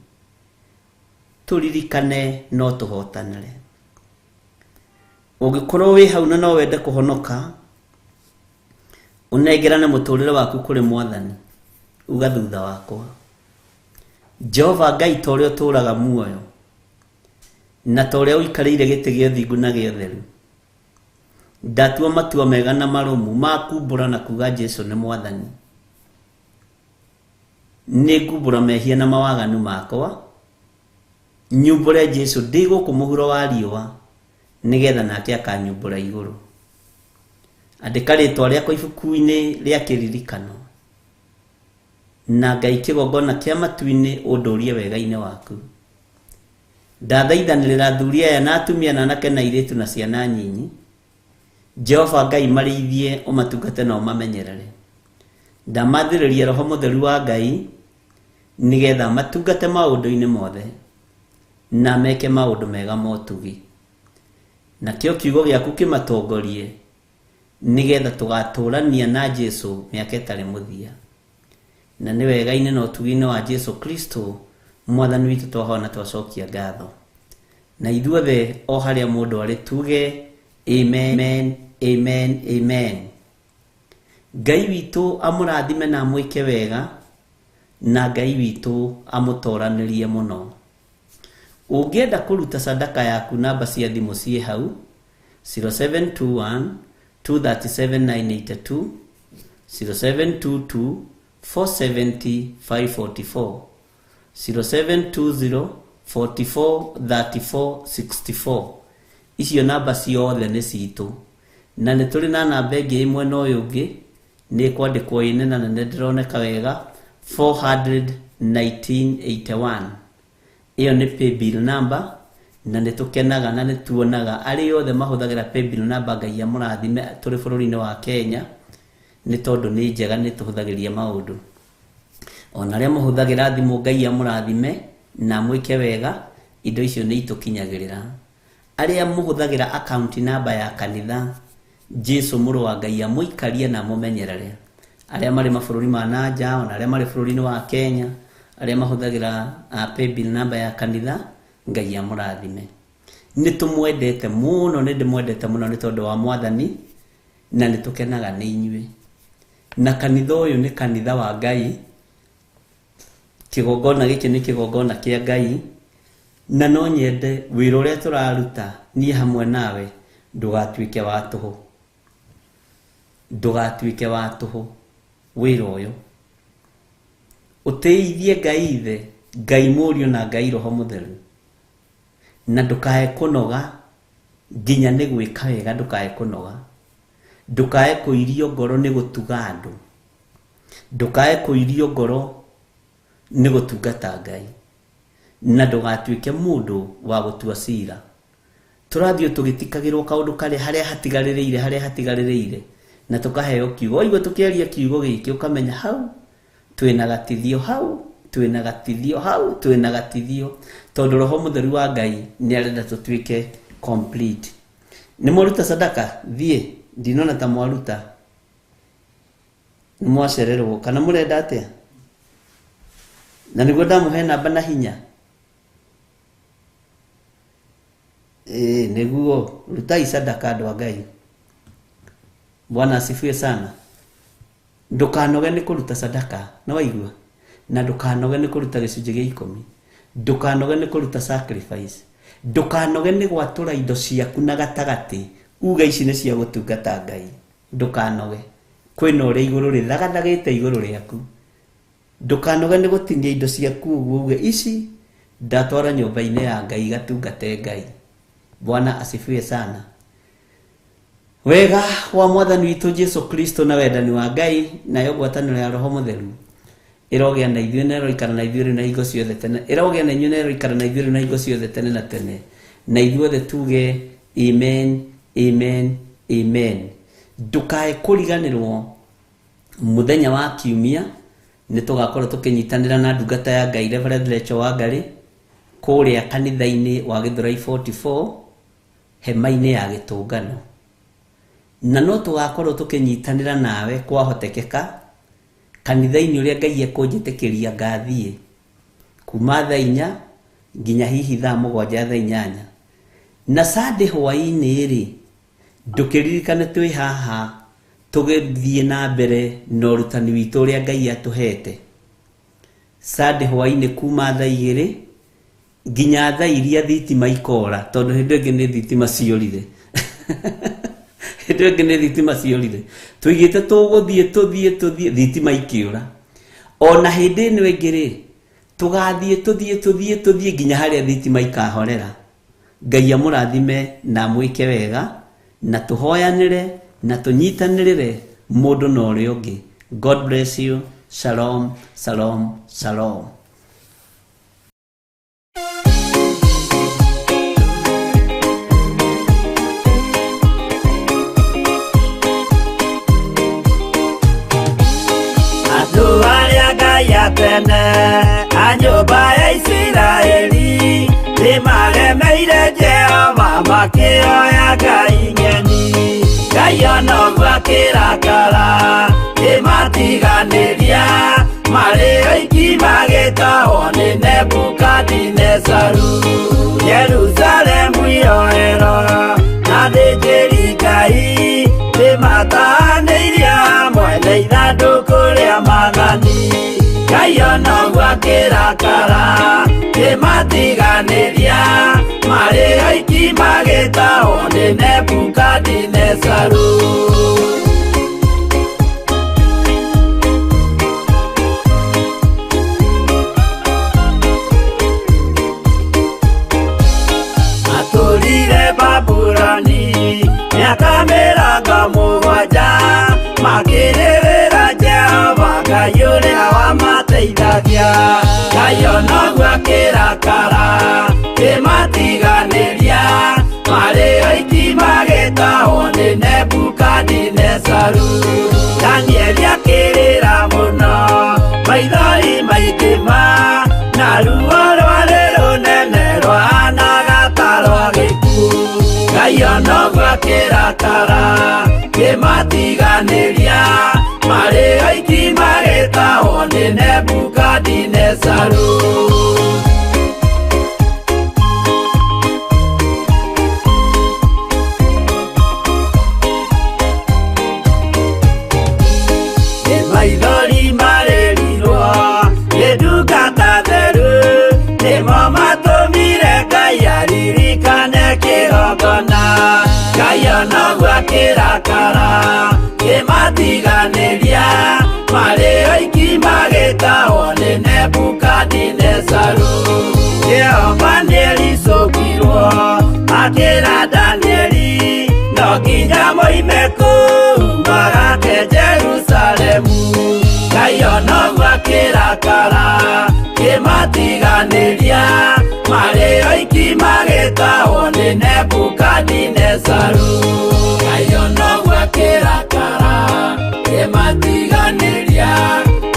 Tũririkane no tũhotanĩre. Ũngĩkorwo wĩ hau na no wende kũhonoka, ũnengerane mũtũrĩre waku kũrĩ Mwathani, uga thutha wakwa. Jehova Ngai ta ũrĩa ũtũũraga muoyo, na ta ũrĩa ũikarĩire gĩtĩ gĩa ũthingu na gĩa ũtheru, ndatua matua mega na marũmu ma kumbũra na kuga Jesu nĩ Mwathani. Nĩ ngumbũra mehia na mawaganu makwa, nyumbũre Jesu ndĩ gũkũ mũhuro wa riũa, nĩgetha nake akanyumbũra igũrũ. Andĩka rĩtwa rĩakwa ibuku-inĩ rĩa kĩririkano, na Ngai kĩgongona kĩa matu-inĩ ũndũrie wega-inĩ waku. Ndathaithanĩrĩra athuri aya na atumia na anake na airĩtu na ciana nyinyi. Jehova Ngai marĩithie ũmatungate na ũmamenyerere. Ndamathĩrĩria Roho Mũtheru wa Ngai nĩgetha matungate maũndũ-inĩ mothe na meke maũndũ mega ma ũtugi. Nakĩo kiugo gĩaku kĩmatongorie nĩgetha tũgatũrania na Jesu mĩaka ĩtarĩ mũthia. Na nĩ wega-inĩ na ũtugi-inĩ wa Jesu Kristo Mwathani witũ twahoya na twacokia ngatho. Na ithuothe o harĩa mũndũ arĩ tuge amen, amen, amen. Ngai witũ amũrathime na amwĩke wega, na Ngai witũ amũtoranĩrie mũno. Ũngĩenda kũruta sadaka yaku, namba cia thimũ ciĩ hau 0721 237 982, 0722 470 544, 0720 44 34 64. Icio namba ciothe nĩ citũ, na nĩ tũrĩ na namba ĩngĩ ĩ mwena ũyũ ũngĩ, nĩ ĩkwandĩkwo ĩ nene na nĩ ndĩroneka wega, 41981. Ĩyo nĩ paybill number, na nĩ tũkenaga na nĩ tuonaga arĩa othe mahũthagĩra paybill number. Ngai amũrathime tũrĩ bũrũri-inĩ wa Kenya, nĩ tondũ nĩ njega, nĩ tũhũthagĩria maũndũ. Ona arĩa mũhũthagĩra thimũ, Ngai amũrathime na amwĩke wega, indo icio nĩ itũkinyagĩrĩra. Arĩa mũhũthagĩra account number ya kanitha, Jesu mũrũ wa Ngai amũikarie na amũmenyerere. Arĩa marĩ mabũrũri ma nanja, ona arĩa marĩ bũrũri-inĩ wa Kenya, arĩa mahũthagĩra paybill number ya kanitha, Ngai amũrathime. Nĩ tũmwendete mũno, nĩ ndĩmwendete mũno nĩ tondũ wa Mwathani, na nĩ tũkenaga nĩ inyuĩ. Na kanitha ũyũ nĩ kanitha wa Ngai, kĩgongona gĩkĩ nĩ kĩgongona kĩa Ngai, na no nyende wĩra ũrĩa tũraruta niĩ hamwe nawe ndũgatuĩke wa tũhũ, ndũgatuĩke wa tũhũ. Wĩra ũyũ ũtĩithie Ngai Ithe, Ngai Mũriũ na Ngai Roho Mũtheru, na ndũkae kũnoga nginya nĩ gwĩka wega, ndũkae kũnoga, ndũkae kũirio ngoro nĩ gũtuga andũ, ndũkae kũirio ngoro nĩ gũtungata Ngai, na ndũgatuĩke mũndũ wa gũtua cira. Tũrathiĩ tũgĩtikagĩrwo kaũndũ karĩa harĩa hatigarĩrĩire, harĩa hatigarĩrĩire, na tũkaheo kiugo. Waigua tũkĩaria kiugo gĩkĩ, ũkamenya hau twĩna gatithio, hau twĩna gatithio, hau twĩna gatithio, tondũ Roho Mũtheru wa Ngai nĩ arenda tũtuĩke complete. Nĩ mwaruta sadaka? Thiĩ ndinona ta mwaruta, nĩ mwacererwo kana mũrenda atĩa? Na nĩguo ndamũhe namba na hinya. Ĩĩ, nĩguo rutai sadaka, andũ a Ngai. Bwana asifiwe sana. Ndũkanoge nĩ kũruta sadaka, nĩ waigua? Na ndũkanoge nĩ kũruta gĩcunjĩ gĩa 10, ndũkanoge nĩ kũruta sacrifice, ndũkanoge nĩ gwatũra indo ciaku na gatagatĩ uga ici nĩ cia gũtungata Ngai. Ndũkanoge, kwĩna ũrĩa igũrũ rĩthagathagĩte igũrũ rĩaku. Ndũkanoge nĩ gũtinia indo ciaku ũguo uge ici ndatwara nyũmba-inĩ ya Ngai gatungate Ngai. Bwana asifiwe sana. Wega wa Mwathani witũ Jesu Kristo na wendani wa Ngai nayo ngwatanĩro ya Roho Mũtheru ĩrogĩa na ithuĩ na ĩroikara na ithuĩ rĩu na hingo ciothe tene, ĩrogĩa na inyuĩ na ĩroikara na ithuĩ rĩu na hingo ciothe tene na tene. Na ithuothe tuge amen, amen, amen. Ndũkae kũriganĩrwo mũthenya wa kiumia nĩ tũgakorwo tũkĩnyitanĩra na ndungata ya Ngai Reverend Rachel Wangari kũrĩa kanitha-inĩ wa Gĩthũrai 44 hema-inĩ ya gĩtũngano, na no tũgakorwo tũkĩnyitanĩra nawe kwahotekeka. Kanitha-inĩ ũrĩa Ngai ekũnjĩtĩkĩria ngathiĩ kuma thaa 4 nginya hihi thaa 7, thaa 8. Na Sunday hwaĩ-inĩ rĩ, ndũkĩririkane twĩ haha tũgĩthiĩ na mbere na ũrutani witũ ũrĩa Ngai atũhete. Sunday hwaĩ-inĩ kuma thaa 2 nginya thaa iria thitima ikora, tondũ hĩndĩ ĩngĩ nĩ thitima ciorire. Hĩndĩ ĩngĩ nĩ thitima ciorire, tũigĩte tũgũthiĩ tũthiĩ tũthiĩ, thitima ikĩũra. Ona hĩndĩ ĩno ĩngĩ rĩ, tũgathiĩ tũthiĩ tũthiĩ tũthiĩ nginya harĩa thitima ikahorera. Ngai amũrathime na amwĩke wega, na tũhoyanĩre na tũnyitanĩrĩre mũndũ na ũrĩa ũngĩ. God bless you. Shalom, shalom, shalom. Andũ arĩa Ngai atene a nyũmba ya Isiraeli nĩmaremeire Jehova makĩoya ngai ng'eni. Ngai ona ũguo akĩrakara kĩmatiganĩria marĩ oiki magĩtahwo nĩ Nebukadinezaru. Jerusalemu iroero na thĩnjĩri Ngai nĩmatanĩirie hamwe na ithandũkũ rĩa maathani. Ngai ona ũguo akĩrakara kĩmatiganĩria marĩ oiki magĩtahwo nĩ Nebukadinezaru. Matũrire Babuloni mĩaka 70 makĩrĩrĩra Jehova Ngai ũrĩa wamateithagia. Ngai ona ũguo akĩrakara kĩmatiganĩria marĩ oiki magĩtahwo nĩ Nebukadinezaru. Danieli akĩrĩra mũno maithori maingĩ ma na ruo rwarĩ rũnene rwahanaga ta rwa gĩkuũ. Ngai ona ũguo akĩrakara kĩmatiganĩria marĩ oiki magĩtahwo nĩ Nebukadinezaru. Nĩ maithori marĩrirwo nĩ ndungata theru, nĩmo matũmire Ngai aririkane kĩgongona. Ngai ona ũguo akĩrakara kĩmatiganĩria marĩ oiki magĩtahwo nĩ Nebukadinezaru. Jehova nĩericũkirwo akĩra Danieli no nginya moime kũu magake Jerusalemu. Ngai ona ũguo akĩrakara kĩmatiganĩria marĩ oiki magĩtahwo nĩ Nebukadinezaru. Ngai ona ũguo akĩrakara kĩmatiganĩria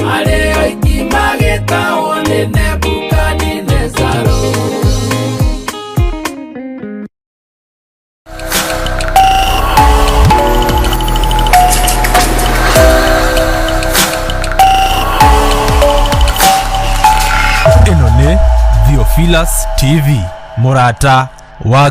marĩ oiki magĩtahwo nĩ Nebukadinezaru. Ĩno nĩ Theophilus TV, mũrata wa